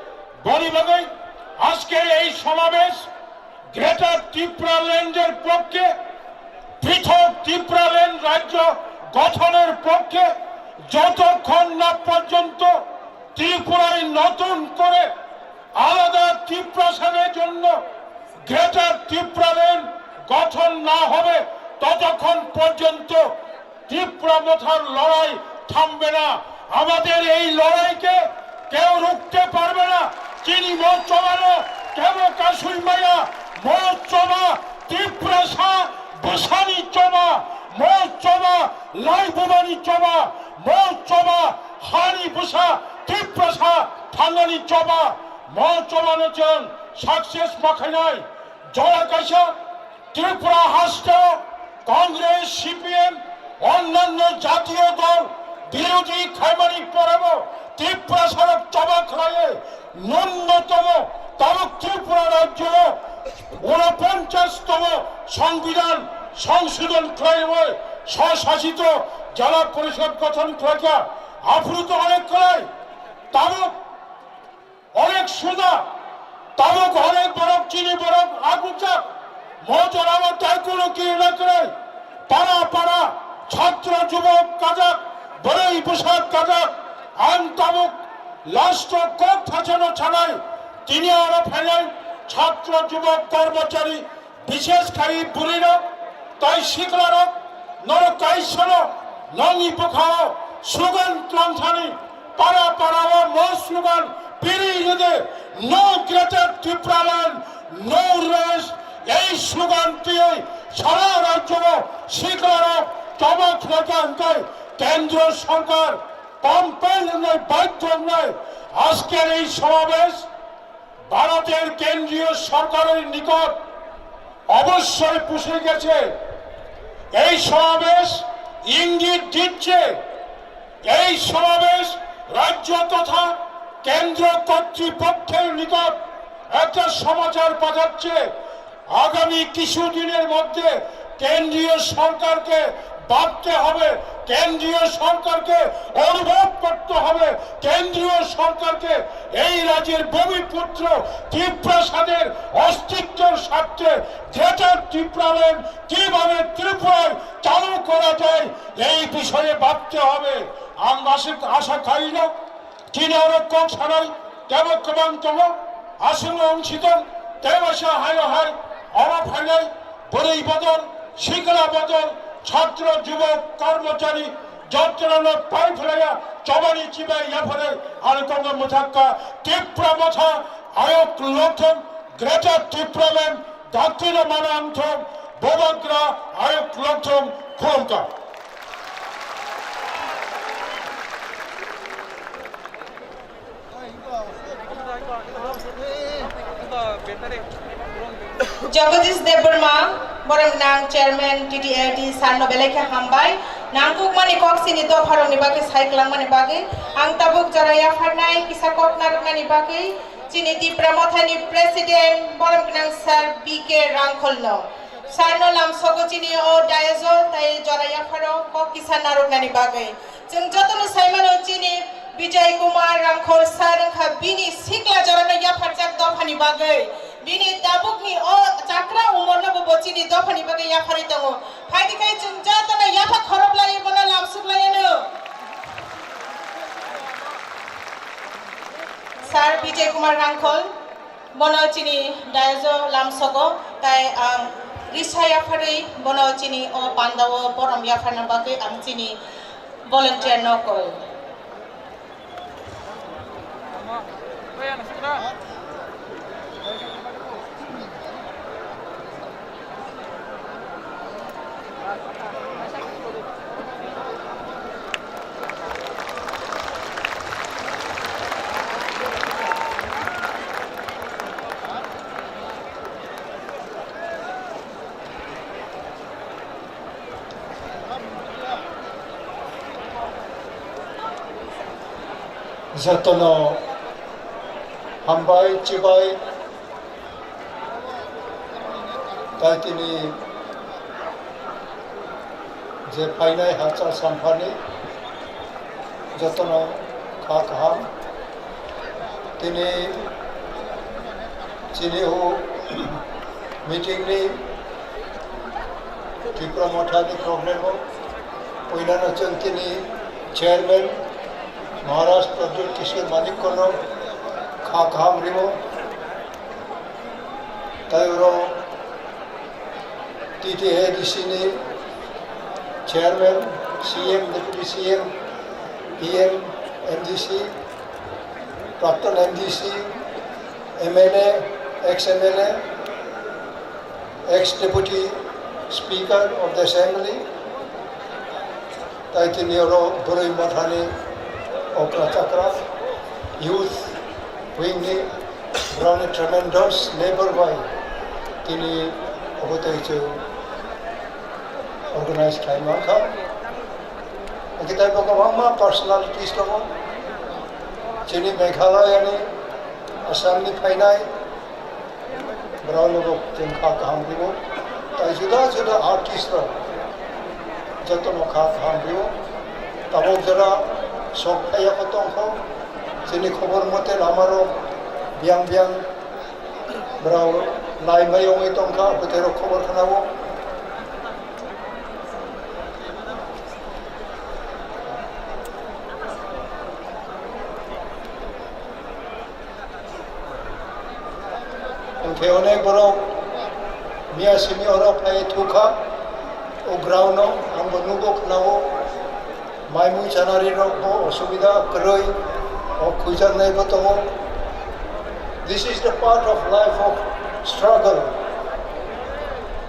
Boni bagwi আজকের এই সমাবেশ Greater Tipraland এর পক্ষে, পৃথক Tipraland রাজ্য গঠনের পক্ষে যতক্ষণ না পর্যন্ত ত্রিপুরায় নতুন করে আলাদা তিপ্রাসানের জন্য গ্রেটার তিপ্রাল্যান্ড গঠন না হবে, ততক্ষণ পর্যন্ত তিপ্রা মথার লড়াই থামবে না। আমাদের এই লড়াইকে কেউ রুখতে পারবে না। চিনি মৌচবানো কেন কাশুই মায়া মৌচবা তিপ্রাসা বসানি চবা মৌচবা লাইবুবানি চবা মৌচবা হানি বসা তিপ্রাসা থানানি চবা মৌচবানো চল সাকসেস মাখাইনাই জয়া কাইসা ত্রিপুরা হাস্ত কংগ্রেস, সিপিএম, অন্যান্য জাতীয় দল বিরোধী খাইমানি পরেও তিপ্রাসারক চবা খাইয়ে ন্যূনতম তাবুক ত্রিপুরা রাজ্য ঊনপঞ্চাশতম সংবিধান সংশোধন খাইয়ে স্বশাসিত জেলা পরিষদ গঠন খাইয়া আফুরুত অনেক খাই তাবুক অনেক সুদা, তাবুক অনেক বরফ চিনি বরফ আগুচা, মজরামা তাই কোনো কি না করে, পাড়া পাড়া, ছাত্র যুবক কাজাক, বড়ই পোশাক কাজাক, আন তাবুক লাস্ট কোক থাচানো ছানাই, তিনি আরো ফেলাই, ছাত্র যুবক কর্মচারী, বিশেষ খাই বুড়িরক, তাই শিকলারক, নরক কাইসনো, ননি বুখাও, সুগন ত্লাংথানি, পাড়া পাড়াও মো স্লোগান, পিড়ি ইদে, No Greater Tipraland, No Rest, এই স্লোগান দিয়ে সারা রাজ্য শিকলারক, তমক লেখা হঙ্কাই, কেন্দ্র সরকার, কম্পেল নাই, বাধ্য নাই, আজকের এই সমাবেশ, ভারতের কেন্দ্রীয় সরকারের নিকট অবশ্যই পৌঁছে গেছে। এই সমাবেশ ইঙ্গিত দিচ্ছে, এই সমাবেশ রাজ্য তথা কেন্দ্র কর্তৃপক্ষের নিকট একটা সমাচার পাঠাচ্ছে। আগামী কিছু দিনের মধ্যে কেন্দ্রীয় সরকারকে ভাবতে হবে, কেন্দ্রীয় সরকারকে অনুভব করতে হবে, কেন্দ্রীয় সরকারকে এই রাজ্যের ভূমিপুত্র তিপ্রাসাদের অস্তিত্বের স্বার্থে গ্রেটার ত্রিপুরাল্যান্ড কিভাবে ত্রিপুরায় চালু করা যায়, এই বিষয়ে ভাবতে হবে। Ang aswk asa khaina, chini oro kok sanai tebo kwbang tongo, aswkno wng sitong, tei waisa haino hai oro phainai bwrwi bodol, sikla bodol, chhatro, jubok, kormochari, jotono pai phlaiya, chobani chibai yapharwi, ani kok mwthakka, Tipra Motha, Ayok Lokthom, Greater Tipraland, Daktino Manangthom, Bobagra, Ayok Lokthom, Khulumkha. Jagadish Debbarma, Borom Nang Chairman T T A D, Sarno belai khe hambai. Nangkukmani kok chini dopharokni bagwi sai kwlangmani bagwi. Ang tabuk jora yapharnai kisa kok narwknani bagwi. Chini Tipra Mothani President, Borom Gwnang Sir B K Rangkholno. Sarno lamsogo chini o dais o tai jora yapharo kok kisa narwknani bagwi. Chwng jotono saimano chini Bijay Kumar Rangkhol Sir wngkha bini sikla jorano yapharjak dophani bagwi. Bini tabukni o chakra umorno bo, bo chini dophani bagwi yapharwi tongo. Phaidi khai chwng jotono yapha khoroplaiwi bono lamsuklaiyano. Sir Bijay Kumar Rangkhol, bono chini dais o lamsogo, tai ang risa yapharwi bono chini o pandao borom yapharna bagwi ang chini volunteer no koi. Jotono hambai chibai. Tai tini je phainai hachal samphani jotono kha kaham. Tini chini o meeting ni Tipra Motha ni problem o puilano chwng tini chairman Maharaj Pradyut Kishore Manik kono kha kaham rimo. Tai oro T T A D C ni chairman, C M, deputy C M, P M, M D C, Prakton M D C, M L A, ex M L A, ex deputy speaker of the assembly, tai tini oro bwrwi mothani okra chakra, youth wing ni borokni tremendous labor bai tini obo tei chwng organize khlai mankha. Hwnkhe tei bo kwbangma personalities tongo. Chini Meghalaya ni, Assam ni phainai borok no bo chwng kha kaham rwo. Tai juda juda artist rok joto no kha kaham rwo. Tabok jora sok phaiya kho tongkho. Chini khobor mote lama rok biyang biyang borok lai mai ongwi tongkha, bwthairok khobor khwnao. Hwnkhe onek borok miya simi oro phai thukha, o ground o ang bo nugo khwnao. Mai mui chanari rok bo osubida kwrwi, o khuijaknai bo tongo. This is the part of life of struggle.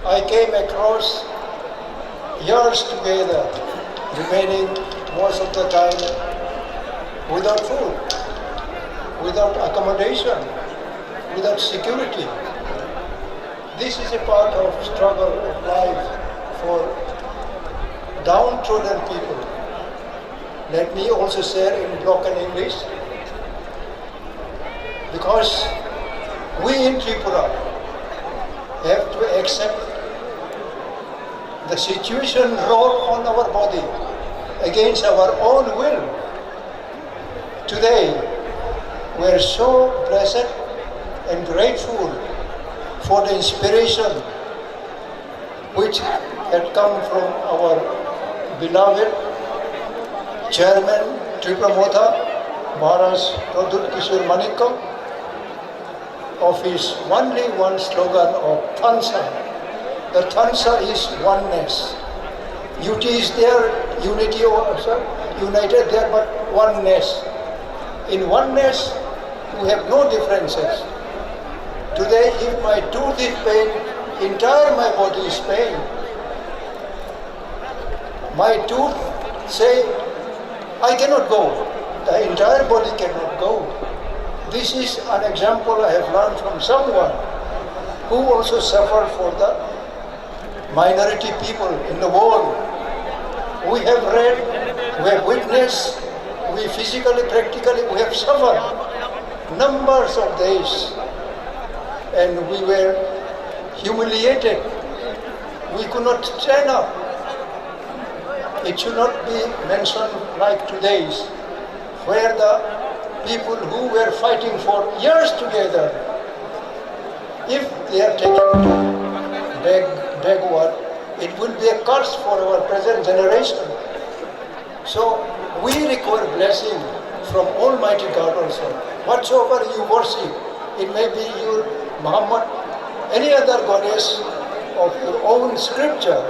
I came across years together, remaining most of the time without food, without accommodation, without security. This is a part of struggle of life for downtrodden people. Let me also share in broken English, because we in Tripura have to accept The situation wrought on our body against our own will. Today, we are so blessed and grateful for the inspiration which had come from our beloved chairman Tipra Motha, Maharaj Pradyut Kishore Manikya, of his only one slogan of Thansa. The Thansa is oneness. Unity is there, unity or, sir, united there, but oneness. In oneness, we have no differences. Today, if my tooth is pain, entire my body is pain. My tooth say, "I cannot go." The entire body cannot go. This is an example I have learned from someone who also suffered for the minority people in the world. We have read, we have witnessed, we physically, practically, we have suffered numbers of days, and we were humiliated. We could not stand up. It should not be mentioned like today's, where the people who were fighting for years together, if they are taken to beg, backward, it will be a curse for our present generation. So we require blessing from Almighty God also. Whatsoever you worship, it may be your Muhammad, any other goddess of your own scripture,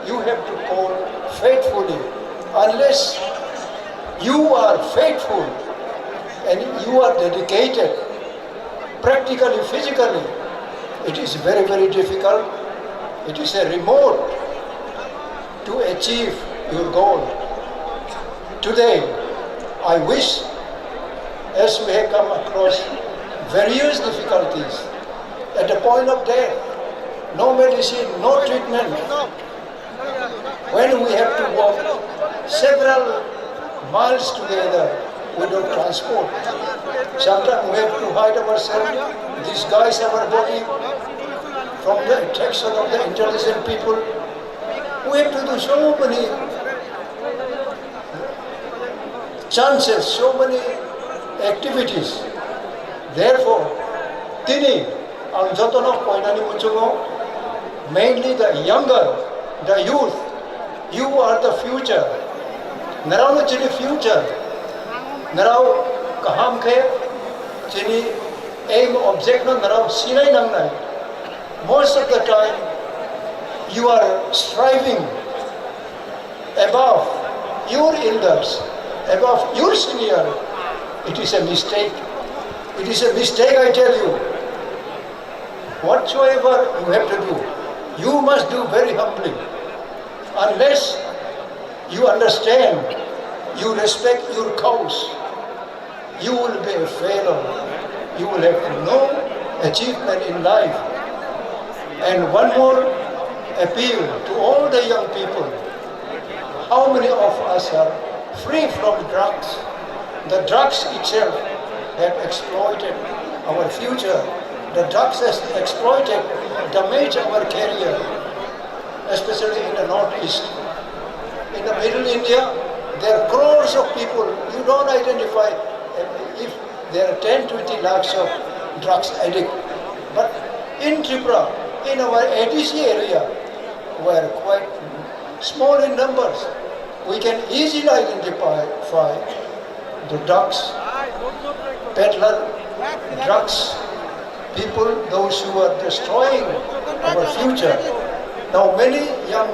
you have to call faithfully. Unless you are faithful and you are dedicated, practically, physically, it is very, very difficult. It is a remote to achieve your goal. Today, I wish, as we have come across various difficulties, at the point of death, no medicine, no treatment, when we have to walk several miles together without transport, sometimes we have to hide ourselves, disguise our body from the attraction of the intelligent people. We have to do so many chances, so many activities. Therefore, tini ang jotono koinani muchungo, mainly the younger, the youth, you are the future. Nrao no chini future. Nrao kaham khe chini aim, object no nrao sinai nangnai. Most of the time, you are striving above your elders, above your senior. It is a mistake. It is a mistake, I tell you. Whatsoever you have to do, you must do very humbly. Unless you understand, you respect your cause, you will be a failure. You will have no achievement in life. And one more appeal to all the young people. How many of us are free from drugs? The drugs itself have exploited our future. The drugs has exploited, damaged our career, especially in the Northeast. In the Middle India, there are crores of people. You don't identify if there are ten, twenty lakhs of drugs addict. But in Tripura, in our A D C area, we are quite small in numbers. We can easily identify the drugs peddler, drugs people, those who are destroying our future. Now, many young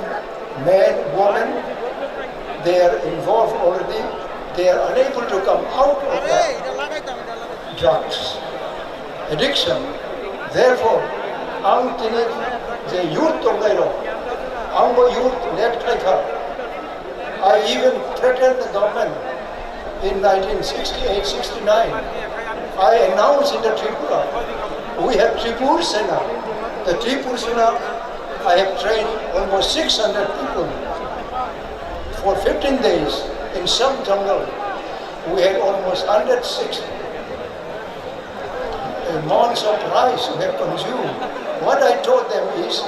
men, women, they are involved already. They are unable to come out of the drugs addiction. Therefore, ang tini je youth tongnai rok, ang bo youth lead khlai kha. I even threatened the government in nineteen sixty-eight sixty-nine. I announced in the Tripura, we have Tripur Sena. The Tripur Sena, I have trained almost six hundred people for fifteen days in some jungle. We had almost hundred six uh, months of rice we have consumed. What I told them is,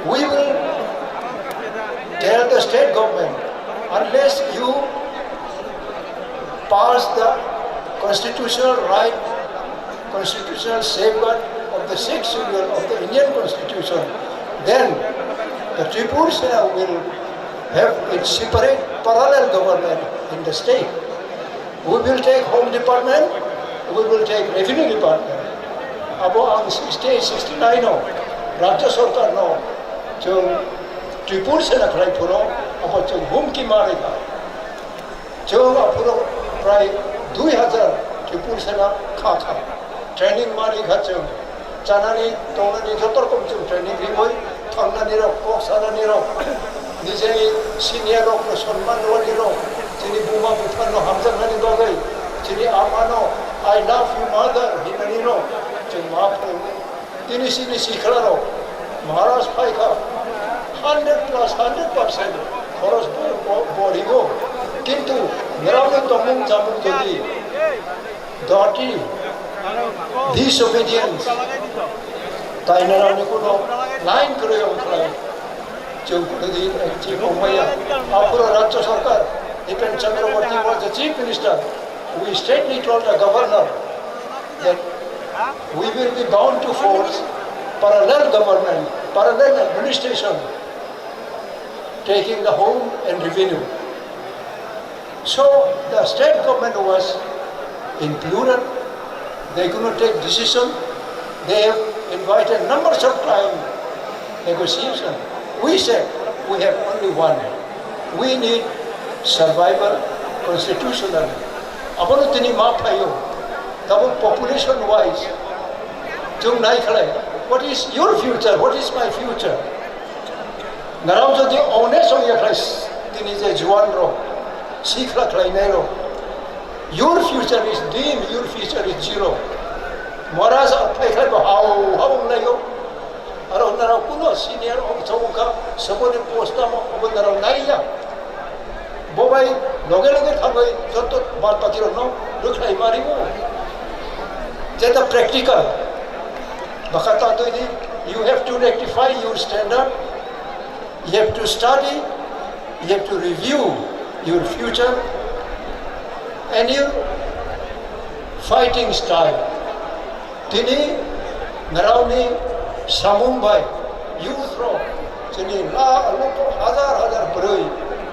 we will Unless you pass the constitutional right, constitutional safeguard of the sixth schedule of the Indian Constitution, then the Tripura Sena will have its separate parallel government in the state. We will take home department, we will take revenue department. Abo ang sixty-eight, sixty-nine o Rajya Sarkar no chwng Tripura Sena khlai phuru abo chwng humki ma rikha. Chwng aphuru prai dui hazar Tripura Sena kha kha. Training ma rikha chwng. Chanani tongnani joto rokom chwng training riwi thangnani rok, kok sanani rok, nijeni senior rokno sonman rwani rok, chini buma buphanno hamjaknani bagwi, chini amano "I love you mother" hinani rok chwng ma phungo. Tini chini sikla rok Maharaj phaikha hundred plus hundred percent khoros bo-, bo-, borigo. Kintu nirokni tongmung chamung jodi doti, disobedience, tai nirokni kuno line kwrwi wng khlai. Chwng kuno di, eh, chini wngmaya. Aphuru Rajya Sarkar, Hiren Chakraborty was the chief minister. We straightly told the governor that we will be bound to force parallel government, parallel administration, taking the home and revenue. So the state government was in plural. They could not take decision. They have invited numbers of time negotiation. We said we have only one. We need survival constitutional. Abono tini ma phaio. Tabuk population wise, chwng nai khlai, what is your future? What is my future? Narao jodi honest ong ya khlai, tini je juan rok, sikla khlai nai rok, your future is dim, your future is zero. Mora sa phai khlai bo hao hao ong lai yo. Aro narao kuno senior ong chong kha, saboni post tamo obo narao nai ya. Bo bai loge loge thangwi joto bad baki rokno rwkhlai ma rimo. Jeta practical. Baka ta twi di, you have to rectify your standard, you have to study, you have to review your future and your fighting style. Tini naraoni samung bai youth rok, chini la loko hajar hajar bwrwi,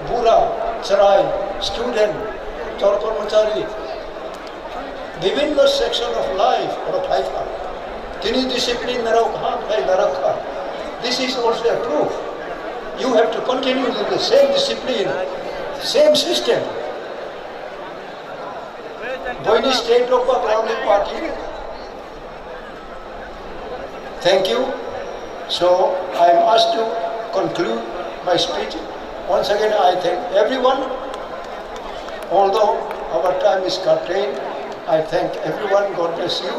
bura, chwrai, student, chor kormochari, bibinno section of life oro phaikha. Tini discipline narao kaham khai narakha. This is also a proof. You have to continue with the same discipline, same system. Boini state rok ba Brahmin party. Thank you. So I am asked to conclude my speech. Once again, I thank everyone. Although our time is curtailed, I thank everyone. God bless you.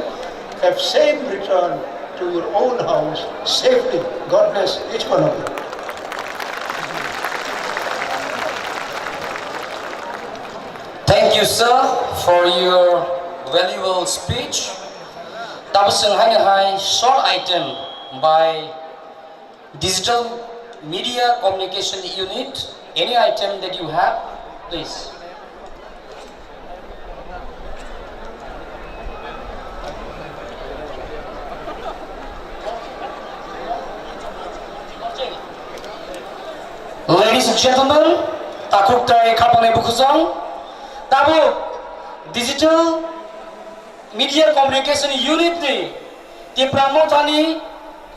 Have safe return to your own house safely. God bless each one of you. Thank you, sir, for your valuable speech. Tabuk chwng haino hai short item by Digital Media Communication Unit. Any item that you have, please. Ladies and gentlemen, takhuk tai khapangni bukhusong, tabuk Digital Media Communication Unit ni Tipra Mothani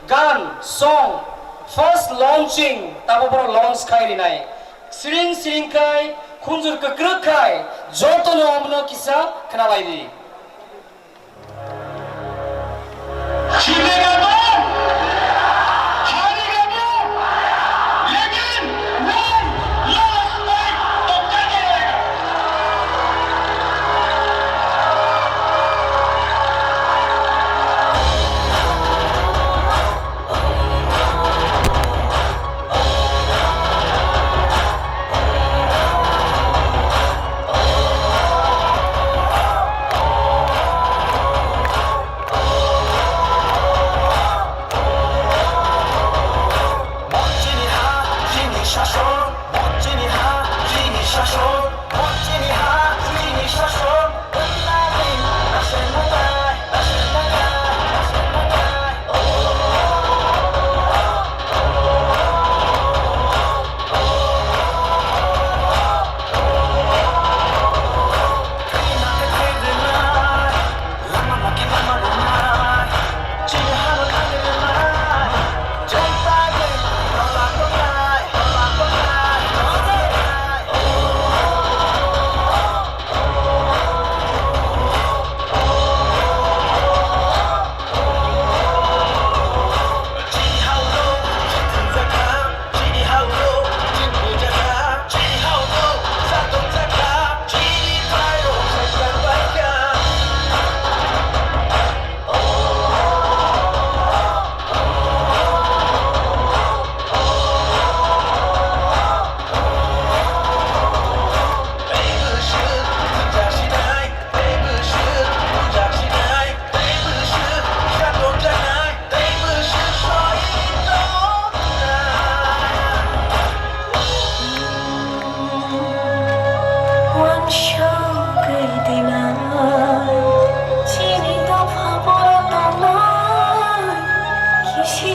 gan, song, first launching, tabuk borok launch khai rinai. Siring siring khai, khunjur kwkrwk khai, jotono omono kisa khwnalai di.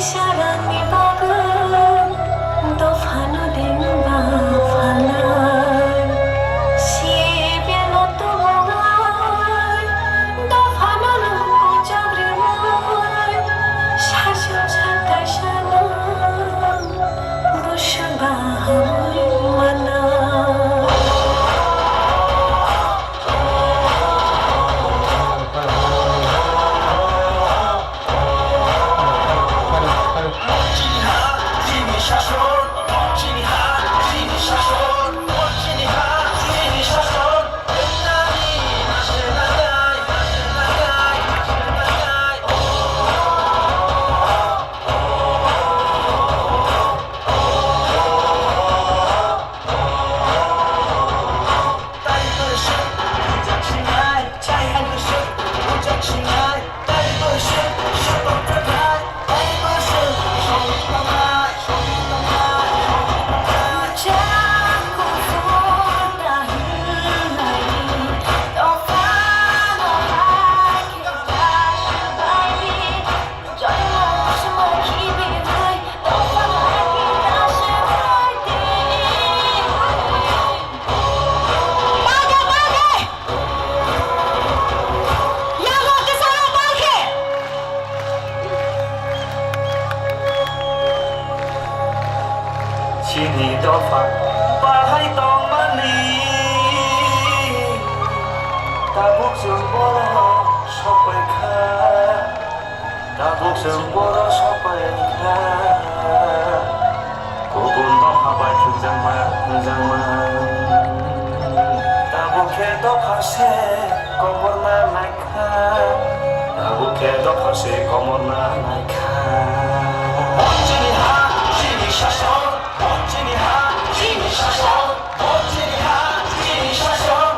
Sarangni bagwi dophano dengba phalnai, sibilno tubugwi dophano lungkuk chok rwui, sachung satai sano buswk bahamwi manai. Chini dopha bahai tongmani, tabuk chwng borok sokpai kha. Tabuk chwng borok sokpai kha, kubun dopha bai thwngjakma, thwngjakma. Tabuk khe dopha se komorna nai kha, tabuk khe dopha se komorna nai kha. Chini ha, chini sason, chini ha, chini sason, chini ha, chini sason.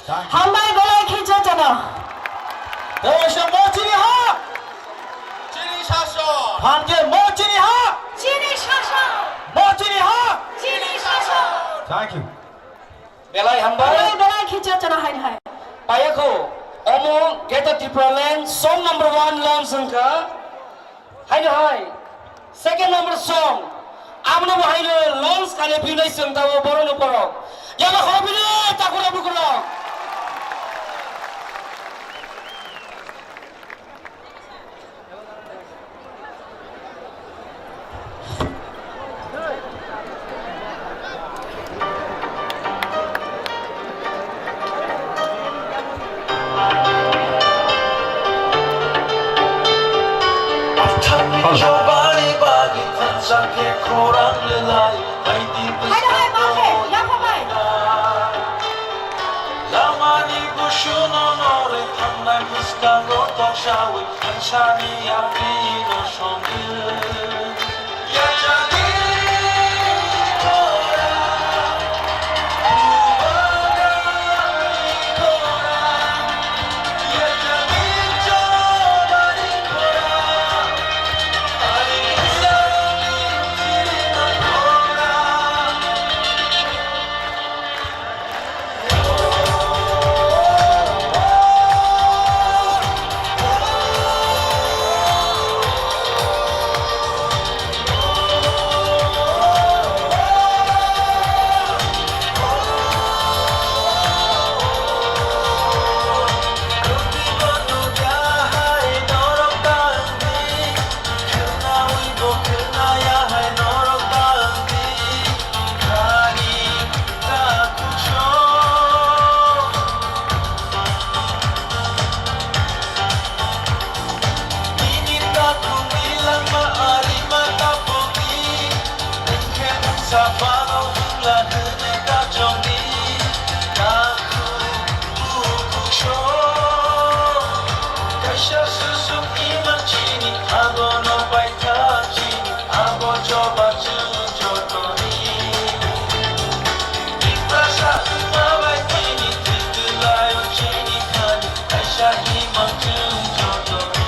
Hambai, belai khe jotono. Tei waisa mo chini ha. Chini sason. Phan khe mo chini ha. Chini sason. Mo chini ha. Chini sason. Thank you. Belai hambai. Belai, belai khe jotono hai hai. Payakho, omo Greater Tipraland song number one launch wngkha. Haino hai, second number song, abono bo haino launch kale phinai chwng tabo borokno borok. Yaba khoro phino takura bukurok. Lamani gusuno norwi thangnai bwskango toksawi thansani yaprino songwi. Kaisa susuk ima chini, abono paitha chini, abo choba chwng jotoni. Tiprasa wngma bai tini thwitwlaio chini thani, kaisa himang chwng jotoni.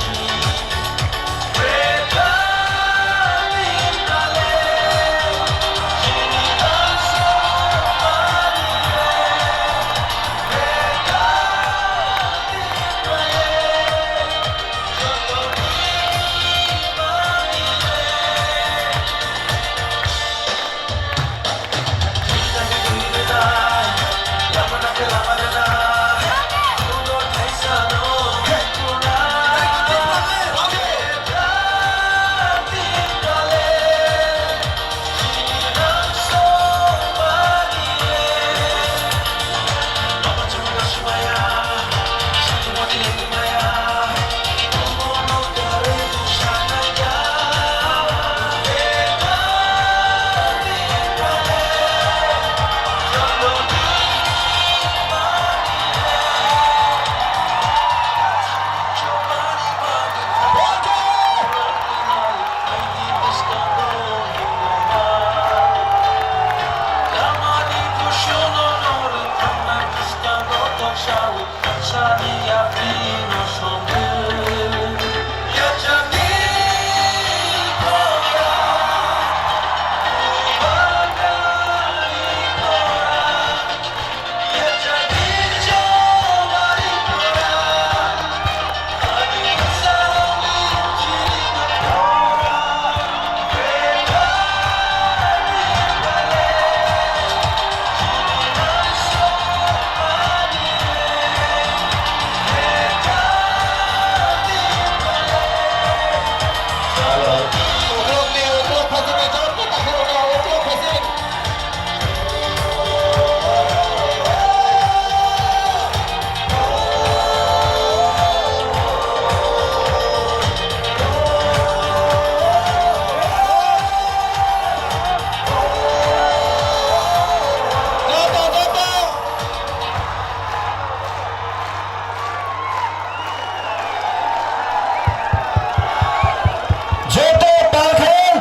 Joto palkhai,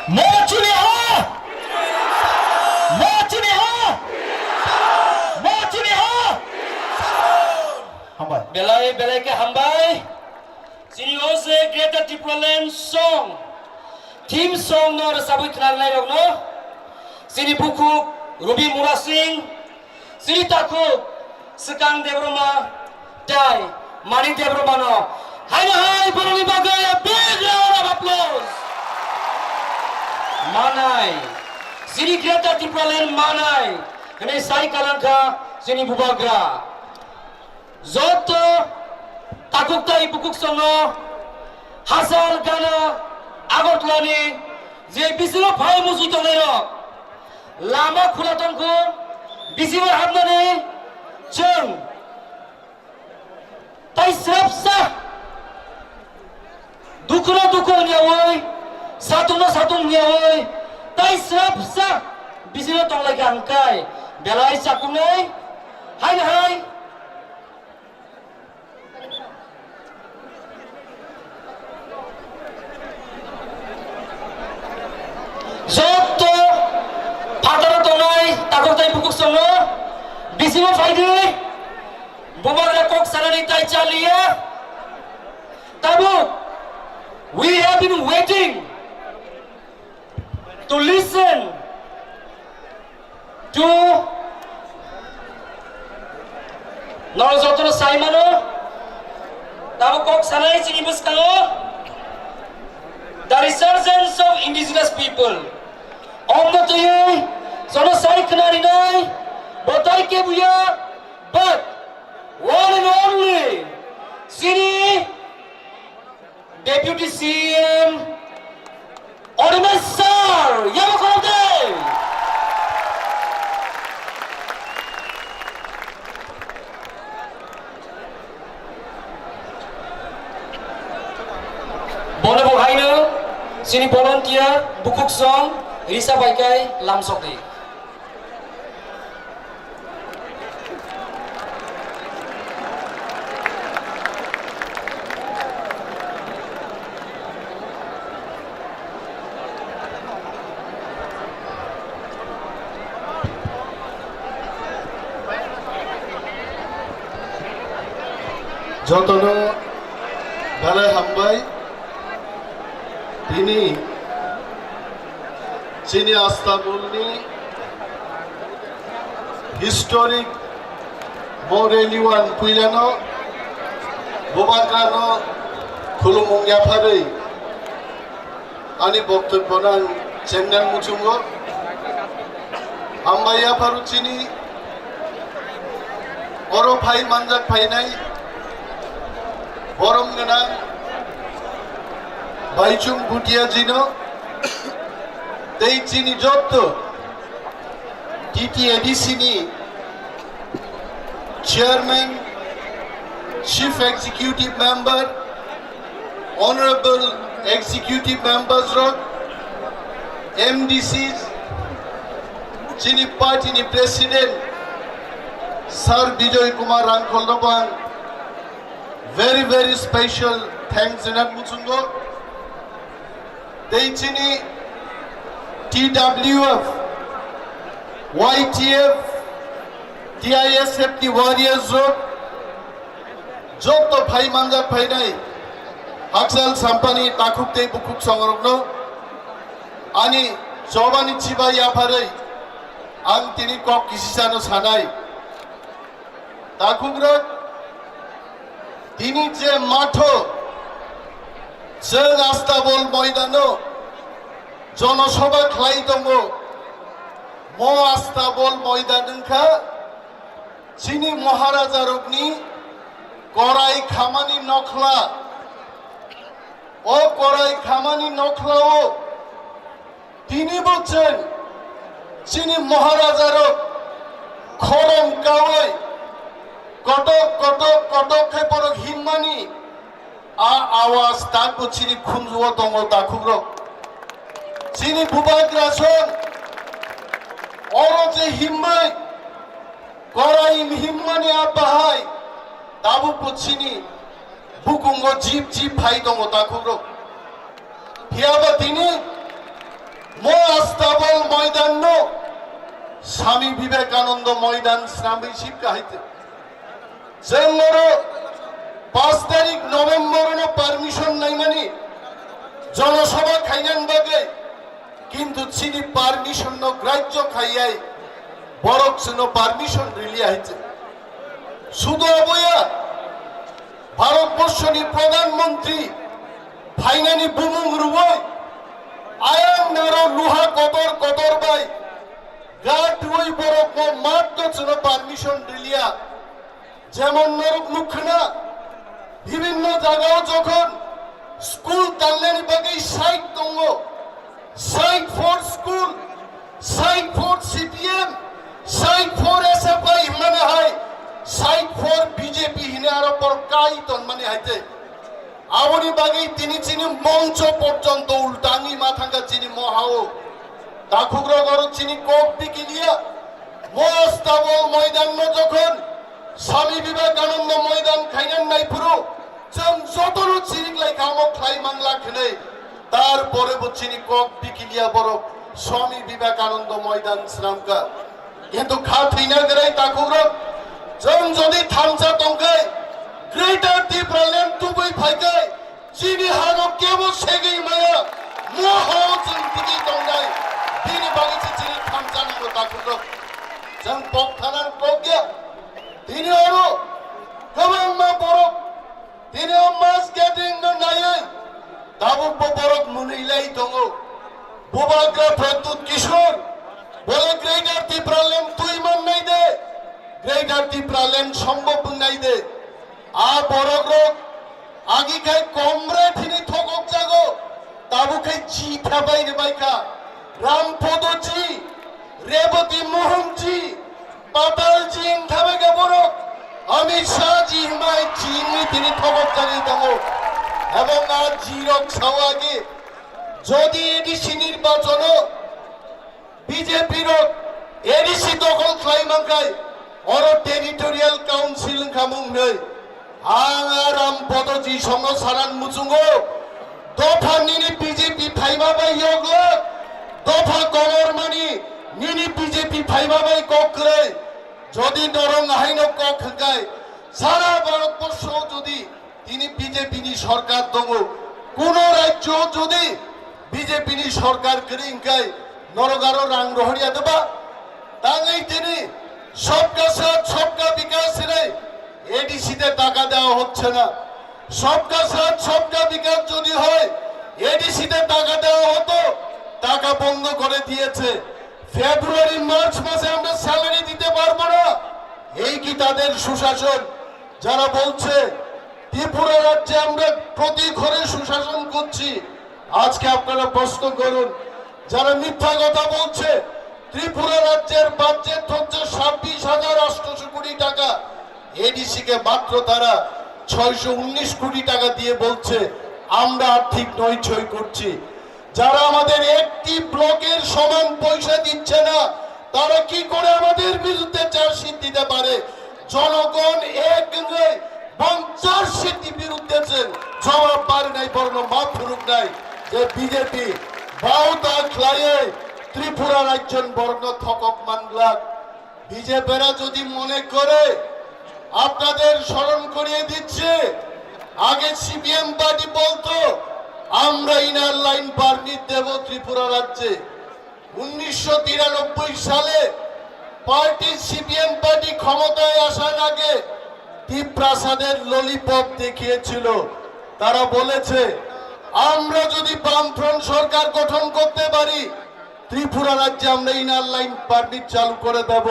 mo chini ha? Mo chini ha? Mo chini ha? Hambai. Belai, belai khe hambai. Chini o je Greater Tipraland song, theme song no rwchabwi khwnarwnairokno, chini bukhuk Rubi Mura Singh, chini takhuk Swkang Debbarma, tai Manik Debbarmano. Haino hai borokni bagwi a big round of applause. Manai, chini Greater Tipraland manai, hwnwi sai kalangkha chini bubagra. Joto takhuk tai bukhuk songo hachal gana Agartala ni je bisingo phai muchung tongnairok lama khula tongkhu, bisingo habnani chwng tai srapsa dukhuno dukhu wngyawi, satungno satung wngyawi, tai srapsa bisingo tonglaikha hwnkhai belai chakungnai hai hai. Joto phataro tongnai takhuk tai bukhuk songo bisingo phaidi, bubagra kok sanani tai chaliya. Tabuk, we have been waiting to listen to norok jotono sai mano, tabuk kok sanai chini bwskango the resurgence of indigenous people. Omno twiwi jono sai khna rinai bo tai kebuya, but one and only chini Deputy C M Animesh sir, yabo khorokde. Bono bo haino chini volunteer bukhuk song Risa bai kai lamsokdi. Jotono belai hambai. Tini chini Astabulni historic bo rally o ang puilano Bubagrano khulumung yapharwi ani boktobyono ang chengnang muchungo. Hambai yapharo chini oro phai manjak phainai borom gwnang Baichung Bhutia jino tei chini jotto T T A D C ni Chairman, Chief Executive Member, Honorable Executive Members rok, M D Cs, chini party ni President Sir Bijoy Kumar Rangkhol no bo ang very, very special thanks rinani muchungo. Tei chini T W F, Y T F, T I S F ni warriors rok, jotto phai manjak phainai hakchal sampani takhuk tei bukhuk songrokno ani chobani chibai yapharwi ang tini kok kisisano sanai. Takhukrok, tini je matho chwng Astabol moidano jonosobha khlai tongo, mo Astabol moidan wngkha chini Maharajarokni korai khamani nokhla. O korai khamani nokhlao tinibo chwng chini Maharajarok khorang kaui kotok kotok kotok khe borok himmani a awaz takbo chini khunjuo tongo takhukrok. Chini bubagrasong oro je himmai korai himmani a bahai tabukbo chini bukungo jip jip phai tongo takhukrok. Phiyaba tini mo Astabol moidanno Swami Vivekananda moidan swnamwi sip kahai te. Chwng oro paanch tarik November no permission naimani jonosabha khainani bagwi. Kintu chini permission no grajyo khaiyai, borok chwngno permission riliya hai se. Sudo aboya, Bharat Borshoni Pradhan Mantri phainani bumung rwui, ayang naro luha kotor kotor bai, gat rwui borok no matto chwngno permission riliya. Jemon norok nukha na, bibhinno jagao jokhon school talnani bagwi site tongo, site for school, site for C P M, site for S F I hwnmani hai, site for B J P hwnwi aro borok kai tonmani hai tei. Aboni bagwi tini chini moncho porjonto ulta wngwi ma thangkha chini mohao. Takhukrok oro chini kok bikiliya. Mo Astabol moidanno jokhon Swami Vivekananda moidan khainani naiphuru chwng jotono chiriklaikha omo khlai mangla hwnwi. Tarpore bo chini kok bikiliya borok Swami Vivekananda moidan swnamkha. Kintu kha thwina gwnai takhukrok, chwng jodi thansa tongkhai, Greater Tipraland tubui phaikhai, chini hano kebo segwi maya, mo hao chwng tigwi tongnai, bini bagwi se chini thansa nango takhukrok. Chwng pok thanan pok ya, tini oro kwbangma borok Tini o mass gathering no naiwi tabuk bo borok mwnwi lai tongo. Bubagra Pradyut Kishore bole Greater Tipraland twi man nai de, Greater Tipraland sombhob wng nai de. A borok rok agi khai Comrade hini thokok jago, tabuk khai ji thabai rwbai kha. Ram Podo ji, Rebati Mohan ji, Patal ji wng thabai kha borok, Amit Shah ji hwnbai ji wngwi tini thokok jagwi tongo. Ebong a ji rok sao agi, jodi A D C nirbachono B J P rok A D C dokhol khlai mankhai, oro Territorial Council wngkha mung hwnwi. Ang aram bodo jisongno sanan muchungo, dopha nini B J P phaima bai yoglok, dopha kolormani nini B J P phaima bai kok kwrwi. Jodi norok haino kok hwnkhe, sara Bharatborsho jodi tini B J P ni sorkar tongo, kuno rajyo jodi B J P ni sorkar kwrwi hwnkhe norok aro rang rohorya deba? Tangwi tini সবকা সাথ সবকা বিকাশ hinwi A D C te taka dewa hocche na. সবকা সাথ সবকা বিকাশ jodi hoy, A D C te taka dewa hoto, taka bondo kore diyechhe. February March mase amra salary dite parbo na, ei ki tader sushason? Jara bolchhe Tripura rajye amra proti ghore sushason korchi, ajke apnara proshno korun. Jara mitha kotha bolchhe, Tripura rajyer budget hocche ছাব্বিশ হাজার আটশো কোটি টাকা, A D C ke matro tara ছয়শো উনিশ কোটি টাকা diye bolchhe amra আর্থিক নৈরাশ্য korchi. যারা আমাদের একটি ব্লকের সমান পয়সা দিচ্ছে না, তারা কি করে আমাদের বিরুদ্ধে চার্জশিট দিতে পারে? জনগণ এক হয়ে এবং চার্জশিট বিরুদ্ধে যে জবাব পারে নাই, বরং মাফ ফুরুক নাই যে B J P bauta khlaiwi Tripura rajyon borno thokok manglak. বিজেপিরা যদি মনে করে, আপনাদের স্মরণ করিয়ে দিচ্ছে, আগে সিপিএম পার্টি বলতো আমরা ইনার লাইন পারমিট দেব ত্রিপুরা রাজ্যে। উনিশশো তিরানব্বই সালে পার্টি, সিপিএম পার্টি ক্ষমতায় আসার আগে তিপ্রাসাদের ললিপপ দেখিয়েছিল। তারা বলেছে, আমরা যদি বামফ্রন্ট সরকার গঠন করতে পারি, ত্রিপুরা রাজ্যে আমরা ইনার লাইন পারমিট চালু করে দেব।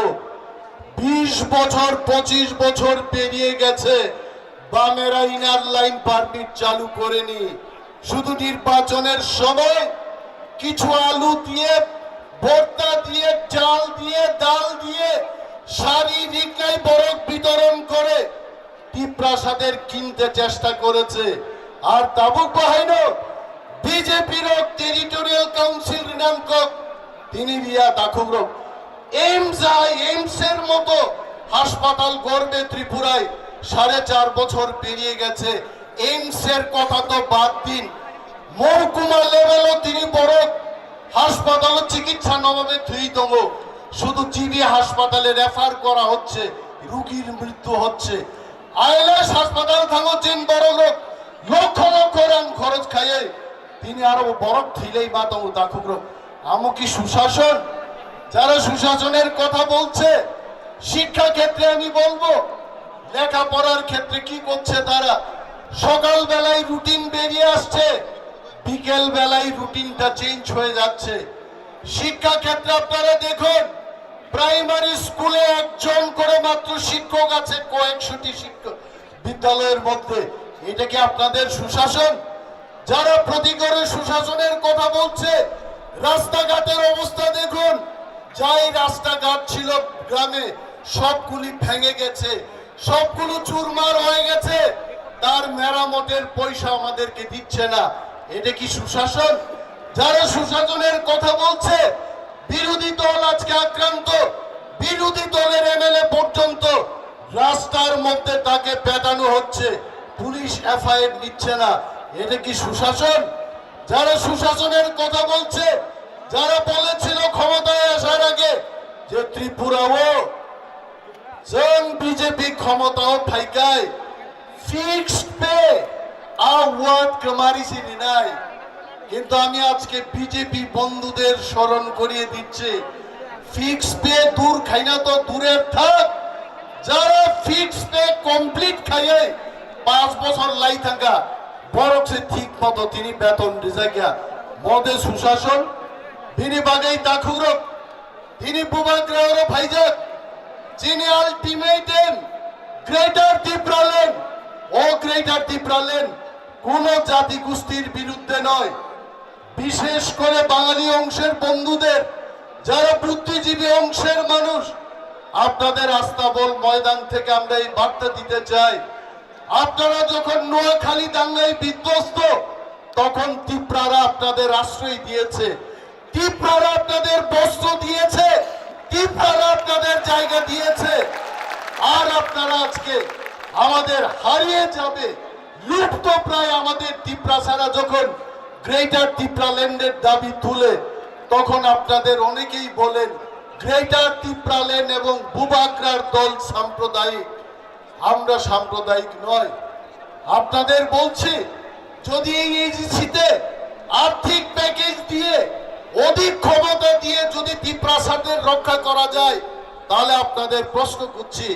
বিশ বছর, পঁচিশ বছর পেরিয়ে গেছে, বামেরা ইনার লাইন পারমিট চালু করেনি। শুধু নির্বাচনের সময় কিছু আলু দিয়ে, ভর্তা দিয়ে, চাল দিয়ে, ডাল দিয়ে, শারীরিক ন্যায় বরক বিতরণ করে তিপ্রাসাদের কিনতে চেষ্টা করেছে। Ar tabuk bahaino B J P rok Territorial Council rinangkok tini riya takhukrok. AIIMS আই, এইমসের মতো হাসপাতাল গড়বে ত্রিপুরায়, সাড়ে চার বছর পেরিয়ে গেছে। এইমসের কথা তো বাদ দিন, মহকুমা লেভেলও তিনি বড় হাসপাতালও চিকিৎসা অভাবে থুই দঙ্গো। শুধু জিবি হাসপাতালে রেফার করা হচ্ছে, রুগীর মৃত্যু হচ্ছে। আইএলএস হাসপাতাল থাকো চিন বড় লোক, লক্ষ লক্ষ রাং খরচ খাইয়ে তিনি আরো বরফ থুইলেই মা দঙ্গো দাখুগ্রো। আমো কি সুশাসন? যারা সুশাসনের কথা বলছে, শিক্ষা ক্ষেত্রে আমি বলবো, লেখাপড়ার ক্ষেত্রে কি করছে তারা? সকালবেলায় রুটিন বেরিয়ে আসছে, বিকেল বেলায় রুটিনটা চেঞ্জ হয়ে যাচ্ছে। শিক্ষা ক্ষেত্রে আপনারা দেখুন, প্রাইমারি স্কুলে একজন করে মাত্র শিক্ষক আছে কয়েকশোটি শিক্ষক বিদ্যালয়ের মধ্যে। এটা কি আপনাদের সুশাসন? যারা প্রতি ঘরে সুশাসনের কথা বলছে, রাস্তাঘাটের অবস্থা দেখুন, যাই রাস্তাঘাট ছিল গ্রামে, সবগুলি ভেঙে গেছে, সবগুলো চুরমার হয়ে গেছে। তার মেরামতের পয়সা আমাদেরকে দিচ্ছে না। এটা কি সুশাসন? যারা সুশাসনের কথা বলছে, বিরোধী দল আজকে আক্রান্ত, বিরোধী দলের এমএলএ পর্যন্ত রাস্তার মধ্যে তাকে পেটানো হচ্ছে, পুলিশ এফআইআর নিচ্ছে না। এটা কি সুশাসন? যারা সুশাসনের কথা বলছে, যারা বলেছিল ক্ষমতায় আসার আগে যে ত্রিপুরাও যেন বিজেপি ক্ষমতাও থাইকায় ফিক্সড পে আ ওয়ার্ড কামারি সিনি নাই। কিন্তু আমি আজকে বিজেপি বন্ধুদের স্মরণ করিয়ে দিচ্ছি, ফিক্স পে দূর খাইনা তো দূরের থাক, যারা ফিক্স পে কমপ্লিট খাইয়ে পাঁচ বছর লাই থাকা বরক সে ঠিক মতো তিনি বেতন রিজাগিয়া মদে সুশাসন বিনি বাগেই তাখুরক তিনি বুবাগ্রাহরে ফাইজাক যিনি আলটিমেটাম গ্রেটার তিপ্রাল্যান্ড ও গ্রেটার তিপ্রাল্যান্ড কোনো জাতিগোষ্ঠীর বিরুদ্ধে নয়। বিশেষ করে বাঙালি অংশের বন্ধুদের, যারা বুদ্ধিজীবী অংশের মানুষ, আপনাদের আস্তাবল ময়দান থেকে আমরা এই বার্তা দিতে চাই। আপনারা যখন নোয়াখালী দাঙ্গায় বিধ্বস্ত, তখন তিপ্রারা আপনাদের আশ্রয় দিয়েছে। তিপ্রারা আপনাদের বস্ত্র দিয়েছে, তিপ্রারা আপনাদের জায়গা দিয়েছে, আর আপনারা আজকে আমাদের হারিয়ে যাবে, লুপ্তপ্রায় আমাদের তিপ্রাসারা যখন গ্রেটার তিপ্রাল্যান্ডের দাবি তুলে, তখন আপনাদের অনেকেই বলেন, গ্রেটার তিপ্রাল্যান্ড এবং বুবাগ্রার দল সাম্প্রদায়িক। আমরা সাম্প্রদায়িক নয়। আপনাদের বলছি, যদি এই এজিসিতে আর্থিক প্যাকেজ দিয়ে, অধিক ক্ষমতা দিয়ে যদি তিপ্রাসাদের রক্ষা করা যায়, তাহলে আপনাদের প্রশ্ন করছি,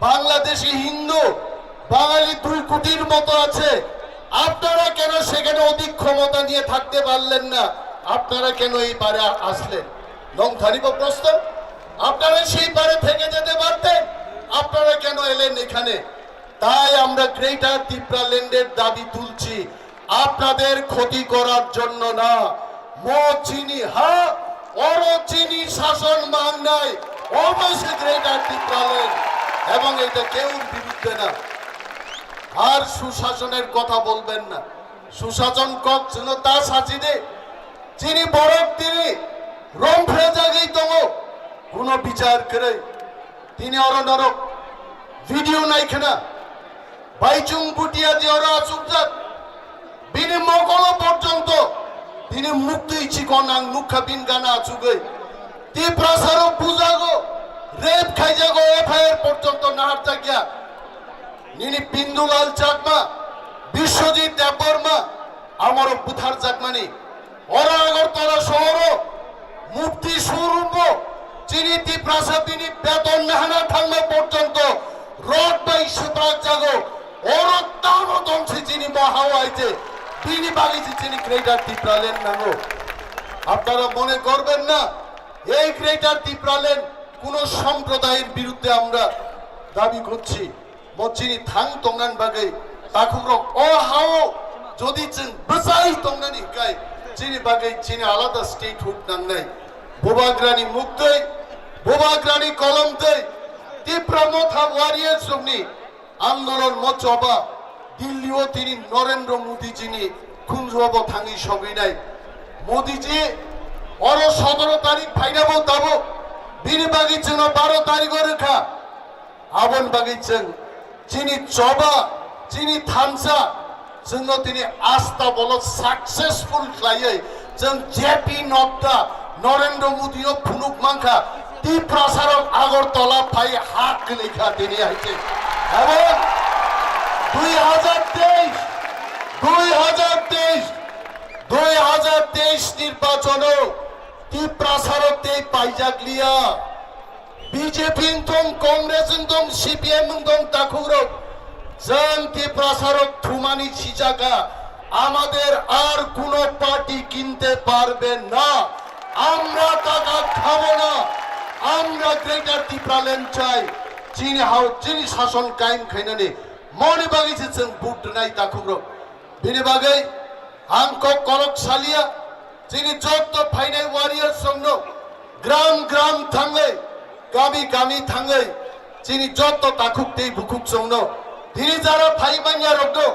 বাংলাদেশি হিন্দু বাঙালি দুই কোটির মতো আছে, আপনারা কেন সেখানে অধিক ক্ষমতা নিয়ে থাকতে পারলেন না? আপনারা কেন এই পারে আ-, আসলেন? নংথানিব প্রশ্ন। আপনারা সেই পারে থেকে যেতে পারতেন, আপনারা কেন এলেন এখানে? তাই আমরা গ্রেটার তিপ্রাল্যান্ডের দাবি তুলছি, আপনাদের ক্ষতি করার জন্য না। মো চিনি হা, অরো চিনি শাসন মাংনাই, অবশ্যই গ্রেটার তিপ্রাল্যান্ড, এবং এটা কেউর বিরুদ্ধে না। আর সুশাসনের কথা বলবেন না। Susajon kok chwngno ta sachi di, chini borok tini romphre jagwi tongo, kuno bichar kwrwi. Tini oro norok video nai khna, Baichung Bhutia je oro achukjak, bini mokolo porjonto tini muktwi chikon ang nukha, bini gana achugwi. Tiprasarok bujago, rape khaijago, F I R porjonto naharjakya. Nini Bindulal Chakma, Biswajit Debbarma, amorok butharjakmani. Oro Agartala sohoro mukti showroombo chini Tiprasa bini beton nahana thangma porjonto rod bai swprak jago. Oro tamo tongsi chini mohao aije, bini bagwi se chini Greater Tipraland nango. আপনারা মনে করবেন না এই গ্রেটার তিপ্রাল্যান্ড কোনো সম্প্রদায়ের বিরুদ্ধে আমরা দাবি করছি। Bo chini thang tongnan bagwi takhukrok o hao jodi chwng bwchai tongnani hwnkhe chini bagwi chini alada statehood nangnai. Bubagrani muktwi, Bubagrani kolomtwi, Tipra Motha warriors rokni andolon mo choba Delhi o tini Narendra Modi jini khunjuo bo thangwi sogwinai. Modi ji oro sotoro tarik phaina bo tabuk bini bagwi chwngno baro tarik o rwkha. Aboni bagwi chwng chini choba, chini thansa, chwngno tini asta bolo successful khlaiwi chwng J P Nadda, Narendra Modi no phunuk mankha, Tiprasarok Agartala phai ha kwlwikha tini hai se. Ebong dui hajar teis, dui hajar teis, dui hajar teis nirbachono Tiprasarok tei paijak liya. B J P wng tong, Congress wng tong, C P M wng tong, takhukrok, chwng Tiprasarok thumani sijaka, amader ar kuno party kinte parbe na, amra taka khabo na, amra Greater Tipraland chai, chini hao, chini sason kaim khainani, moni bagwi se chwng vote rwnai takhukrok. Bini bagwi ang kok kolok salia, chini jotto phainai warriors rokno gram gram thangwi, kami kami thangwi, chini jotto takhuk tei bukhuk songno, tini jara phai manya rokno,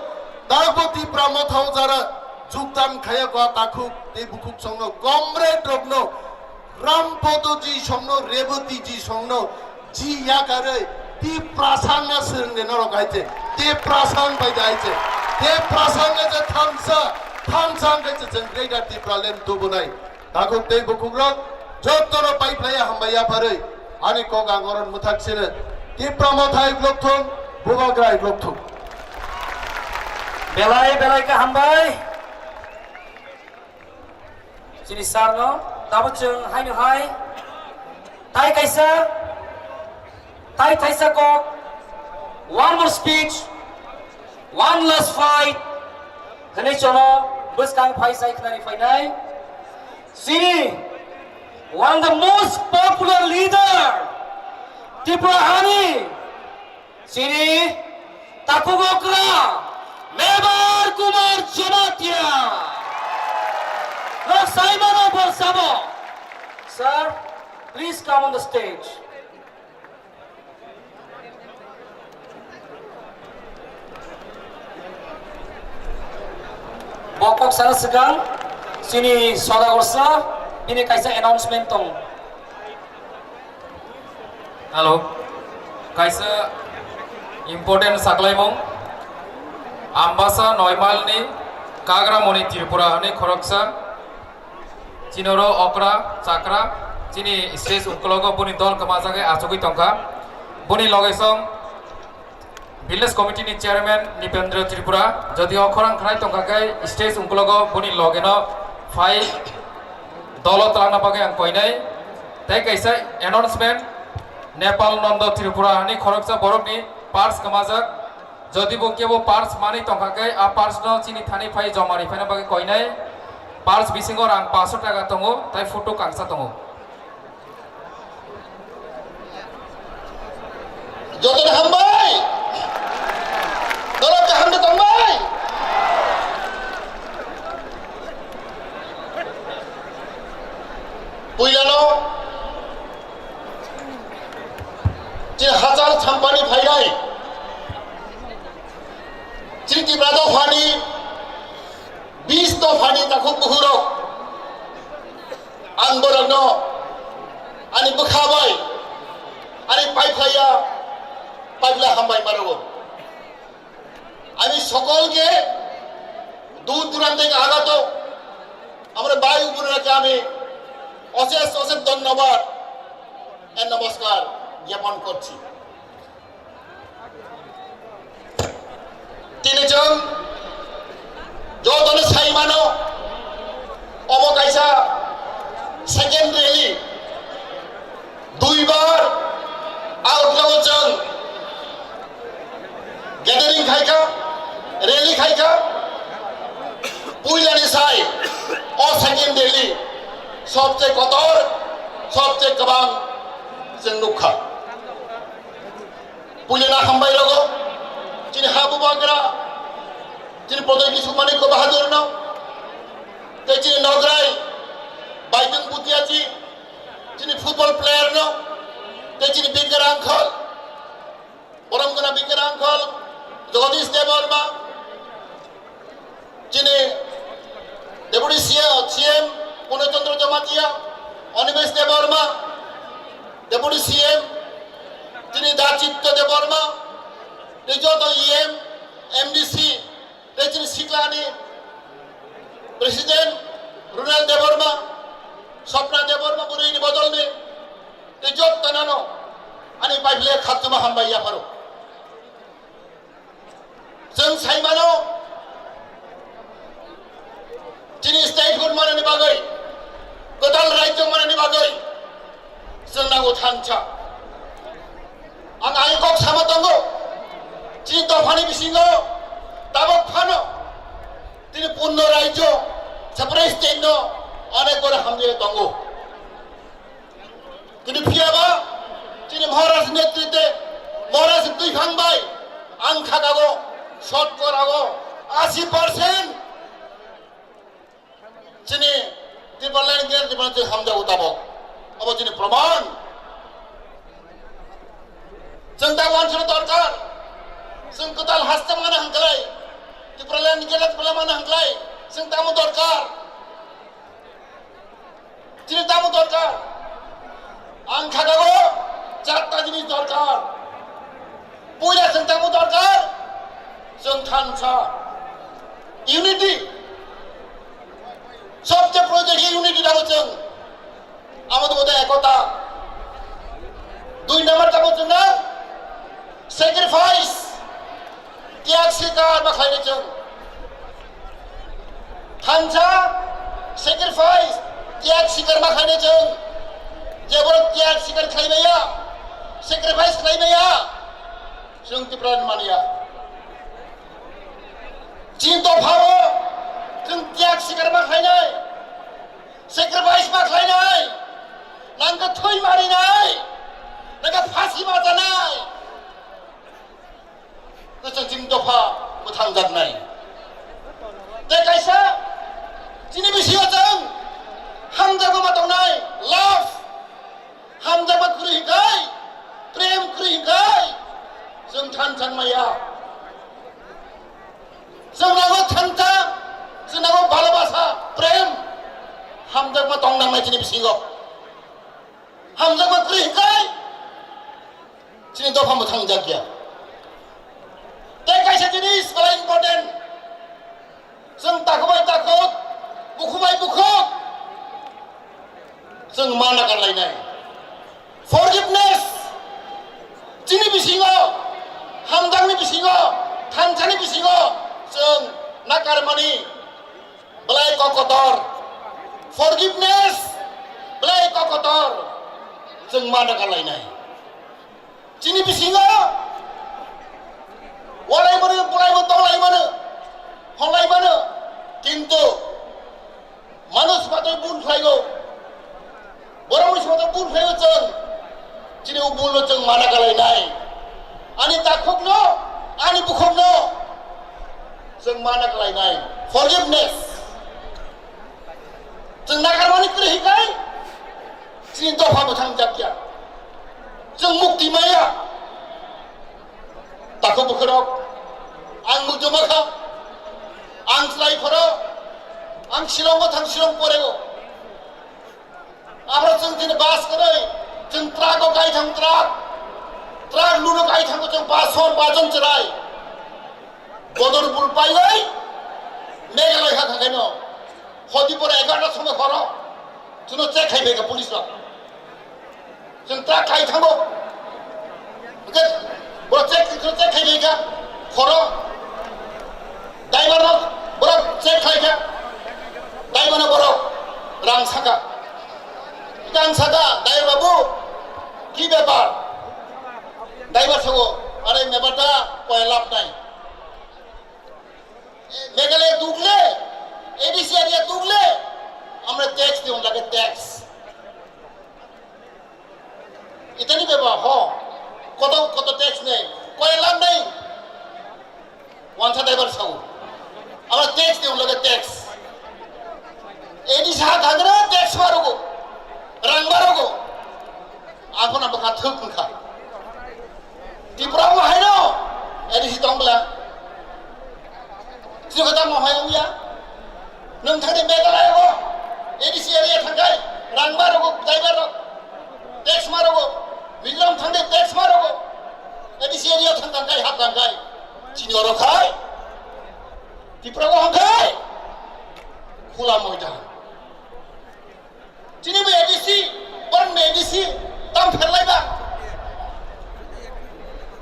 takbo Tipra Mothao jara jukdan khaya kwa takhuk tei bukhuk songno, comrade rokno, Rampodo ji songno, Reboti ji songno, ji yakarwi, Tiprasang na swrwngde norok hai se, Tiprasang bai de hai se, Tiprasang na je thansa, thansa hwnkhe se chwng Greater Tipraland tubunai. Takhuk tei bukhukrok jottono pai phlaiya hambai yapharwi ani kok ang oron mwthak sino. Tipra Mothai blok thung, Bubagra blok thung. Belai belai khe hambai. Chini sir no tamo chwng haino hai tai kaisa, tai thaisa kok, one more speech, one last fight hwnwi chono bwskang phai sai khnani phainai. Chini one of the most popular leader Tripura hani, chini takhuk okra Mebar Kumar Jamatia. Rok saimano bo sabo. Sir, please come on the stage. Bo kok sana swkang, chini Sodagar sir, Bini kaisa announcement tong. Hello, kaisa important saklaimung. Ambasa Noimalni Kagra Moni Tripura hani khoroksa chinoro okra chakra chini stage ukologo buni dol kwmajagai achugwi tongkha. Buni logesong Village Committee ni Chairman Nipendra Tripura, jodi o khorang khwnai tongkha khe stage ungkologo boni logeno phai dolo twlangna bagwi ang koinai. Tei kaisa announcement, Nepal Nondo Tripura hani khoroksa borokni purse kwmajak. Jodi bo kebo purse manwi tongkha khe a purse no chini thani phai joma riphaina bagwi koinai. Purse bisingo rang paanch sho taka tongo, tei photo kangsa tongo. Jotono hambai. Norok kaham de tongbai. Puilano chini hachal champani phainai. Chini Tipra dophani, bis dophani takhuk bukhurok. Ang borokno ani bwkha bai, ani paiphlaiya, paiphlai hambai ma rwo. আমি সকলকে দূর দূরান্ত থেকে আগত আমার ভাই বোনেরাকে আমি অশেষ অশেষ ধন্যবাদ আর নমস্কার জ্ঞাপন করছি। Tini chwng jotono sai mano, omo kaisa second rally, duibar outlaw chwng gathering khaikha, rally khaikha, puilani sai o second rally sobse kotor, sobse kwbang chwng nukha. Puilano hambai rogo, chini ha bubagra, chini Pradyot Kishore Manikya Bahadur no, tei chini Nograi, Baidung Bhutia ji, chini football player no, tei chini Bikar uncle, borom gana Bikar uncle, Jagadish Debbarma, chini Deputy C M, C M Purna Chandra Jamatia, Animesh Debbarma, Deputy C M, chini Dachitya Debbarma, tei joto E M, M D C, tei chini siklani President Runal Debbarma, Swapna Debbarma bwrwini bodolni, tei joto nano ani paiphle khatuma hambai yapharo. Chwng sai mano, chini statehood manani bagwi, kwtal rajyo manani bagwi chwng nango thansa. Ang ani kok sama tongo, chini dophani bisingo tabok phano tini punno rajyo, separate state no onek boro hamjagwi tongo. Tini phiyaba chini Maharaj netritwe, Maharaj twi phang bai ang khagago, shot korago, asi percent chini Tipraland gel Tipraland twi hamjago tabok. Abo chini proman. Chwng ta wansukna dorkar. Chwng kwtal haste mano hwnklai. Tipraland gel Tipraland mano hwnklai. Chwng tamo dorkar. Chini tamo dorkar? Ang khagago charta jinis dorkar. Puila chwng tamo dorkar? Chwng thansa. Unity. Sobse project unity dago chwng. Amo to bodai ekota. Dui number tamo chwng na sacrifice. Tiyag sikar ma khlainai chwng. Thansa sacrifice tiyag sikar ma khlainai chwng. Je borok tiyag sikar khlai maya, sacrifice khlai maya, chwng Tipra ni manya. Chini dophao chwng tiyag sikar ma khlainai, sacrifice ma khlainai, nangkhe thwi marinai, nangkhe phasi ma chanai. Kwchang chini dopha mwthangjaknai. Tei kaisa chini bisingo chwng hamjakma ma tongnai, love. Hamjakma kwrwi hwnkhe, prem kwrwi hwnkhe, chwng thansa maya. Chwng nango thansa, chwng nango bhalobasa, prem. Hamjakma tong nangnai chini bisingo. Hamjakma kwrwi hwnkhe chini dopha mwthang jakya. Tei kaisa jinis belai important. Chwng takhuk bai takhuk, bukhuk bai bukhuk chwng ma nakarlainai. Forgiveness chini bisingo, hamjakni bisingo, thansani bisingo chwng nakarmani belai kokotor. Forgiveness belai kokotor. Chwng ma nakarlainai. Chini bisingo walai mano, bulai mano, tolai mano, honlai mano. Kintu manush matoi bul khlaigo. Borok ni somoto bul khlaigo chwng. Chini o bul no chwng mana kalainai. Ani takhuk no, ani bukhuk no chwng mana kalainai. Forgiveness. Chwng nakarmani kwrwi hwnkhe chini dopha mwthang jakya. Chwng mukti maya. Takhuk bukhukrok, ang mujuma kha, ang chwlai phoro, ang Shillongo thang, Shillong porego. Abo chwng chini bus kwrwi, chwng truck o kai thang truck, truck luno kai thango chwng bus hor bajon chwrai. Bodor bul paiwi Meghalaya ha thangkhaino. Hodi pore egarota somoi horo chwngno check khai phaikha police rok. Chwng truck khai thango. Hwnkhe borok check, check khai phaikha. Horo driver rok borok check khlaikha. Driver no borok rang saka. Rang saka, "Driver babu, ki bepar?" Driver sago, "Are, bepar ta koi lab nai." Meghalaya dugule, A D C area dugule, amra tax diyon lage tax. Itani beba ho, koto, koto tax nei, koi lab nei. Wansa driver sao. Amra tax diyon lage tax. A D C ha thangre tax barogo, rang barogo. Aphano bwkha thwk wngkha. Tripura o haino A D C tong bwla. Chini khe tamo hai wngya. Nwng thangdi Meghalaya o A D C area thangkhai rang barogo, driver rok. Tax marogo. Mizoram thangdi tax marogo. A D C area thang thangkhai, hap thangkhai. Chini oro khai. Tripura o hangkhai. Khula moidan. Chini bo A D C, borok ni A D C, tam pherlai ba.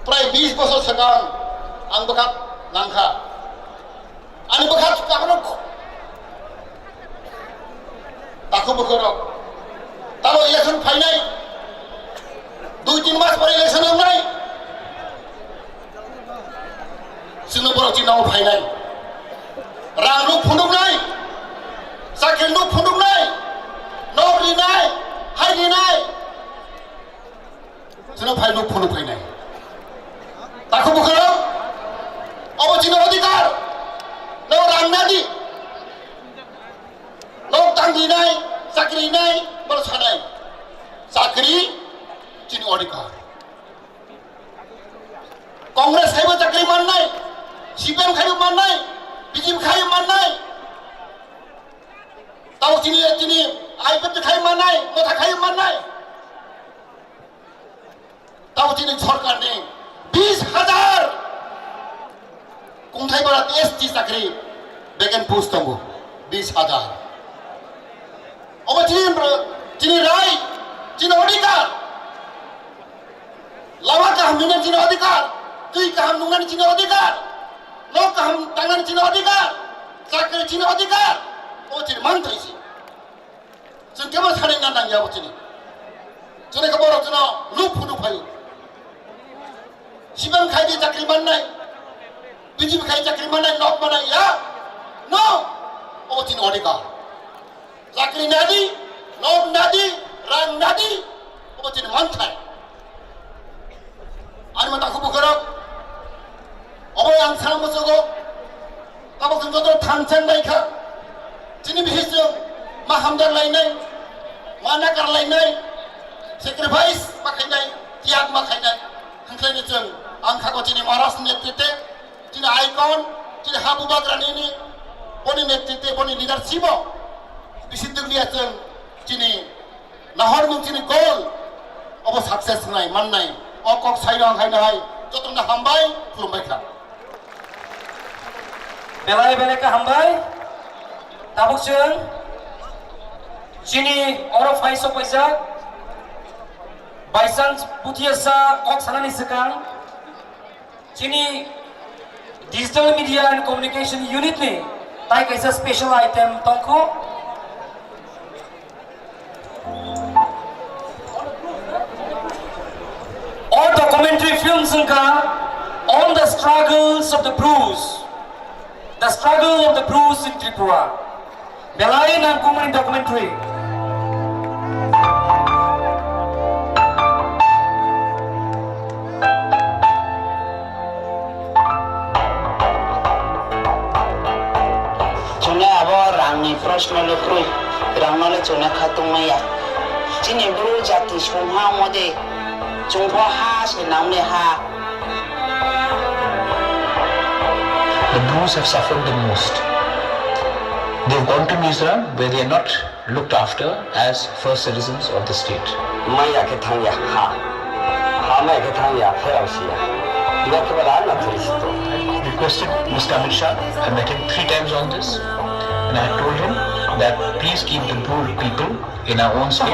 Prai bis bosor swkang ang bwkha nangkha. Ani bwkha kabrok takhuk bwkhorok. Tamo election phainai. Dui tin mas pore election wngnai. Chwngno borok chini nogo phainai. Rang rok phunuknai, chakri rok phunuknai, nok rinai, hai rinai. Chwngno phai rok phunuk phainai. Takhuk bwkhorok, obo chini odhikar. Nok rang nadi. Nok tang rinai, chakri rinai, boro sanai. Chakri chini odhikar. Congress khaibo chakri mannai, C P M khaibo mannai, B J P khaibo mannai. Tamo chini, chini I P F T khaibo mannai, motha khaibo mannai. Tamo chini sorkar ni bis hajar kungthai bara S T chakri vacant post tongo, bis hajar. Obo chini, chini right, chini odhikar. Lama kaham nungna chini odhikar, twi kaham nungna chini odhikar, nok kaham tangna chini odhikar, chakri chini odhikar, obo chini manthai se. Chwng kebo sanina nangya obo chini. Chwng khe borok chwngno nuk phunu phaio. Sibang khai di chakri mannai, B J P khai chakri mannai, nok mannai ya, no, obo chini odhikar. Chakri nadi, nok nadi, rang nadi, obo chini manthai. Ani mata khubu khorok, obo ang sana musugo, tabok chwng joto thansa wnglaikha. Chini bisi chwng ma hamjak lainai, ma nakar lainai, sacrifice ma khainai, tiyag ma khainai. Hwnkhai ni chwng ang khago chini Maharaj ni netrite, chini icon, chini ha bubagra nini, boni netrite, boni leadership o Bisi dukliya chwng chini nahormung chini goal obo success wngnai mannai. O kok sairang haino hai jotono hambai khulumbai kha. Belai belai khe hambai. Tabuk chwng chini oro phai sok paijak Baisang Buthiasa kok sanani swkang chini Digital Media and Communication Unit ni tai kaisa special item tongkho. O documentary film wngkha On the Struggles of the Bru, The Struggle of the Bru in Tripura. Belai nangkukmani documentary. Chwngno abo rangni proshno le kwrwi, rangno le chwngno kha tongmaya. Chini Bru jati songha mode chwngpho ha se namne ha. The Brus have suffered the most. They've gone to Mizoram where they are not looked after as first citizens of the state. Maya khe thangya ha. Ha maya khe thangya, pherao siya. Biya khe bala na thuri sito. Requested Mister Amit Shah. I met him three times on this, and I told him that please keep the Bru people in our own state.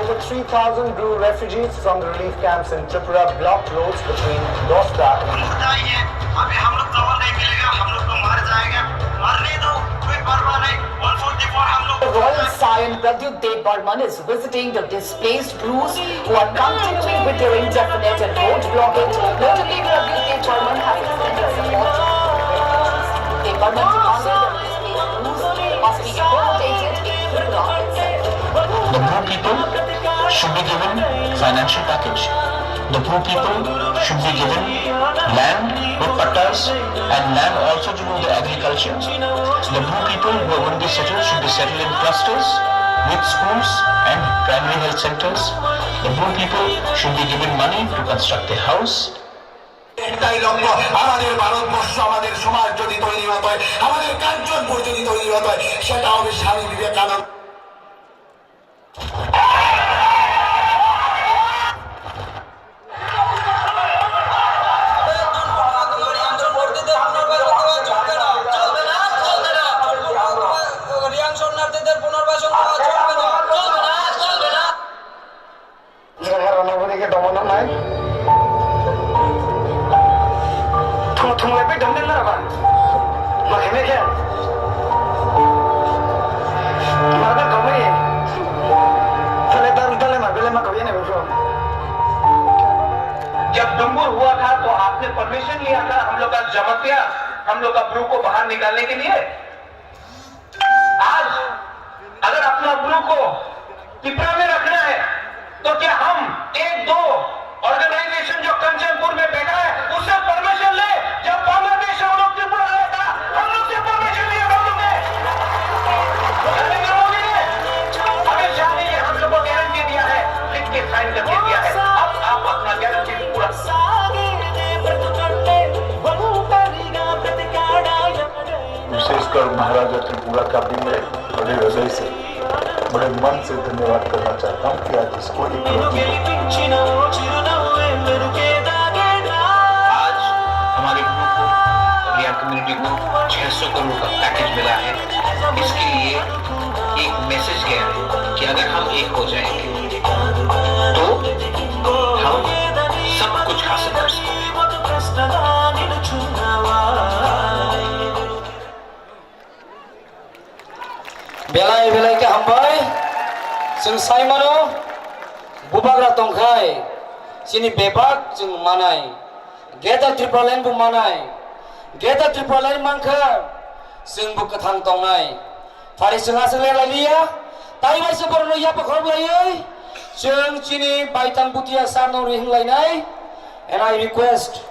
Over three thousand Bru refugees from the relief camps in Tripura blocked roads between Dosta. मुद्दा ये, अभी हम लोग चावल नहीं मिलेगा, हम लोग को मार जाएगा, मरने दो, कोई परवाह नहीं। One forty four हम लोग Royal Saion Pradyut Debbarman is visiting the displaced Brus who are continuing with their indefinite and road blockade. Notably, Pradyut Debbarman has extended support to the Brus. Debbarman demanded that the displaced Brus must be accommodated in Tripura itself. The Bru people should be given financial package. The Bru people should be given land with pattas and land also to do the agriculture. The Bru people who are going to be settled should be settled in clusters with schools and primary health centers. The Bru people should be given money to construct a house. একটাই লক্ষ্য, আমাদের ভারতবর্ষ, আমাদের সমাজ যদি তৈরি হতে হয়, আমাদের কাঞ্চনপুর যদি তৈরি হতে হয়, সেটা হবে স্বামী বিবেকানন্দ। রিয়াং শরণার্থীদের পুনর্বাসন দেওয়া চলবে না, চলবে না, চলবে না। Jaga rwnai bwrwi khe dongma nang nai. Thung thung lai pai dong den nara ba. Ma khe me khe. Ma ba dong mai. Tale tan tale ma bele ma kau ya ne bro. जब डुम्बुर हुआ था तो आपने परमिशन लिया था हम लोग का जमातिया, हम लोग का ब्रू को बाहर निकालने के लिए? आज अगर अपना ब्रू को तिपरा में रखना है तो क्या हम एक दो ऑर्गेनाइजेशन जो कंचनपुर में बैठा है उससे परमिशन ले? जब बांग्लादेश हम लोग तिपरा आया था, हम लोग से परमिशन लिया था तुमने? नरेंद्र मोदी ने, अमित शाह ने ये हम लोग को गारंटी दिया है, लिख के साइन करके दिया है। अब आप अपना गारंटी पूरा विशेषकर महाराजा त्रिपुरा का भी मैं बड़े हृदय से, बड़े मन से धन्यवाद करना चाहता हूँ कि आज इसको एक आज हमारे ब्रू को रियां कम्युनिटी को छह सौ करोड़ का पैकेज मिला है। इसके लिए एक मैसेज गया है कि अगर हम एक हो जाएंगे तो हम सब कुछ हासिल कर सकते हैं। Belai belai khe hambai. Chwng sai mano, bubagra tongkhai chini bebak chwng manai. Greater Tipraland bo manai. Greater Tipraland mankha chwng bo kwthang tongnai. Phari chwng aswk le lailiya. Tai bai se borokno yapha khorok laiwi chwng chini Baitang Bhutia sir no rihing lainai. And I request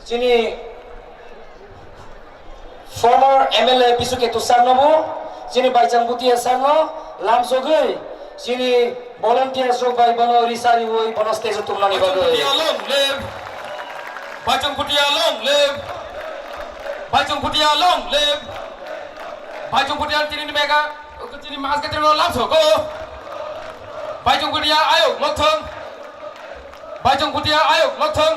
chini former M L A Bisu Ketu sir no bo, chini Baitang Bhutia sir no lamsogwi chini volunteers rok bai bono risariwi bono stage o tumnani bagwi. Bhutia long live! Baitang Bhutia long live! Baichung Bhutia long live. Baichung Bhutia tini ni mega, tini mas ke tini lam soko. Baichung Bhutia ayok mokthong. Baichung Bhutia ayok mokthong.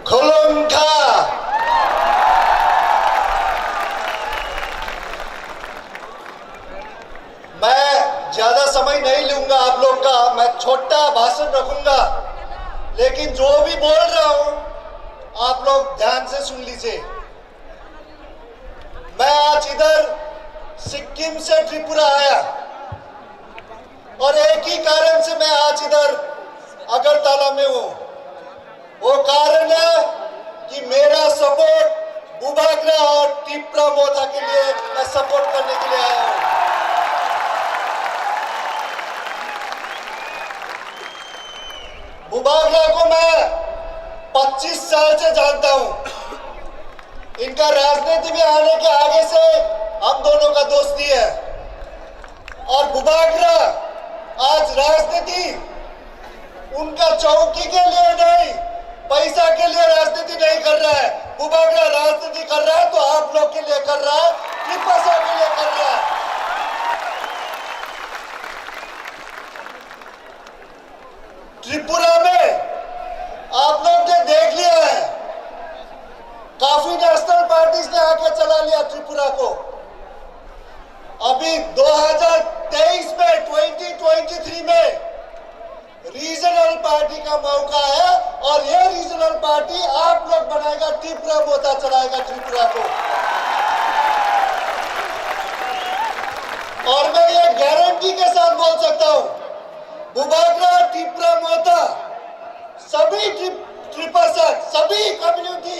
Khulumkha. मैं ज्यादा समय नहीं लूंगा आप लोग का, मैं छोटा भाषण रखूंगा, लेकिन जो भी बोल रहा हूं आप लोग ध्यान से सुन लीजिए। मैं आज इधर सिक्किम से त्रिपुरा आया और एक ही कारण से मैं आज इधर अगरतला में हूँ। वो कारण है कि मेरा सपोर्ट बुबागरा और टिप्रा मोथा के लिए मैं सपोर्ट करने के लिए आया हूँ। बुबागरा को मैं पच्चीस साल से जानता हूँ। इनका राजनीति में आने के आगे से हम दोनों का दोस्ती है। और बुबागरा आज राजनीति उनका चौकी के लिए नहीं, पैसा के लिए राजनीति नहीं कर रहा है। बुबागरा राजनीति कर रहा है तो आप लोग के लिए कर रहा है, त्रिपासा के लिए कर रहा है। त्रिपुरा में आप लोग ने देख लिया है, काफी नेशनल पार्टीज ने आके चला लिया त्रिपुरा को। अभी दो हज़ार तेईस में, ट्वेंटी ट्वेंटी थ्री में रीजनल पार्टी का मौका है और ये रीजनल पार्टी आप लोग बनाएगा, त्रिपुरा मोर्चा चलाएगा त्रिपुरा को। और मैं ये गारंटी के साथ बोल सकता हूँ, बुबागरा, टिप्रा मोर्चा, सभी ट्रिप-, त्रिपासा, सभी कम्युनिटी,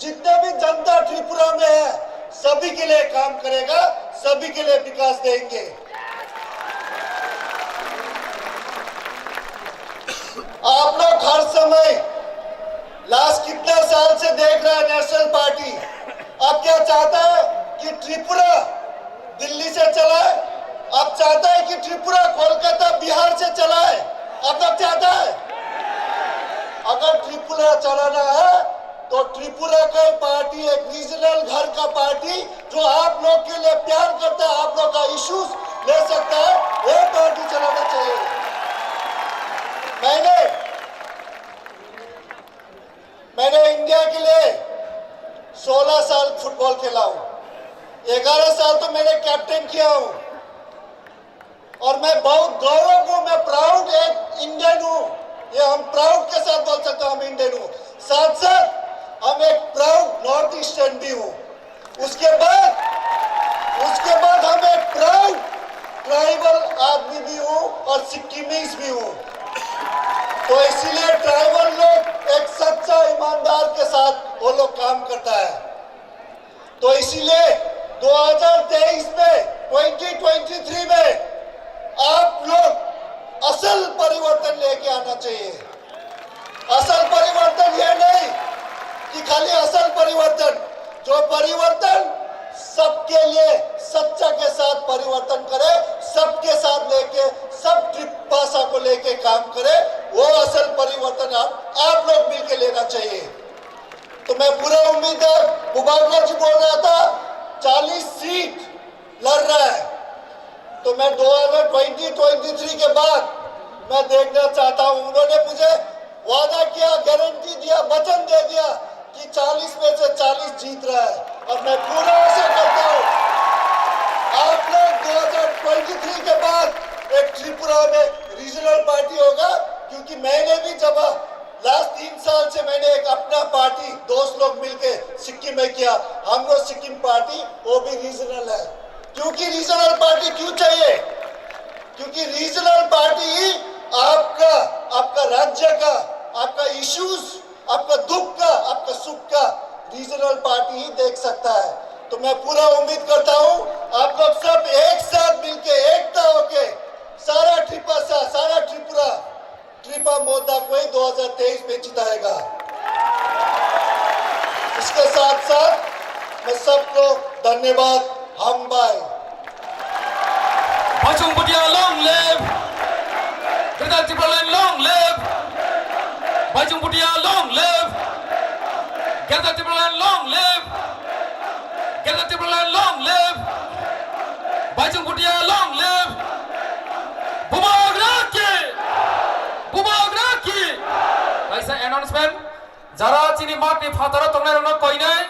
जितने भी जनता त्रिपुरा में है, सभी के लिए काम करेगा, सभी के लिए विकास देंगे। आप लोग हर समय लास्ट कितना साल से देख रहा है नेशनल पार्टी, अब क्या चाहता है कि त्रिपुरा दिल्ली से चलाए? अब चाहता है कि त्रिपुरा कोलकाता बिहार से चलाए? अब तक चाहता है? अगर त्रिपुरा चलाना है तो त्रिपुरा का पार्टी, एक रीजनल घर का पार्टी जो आप लोग के लिए प्यार करता है, आप लोग का इश्यूज ले सकता है, वो पार्टी चलाना चाहिए। मैंने मैंने इंडिया के लिए सोलह साल फुटबॉल खेला हूँ, ग्यारह साल तो मैंने कैप्टन किया हूँ और मैं बहुत गौरव हूँ, मैं प्राउड एक इंडियन हूँ। ये हम प्राउड के साथ बोल सकते हो, हम इंडियन हूँ। साथ साथ हम एक प्राउड नॉर्थ ईस्टर्न भी हूँ। उसके बाद, उसके बाद हम एक प्राउड ट्राइबल आदमी भी हूँ और सिक्किमीज भी हूँ। तो इसीलिए ट्राइबल लोग एक सच्चा ईमानदार के साथ वो लोग काम करता है। तो इसीलिए दो हज़ार तेईस में, ट्वेंटी ट्वेंटी थ्री में आप लोग असल परिवर्तन लेके आना चाहिए। असल परिवर्तन ये नहीं कि खाली असल परिवर्तन, जो परिवर्तन सबके लिए सच्चा के साथ परिवर्तन करे, सबके साथ लेके, सब त्रिपासा को लेके काम करे, वो असल परिवर्तन आप, आप लोग मिलके लेना चाहिए। तो मैं पूरा उम्मीद है, बुबागरा जी बोल रहा था, चालीस सीट लड़ रहा है, तो मैं दो हज़ार ट्वेंटी ट्वेंटी थ्री के बाद मैं देखना चाहता हूं। उन्होंने मुझे वादा किया, गारंटी दिया, वचन दे दिया कि चालीस में से चालीस जीत रहा है, और मैं पूरा आशा करता हूं आप लोग दो हज़ार ट्वेंटी थ्री के बाद एक त्रिपुरा में रीजनल पार्टी होगा, क्योंकि मैंने भी जब लास्ट तीन साल से मैंने एक अपना पार्टी दोस्त लोग मिलके सिक्किम में किया, हम लोग सिक्किम पार्टी, वो भी रीजनल है। क्योंकि रीजनल पार्टी क्यों चाहिए? क्योंकि रीजनल पार्टी ही आपका, आपका राज्य का, आपका इश्यूज, आपका दुख का, आपका सुख का रीजनल पार्टी ही देख सकता है। तो मैं पूरा उम्मीद करता हूं आप लोग सब एक साथ मिलके, एकता होके, सारा त्रिपासा, सारा त्रिपुरा, त्रिपा मोर्चा को ही दो हज़ार तेईस में जिताएगा। इसके साथ साथ Sabko dhanyabad, hambai. Baichung Bhutia long live! Greater Tipraland long live! Baichung Bhutia long live! Greater Tipraland long live! Greater Tipraland long live! Baichung Bhutia long live! Bubagra ki! Bubagra ki! Kaisa announcement. Jara chini mat ni phataro tongnai rokno koinai,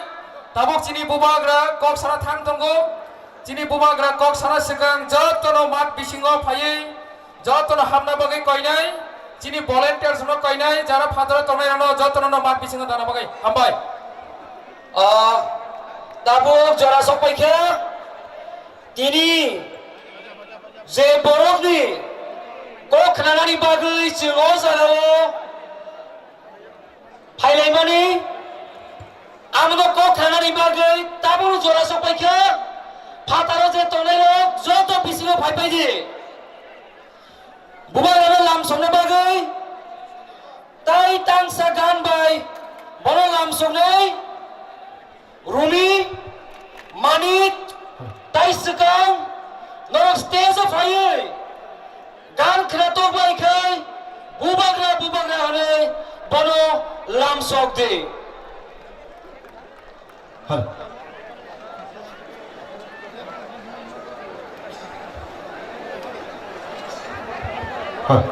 tabuk chini bubagra kok sana thang tongo. Chini bubagra kok sana swkang jotono mat bisingo phaiwi jotono hamna bagwi koinai. Chini volunteers no koinai, jara phataro tongnai rokno jotono no mat bisingo dana bagwi. Hambai. Ah, tabuk jora sokpai kha. Tini je borokni kok khnanani bagwi chwng o jagao phailaimani, amno kok khnanani bagwi tabuk jora sokpai kha. Phataro je tongnairok joto bisingo phaipai di. Bubagrano lamsokna bagwi tai tangsa gan bai bono lamsoknai. Rumi, Manik, tai swkang norok stage o phaiwi gan khna tok bai khai bubagra bubagra hwnwi bono lamsok di. Hal. Hal.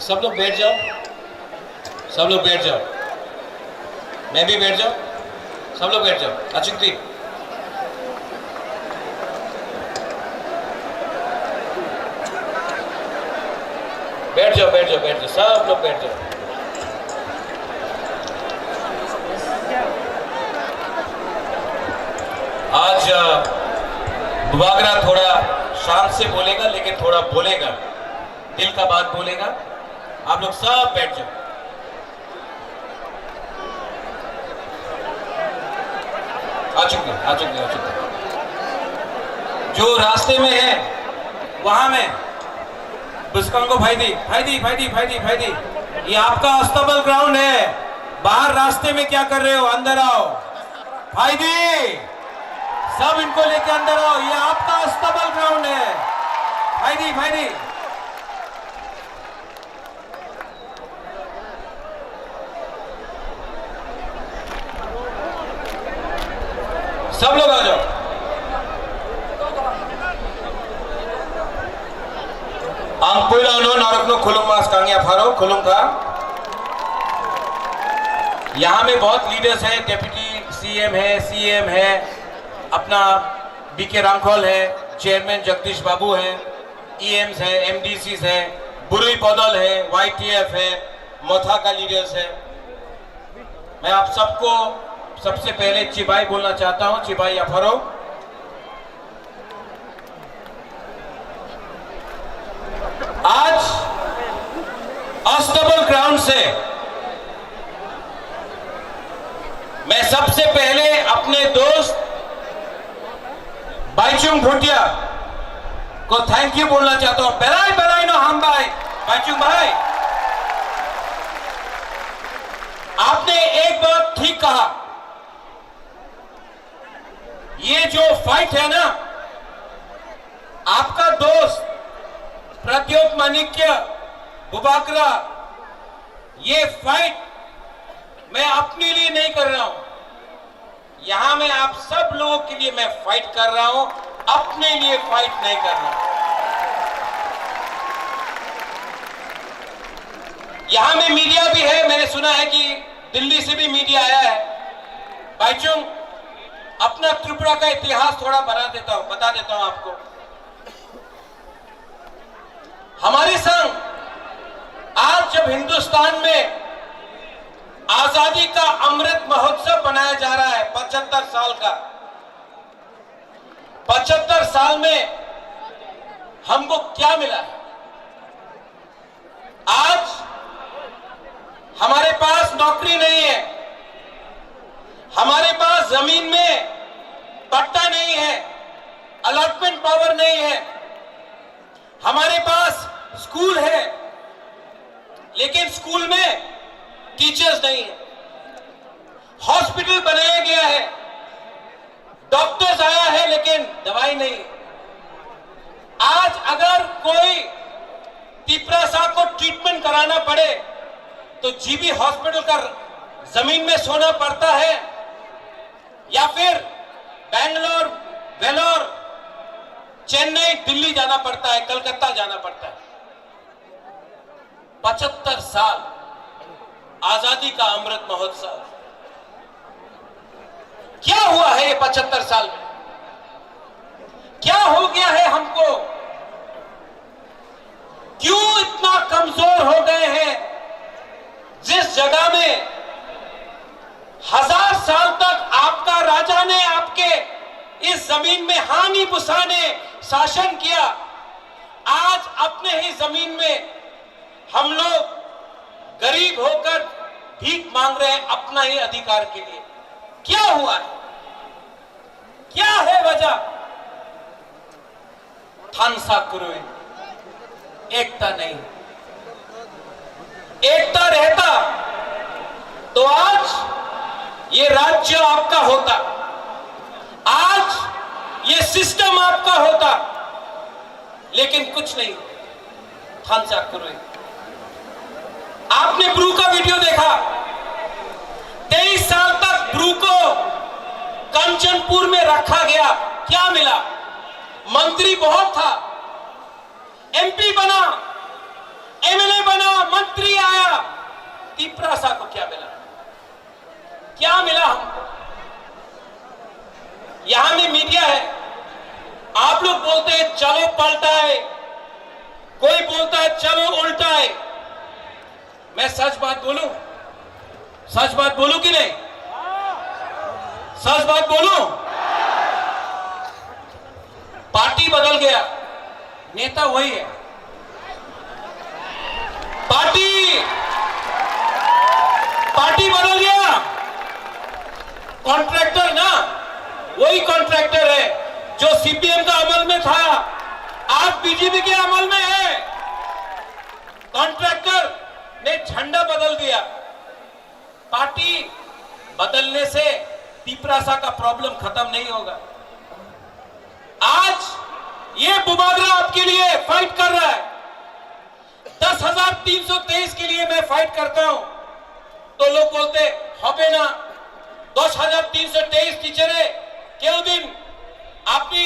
सब लोग बैठ जाओ, सब लोग बैठ जाओ, मैं भी बैठ जाओ, सब लोग बैठ जाओ। अचुक दी, बैठ जाओ, बैठ जाओ, बैठ जाओ, सब लोग बैठ जाओ। आज, अ, बुबागरा थोड़ा शांत से बोलेगा, लेकिन थोड़ा बोलेगा, दिल का बात बोलेगा। आप लोग सब बैठ जाओ। आ चुके, आ चुके, आ चुके। जो रास्ते में है, वहां में बुस्कंगो भाई दी, भाई दी, भाई दी, भाई दी, भाई दी। ये आपका अस्तबल ग्राउंड है। बाहर रास्ते में क्या कर रहे हो? अंदर आओ। भाई दी, सब इनको लेके अंदर आओ। ये आपका अस्तबल ग्राउंड है। भाई दी, भाई दी। सब लोग आ जाओ। Ang puila no narokno khulumma, skangya pharo khulumkha. यहाँ में बहुत लीडर्स हैं, डेप्यूटी सीएम है, सीएम है, अपना बीके रांखल है, चेयरमैन जगदीश बाबू है, ईएम्स है, एमडीसीज है, बुरुई बदल है, वाईटीएफ है, मथा का लीडर्स है। मैं आप सबको सबसे पहले चिबाई बोलना चाहता हूँ, चिबाई अफरो। आज अस्तबल ग्राउंड से मैं सबसे पहले अपने दोस्त बाईचुंग भूटिया को थैंक यू बोलना चाहता हूँ। Belai belai no hambai, Baichung भाई, आपने एक बात ठीक कहा। ये जो फाइट है ना, आपका दोस्त प्रद्योत माणिक्य बुबागरा, ये फाइट मैं अपने लिए नहीं कर रहा हूं, यहां मैं आप सब लोगों के लिए मैं फाइट कर रहा हूं, अपने लिए फाइट नहीं कर रहा। यहां में मीडिया भी है, मैंने सुना है कि दिल्ली से भी मीडिया आया है। बाईचुंग, अपना त्रिपुरा का इतिहास थोड़ा बना देता हूं, बता देता हूं आपको। हमारे संग आज जब हिंदुस्तान में आजादी का अमृत महोत्सव मनाया जा रहा है, पचहत्तर साल का, पचहत्तर साल में हमको क्या मिला है? आज हमारे पास नौकरी नहीं है, हमारे पास जमीन में पट्टा नहीं है, अलॉटमेंट पावर नहीं है, हमारे पास स्कूल है, लेकिन स्कूल में टीचर्स नहीं है, हॉस्पिटल बनाया गया है, डॉक्टर्स आया है, लेकिन दवाई नहीं। आज अगर कोई तिपरासा को ट्रीटमेंट कराना पड़े तो जीबी हॉस्पिटल का जमीन में सोना पड़ता है या फिर बैंगलोर, वेलोर, चेन्नई, दिल्ली जाना पड़ता है, कलकत्ता जाना पड़ता है। पचहत्तर साल आजादी का अमृत महोत्सव, क्या हुआ है ये पचहत्तर साल में? क्या हो गया है हमको? क्यों इतना कमजोर हो गए हैं? जिस जगह में हजार साल तक आपका राजा ने आपके इस जमीन में हानी बुसा ने शासन किया, आज अपने ही जमीन में हम लोग गरीब होकर भीख मांग रहे हैं अपना ही अधिकार के लिए। क्या हुआ है? क्या है वजह? Thansa kwrwi, एकता नहीं। एकता रहता तो आज ये राज्य आपका होता, आज ये सिस्टम आपका होता, लेकिन कुछ नहीं। Thansa kwrwi। आपने ब्रू का वीडियो देखा, तेईस साल तक ब्रू को कंचनपुर में रखा गया, क्या मिला? मंत्री बहुत था, एमपी बना, एमएलए बना, मंत्री आया, तिपरासा को क्या मिला? क्या मिला हमको? यहाँ में मीडिया है, आप लोग बोलते हैं चलो पलटा है, कोई बोलता है चलो उल्टा है। मैं सच बात बोलूं, सच बात बोलूं कि नहीं? सच बात बोलूं? पार्टी बदल गया, नेता वही है। पार्टी, पार्टी बदल गया, कॉन्ट्रैक्टर ना, वही कॉन्ट्रैक्टर है जो सीपीएम का अमल में था, आज बीजेपी के अमल में है। कॉन्ट्रैक्टर ने झंडा बदल दिया। पार्टी बदलने से तिपरासा का प्रॉब्लम खत्म नहीं होगा। आज ये बुबागरा आपके लिए फाइट कर रहा है, दस हजार तीन सौ तेईस के लिए मैं फाइट करता हूं, तो लोग बोलते, "হবে না, দশ হাজার তিনশো তেইশ টিচারে কেউ দিন আপনি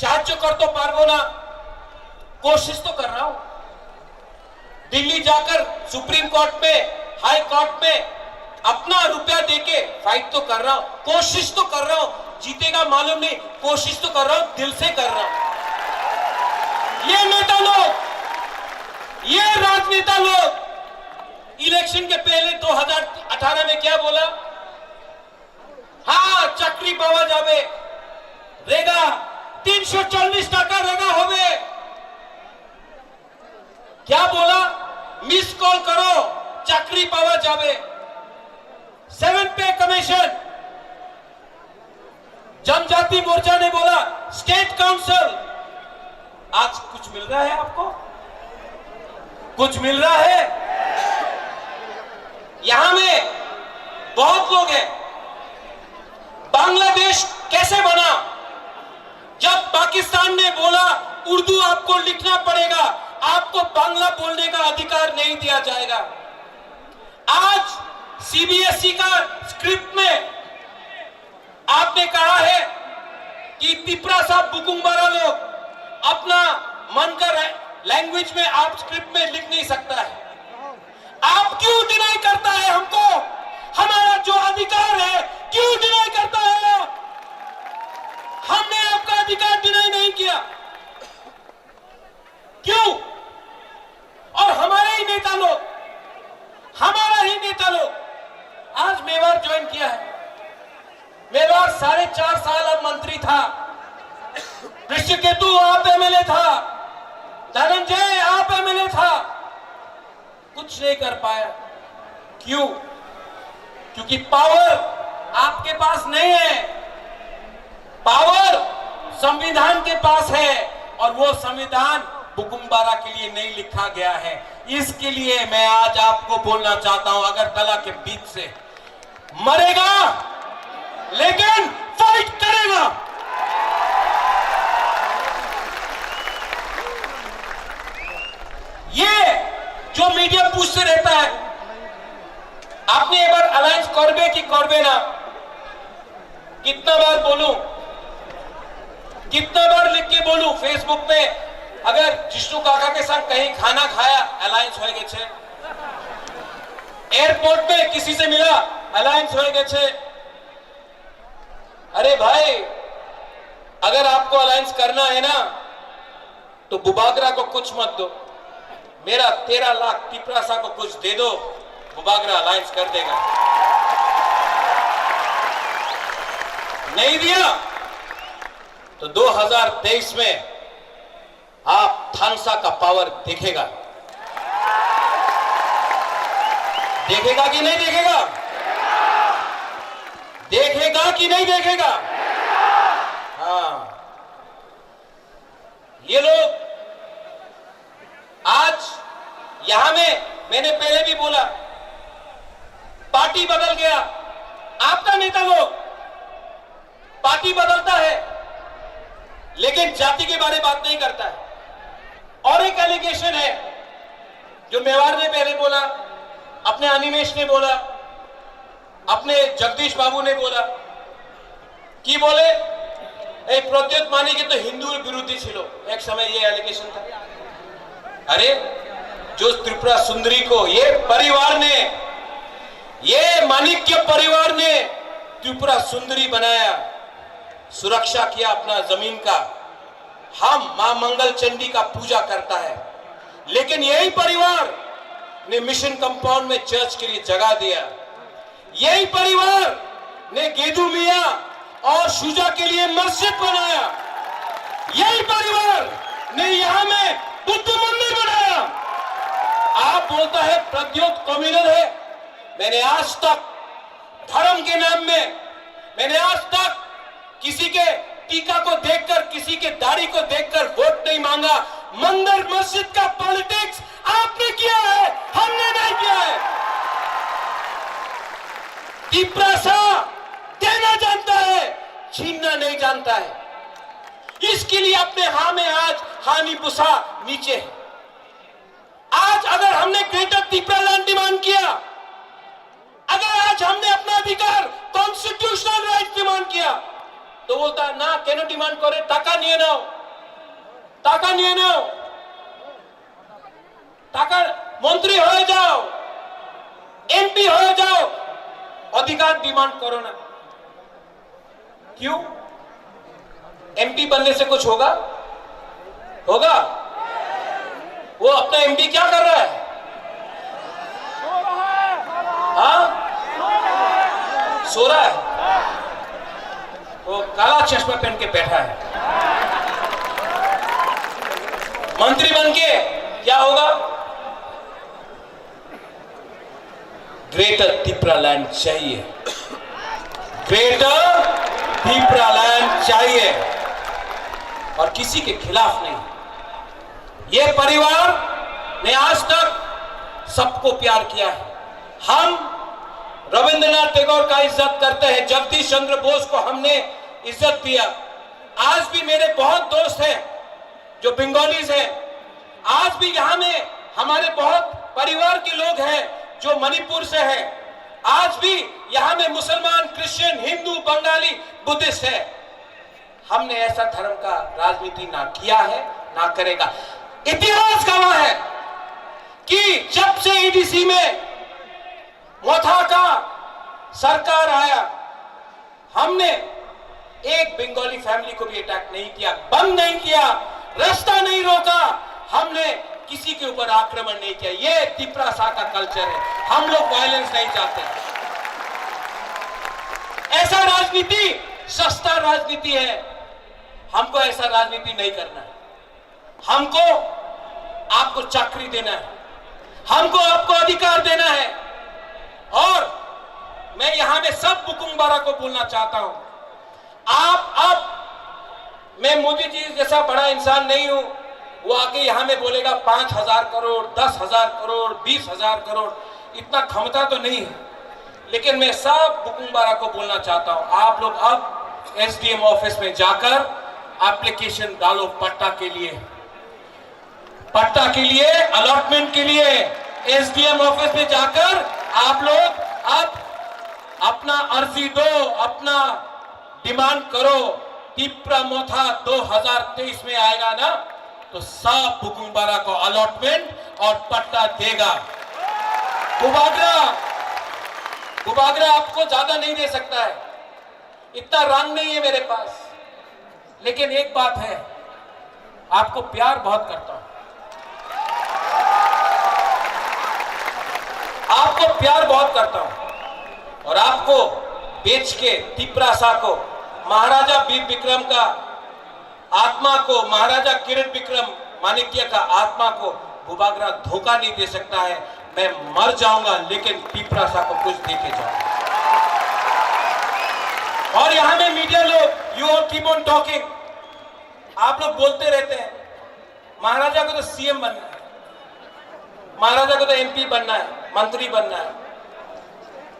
সাহায্য করতে পারবো না।" कोशिश तो कर रहा हूं। दिल्ली जाकर सुप्रीम कोर्ट में, हाई कोर्ट में अपना रुपया देके फाइट तो कर रहा हूं, कोशिश तो कर रहा हूं। जीतेगा मालूम नहीं, कोशिश तो कर रहा हूं, दिल से कर रहा हूं। ये नेता लोग, ये राजनेता लोग इलेक्शन के पहले दो हज़ार अठारह में क्या बोला? হ্যাঁ, চাকরি পাওয়া যাবে, রেগা, তিনশো চল্লিশ টাকা রেগা হবে। क्या बोला? मिस कॉल करो, চাকরি পাওয়া যাবে। सेवन पे कमीशन, जनजाति मोर्चा ने बोला, स्टेट काउंसिल। आज कुछ मिल रहा है आपको? कुछ मिल रहा है? यहां में बहुत लोग हैं। बांग्लादेश कैसे बना? जब पाकिस्तान ने बोला, "उर्दू आपको लिखना पड़ेगा, आपको बांग्ला बोलने का अधिकार नहीं दिया जाएगा।" आज सीबीएसई का स्क्रिप्ट में आपने कहा है कि तिपरासा बुकुंगबारा लोग अपना मन का रै-, लैंग्वेज में आप स्क्रिप्ट में लिख नहीं सकता है। आप क्यों डिनाई करता है हमको? हमारा जो अधिकार है, क्यों डिनाई करता है आप? हमने आपका अधिकार डिनाई नहीं किया। क्यों? और हमारे ही नेता लोग, हमारा ही नेता लोग आज मेवाड़ ज्वाइन किया है। मेवाड़ साढ़े चार साल अब मंत्री था, ऋषिकेतु आप एमएलए था, धनंजय आप एमएलए था, कुछ नहीं कर पाया। क्यों? क्योंकि पावर आपके पास नहीं है। पावर संविधान के पास है, और वो संविधान बुकुम्बारा के लिए नहीं लिखा गया है। इसके लिए मैं आज आपको बोलना चाहता हूं, अगरतला के बीच से मरेगा, लेकिन फाइट करेगा। ये जो मीडिया पूछते रहता है, আপনি এবার অ্যালায়েন্স করবে কি করবে না? कितना बार बोलूं, कितना बार लिख के बोलूं फेसबुक पे, अगर जिष्णु काका के साथ कहीं खाना खाया, অ্যালায়েন্স হয়ে গেছে। एयरपोर्ट पे किसी से मिला, অ্যালায়েন্স হয়ে গেছে। अरे भाई, अगर आपको अलायंस करना है ना, तो बुबागरा को कुछ मत दो, मेरा तेरह लाख तिपरासा को कुछ दे दो, बुबागरा अलायंस कर देगा। नहीं दिया तो दो हज़ार तेईस में आप थानसा का पावर देखेगा, देखेगा कि नहीं देखेगा? देखेगा कि नहीं देखेगा? हाँ, ये लोग आज यहां में, मैंने पहले भी बोला, पार्टी बदल गया, आपका नेता लोग पार्टी बदलता है, लेकिन जाति के बारे में बात नहीं करता है। और एक एलिगेशन है जो मेवाड़ ने पहले बोला, अपने अनिमेश ने बोला, अपने जगदीश बाबू ने बोला, কি বলে, এই প্রদ্যুৎ মানিকে তো হিন্দুর বিরোধী ছিল এক সময়, ये एलिगेशन था। अरे, जो त्रिपुरा सुंदरी को ये परिवार ने, ये माणिक्य परिवार ने त्रिपुरा सुंदरी बनाया, सुरक्षा किया अपना जमीन का, हम मां मंगल चंडी का पूजा करता है, लेकिन यही परिवार ने मिशन कंपाउंड में चर्च के लिए जगह दिया। यही परिवार ने गेदू मियाँ और शुजा के लिए मस्जिद बनाया। यही परिवार ने यहाँ में बुद्ध मंदिर बनाया। आप बोलता है प्रद्योत कम्युनल है। मैंने आज तक धर्म के नाम में, मैंने आज तक किसी के टीका को देखकर, किसी के दाढ़ी को देखकर वोट नहीं मांगा। मंदिर मस्जिद का पॉलिटिक्स आपने किया है, हमने नहीं किया है। तिपरासा देना जानता है, छीनना नहीं जानता है। इसके लिए अपने हाँ में आज हानि पुसा नीचे है। आज अगर हमने ग्रेटर तिपरा लैंड डिमांड किया, अगर आज हमने अपना अधिकार, कॉन्स्टिट्यूशनल राइट डिमांड किया, तो बोलता है, "ना, কেন ডিমান্ড করে? টাকা নিয়ে নাও, টাকা নিয়ে নাও, টাকা, মন্ত্রী হয়ে যাও, এমপি হয়ে যাও, অধিকার ডিমান্ড করো না।" क्यों? एमपी बनने से कुछ होगा? होगा? वो अपना एमपी क्या कर रहा है? हाँ? सो रहा है। वो काला चश्मा पहन के बैठा है। मंत्री बन के क्या होगा? ग्रेटर तिपरा लैंड चाहिए, ग्रेटर तिपरा लैंड चाहिए, और किसी के खिलाफ नहीं। ये परिवार ने आज तक सबको प्यार किया है। हम रविंद्रनाथ टैगोर का इज्जत करते हैं, जगदीश चंद्र बोस को हमने इज्जत दिया। आज भी मेरे बहुत दोस्त हैं जो बंगालीज हैं। आज भी यहाँ में हमारे बहुत परिवार के लोग हैं जो मणिपुर से हैं। आज भी यहाँ में मुसलमान, क्रिश्चियन, हिंदू, बंगाली, बुद्धिस्ट है। हमने ऐसा धर्म का राजनीति ना किया है, ना करेगा। इतिहास गवाह है कि जब से ईडीसी में मोथा का सरकार आया, हमने एक बंगाली फैमिली को भी अटैक नहीं किया, बंद नहीं किया, रास्ता नहीं रोका, हमने किसी के ऊपर आक्रमण नहीं किया। ये तिपरासा का कल्चर है। हम लोग वायलेंस नहीं चाहते। ऐसा राजनीति सस्ता राजनीति है। हमको ऐसा राजनीति नहीं करना है। हमको आपको चाकरी देना है, हमको आपको अधिकार देना है। और मैं यहाँ में सब बुकुंग बारा को बोलना चाहता हूँ, आप अब, मैं मोदी जी जैसा बड़ा इंसान नहीं हूँ, वो आके यहाँ में बोलेगा पाँच हजार करोड़, दस हजार करोड़, बीस हजार करोड़, इतना क्षमता तो नहीं है। लेकिन मैं सब बुकुंग बारा को बोलना चाहता हूँ, आप लोग अब एसडीएम ऑफिस में जाकर एप्लीकेशन डालो पट्टा के लिए, पट्टा के लिए, अलॉटमेंट के लिए एसडीएम ऑफिस में जाकर आप लोग अब अपना अर्जी दो, अपना डिमांड करो। तिपरा मोथा दो हज़ार तेईस में आएगा ना, तो सब बुकुंग बारा को अलॉटमेंट और पट्टा देगा। बुबागरा, बुबागरा आपको ज्यादा नहीं दे सकता है, इतना रंग नहीं है मेरे पास, लेकिन एक बात है, आपको प्यार बहुत करता हूं, आपको प्यार बहुत करता हूं, और आपको बेच के तिपरासा को महाराजा वीर विक्रम का आत्मा को, महाराजा किरण विक्रम माणिक्य का आत्मा को बुबागरा धोखा नहीं दे सकता है। मैं मर जाऊंगा, लेकिन तिपरासा को कुछ दे के जाऊंगा। और यहां में मीडिया लोग, you all keep on talking, आप लोग बोलते रहते हैं, महाराजा को तो सीएम बनना है, महाराजा को तो एमपी बनना है, मंत्री बनना है।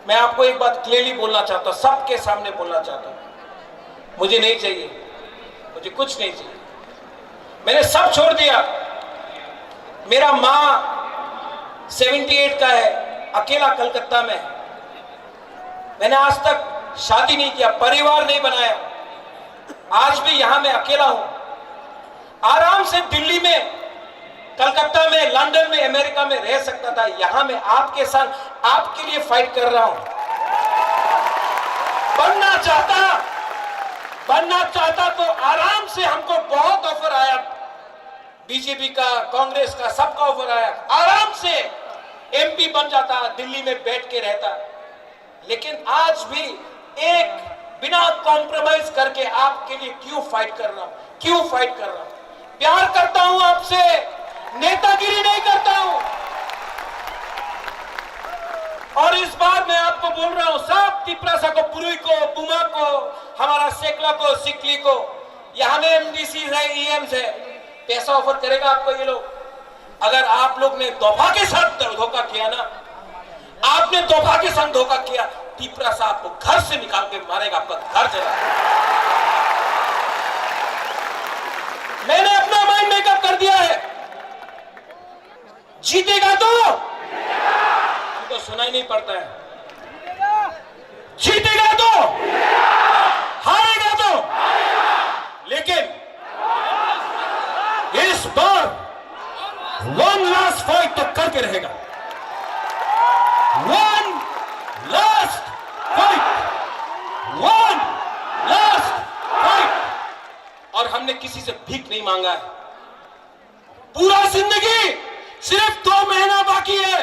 मैं आपको एक बात क्लियरली बोलना चाहता हूं, सबके सामने बोलना चाहता हूं, मुझे नहीं चाहिए, मुझे कुछ नहीं चाहिए। मैंने सब छोड़ दिया। मेरा माँ सेवेंटी एट का है, अकेला कलकत्ता में है। मैंने आज तक शादी नहीं किया, परिवार नहीं बनाया। आज भी यहाँ मैं अकेला हूँ। आराम से दिल्ली में कलकत्ता में, लंदन में, अमेरिका में रह सकता था। यहाँ मैं आपके साथ, आपके लिए फाइट कर रहा हूं। बनना चाहता, बनना चाहता तो आराम से, हमको बहुत ऑफर आया, बीजेपी का, कांग्रेस का, सबका ऑफर आया, आराम से एमपी बन जाता, दिल्ली में बैठ के रहता। लेकिन आज भी एक बिना कॉम्प्रोमाइज करके आपके लिए क्यों फाइट कर रहा हूं, क्यों फाइट कर रहा हूं? प्यार करता हूं आपसे, नेतागिरी नहीं करता हूं। और इस बार मैं आपको बोल रहा हूं, सब तिपरासा को, पुरुई को, बुमा को, हमारा सेकला को, सिकली को, यहाँ में एमडीसी है, ईएम है, पैसा ऑफर करेगा आपको ये लोग। अगर आप लोग ने दोफा के साथ धोखा किया ना, आपने दोफा के साथ धोखा किया, तिपरासा आपको घर से निकाल के मारेगा, आपका घर जला देगा। मैंने अपना माइंड मेकअप कर दिया है। जीतेगा तो, हमको सुनाई नहीं पड़ता है, जीतेगा तो, हारेगा तो, लेकिन इस बार वन लास्ट फाइट तो करके रहेगा। One last fight, one last fight. और हमने किसी से भीख नहीं मांगा है। पूरा जिंदगी, सिर्फ दो महीना बाकी है।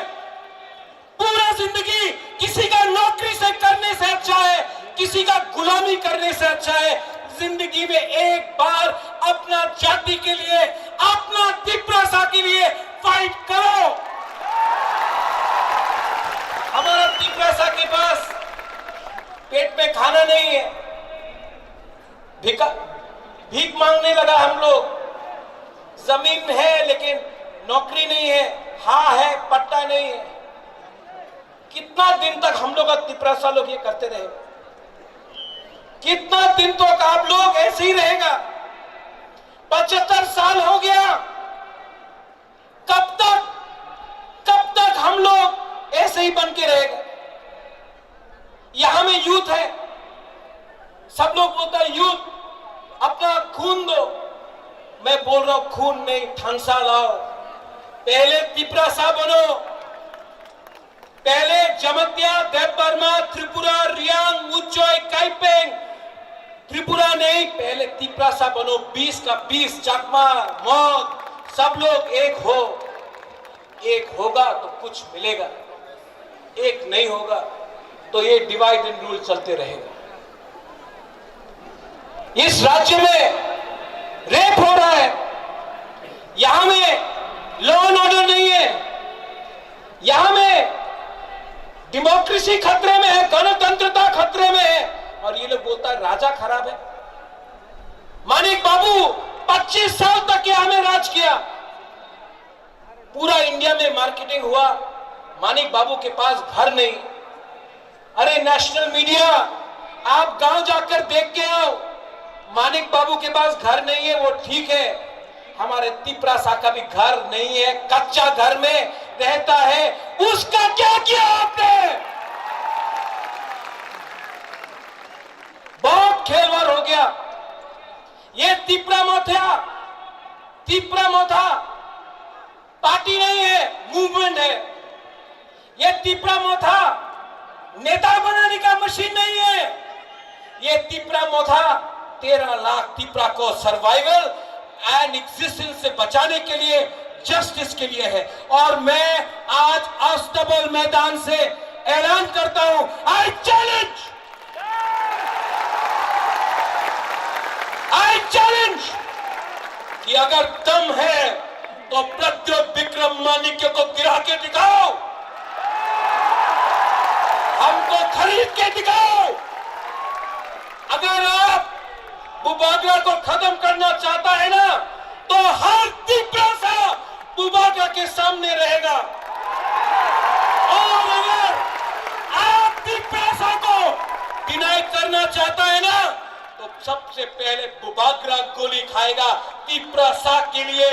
पूरा जिंदगी किसी का नौकरी से करने से अच्छा है, किसी का गुलामी करने से अच्छा है। जिंदगी में एक बार अपना जाति के लिए, अपना तिपरासा के लिए फाइट करो। हमारा तिपरासा के पास पेट में खाना नहीं है, भिका, भीख मांगने लगा हम लोग। जमीन है लेकिन नौकरी नहीं है, हाँ है, पट्टा नहीं है। कितना दिन तक हम लोग का तिपरासा लोग ये करते रहे? कितना दिन तक आप लोग ऐसे ही रहेगा? पचहत्तर साल हो गया, कब तक, कब तक हम लोग ऐसे ही बन के रहेगा? यहाँ में यूथ है, सब लोग बोलता है यूथ, अपना खून दो। मैं बोल रहा हूँ, खून नहीं, थांसा लाओ। पहले तिपरासा बनो, पहले जमतिया, देबबर्मा, त्रिपुरा, रियांग, उच्चय, काइपेंग, त्रिपुरा नहीं, पहले तिपरासा बनो। बीस का बीस, चकमा, मग, सब लोग एक हो। एक होगा तो कुछ मिलेगा, एक नहीं होगा तो ये डिवाइड एंड रूल चलते रहेगा। इस राज्य में रेप हो रहा है, यहाँ में लॉ एंड ऑर्डर नहीं है, यहाँ में डेमोक्रेसी खतरे में है, गणतंत्रता खतरे में है, और ये लोग बोलता है राजा खराब है। मानिक बाबू पच्चीस साल तक यहाँ में राज किया, पूरा इंडिया में मार्केटिंग हुआ, मानिक बाबू के पास घर नहीं। अरे नेशनल मीडिया, आप गांव जाकर देख के आओ, मानिक बाबू के पास घर नहीं है, वो ठीक है, हमारे तिपरासा का भी घर नहीं है, कच्चा घर में रहता है, उसका क्या किया आपने? बहुत खेलवाड़ हो गया। ये तिपरा मोथा, तिपरा मोथा पार्टी नहीं है, मूवमेंट है। ये तिपरा मोथा नेता बनाने का मशीन नहीं है। ये तिपरा मोथा तेरह लाख तिपरा को सर्वाइवल एंड एग्जिस्टेंस से बचाने के लिए, जस्टिस के लिए है। और मैं आज अस्तबल मैदान से ऐलान करता हूं, आई चैलेंज, आई चैलेंज कि अगर दम है तो प्रद्योत विक्रम माणिक्य को गिरा के दिखाओ, हमको खरीद के दिखाओ। अगर आप बुबागरा को खत्म करना चाहता है ना, तो हर तिपरासा बुबागरा के सामने रहेगा। और अगर आप तिपरासा को डिनाई करना चाहता है ना, तो सबसे पहले बुबागरा गोली खाएगा। तिपरासा के लिए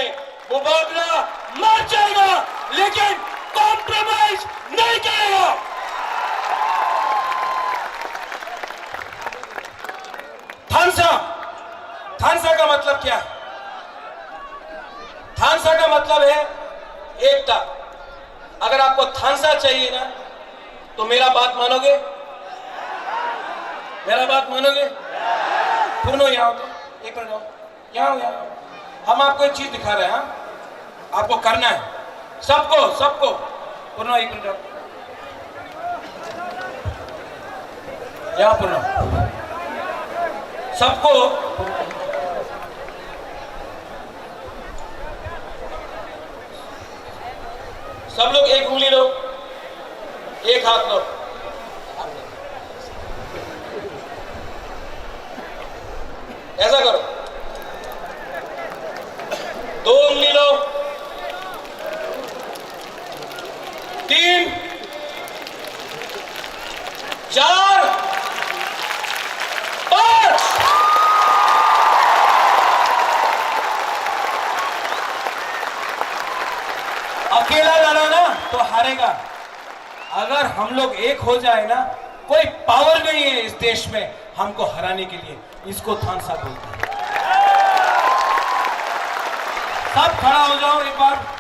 बुबागरा मर जाएगा, लेकिन कॉम्प्रोमाइज नहीं करेगा। थांसा, थांसा का मतलब क्या है? थानसा का मतलब है एकता। अगर आपको थानसा चाहिए ना, तो मेरा बात मानोगे? मेरा बात मानोगे? पूर्ण यहाँ हो तो, एक मिनट आओ। यहाँ हो, यहाँ हो। हम आपको एक चीज दिखा रहे हैं, हाँ? आपको करना है। सबको, सबको। पूर्ण, एक मिनट आओ। यहाँ पूर्ण। सबको। सब लोग एक उंगली लो, एक हाथ लो, ऐसा करो, दो उंगली लो, तीन, चार, पांच। अकेला लड़ा ना तो हारेगा। अगर हम लोग एक हो जाए ना, कोई पावर नहीं है इस देश में हमको हराने के लिए। इसको थानसा बोलते हैं। सब खड़ा हो जाओ एक बार।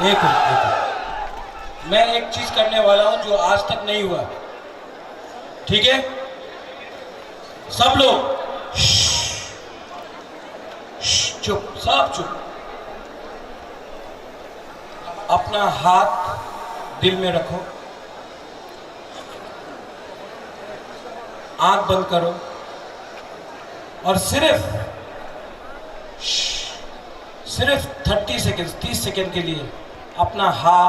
एक मिनट, एक मिनट। मैं एक चीज करने वाला हूं जो आज तक नहीं हुआ, ठीक है? सब लोग श्श, श्श, चुप, सब चुप। अपना हाथ दिल में रखो, आंख बंद करो और सिर्फ श्श, सिर्फ थर्टी सेकेंड्स, तीस सेकेंड के लिए अपना हा,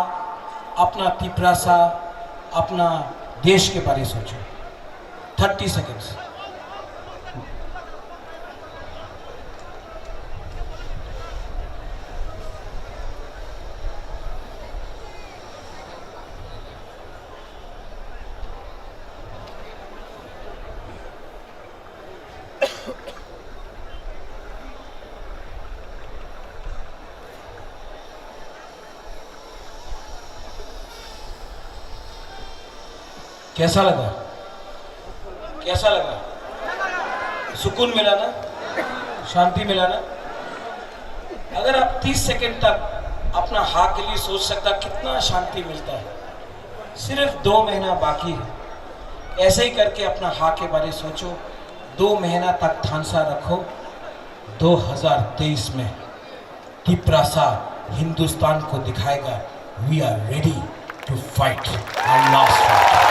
अपना तिप्रासा, अपना देश के बारे सोचो। Thirty seconds. कैसा लगा? कैसा लगा? सुकून मिला ना? शांति मिला ना? अगर आप तीस सेकंड तक अपना हाँ के लिए सोच सकता, कितना शांति मिलता है। सिर्फ दो महीना बाकी है, ऐसे ही करके अपना हाँ के बारे सोचो। दो महीना तक थानसा रखो। दो हज़ार तेईस में तिप्रासा हिंदुस्तान को दिखाएगा, we are ready to fight our last fight.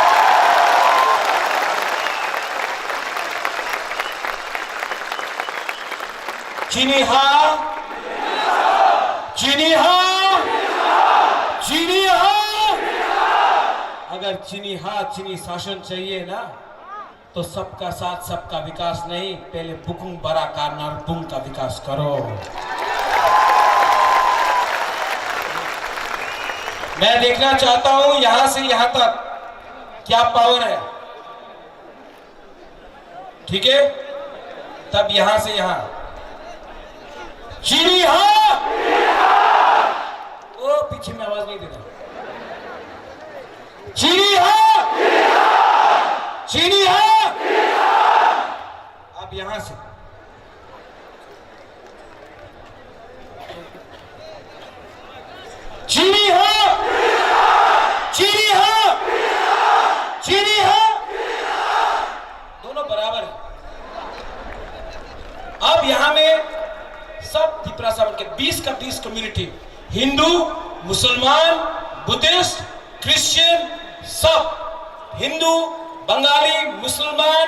Chini ha, chini ha, chini ha. अगर चीनी हाथ, चीनी शासन चाहिए ना, तो सबका साथ, सबका विकास नहीं, पहले बुकुंग बरा का नरबुंग का विकास करो। मैं देखना चाहता हूं यहां से यहां तक क्या पावर है, ठीक है? तब यहां से यहां, चीनी हां, ओ पीछे में आवाज नहीं देना। चीनी हां, चीनी हां। अब यहां से, चीनी हां, चीनी हां, चीनी हां। दोनों बराबर है। अब यहां में सब तिप्रासा के बीस का बीस कम्युनिटी, हिंदू, मुसलमान, बुद्धिस्ट, क्रिश्चियन, सब हिंदू, बंगाली, मुसलमान,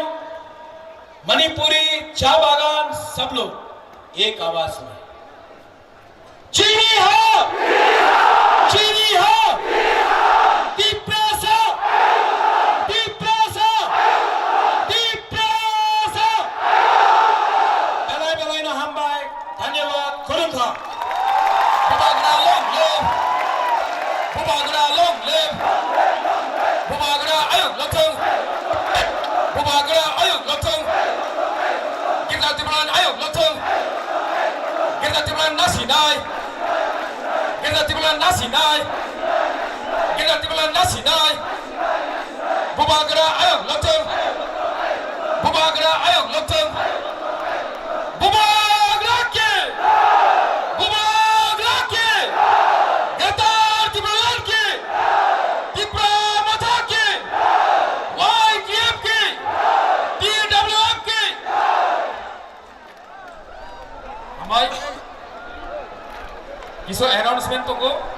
मणिपुरी, चा बागान, सब लोग एक आवाज में, चीनी हां, चीनी हां, तिप्रासा, तिप्रासा, Tiprasa. Belai belai no hambai. Dhanyabad, khulumkha. Bubagra long live. Bubagra long live. Bubagra ayuk lathung. Bubagra ayuk lathung. Tibula nasinai. Gita tibula nasinai. Bubagra ayok lokthong. Bubagra ayok lokthong. Bubagra ke. Bubagra ke. Greater Tipraland ke. Tipra Motha ke. Y T F ke. T W F ke. Hambai. Kisa announcement tongo.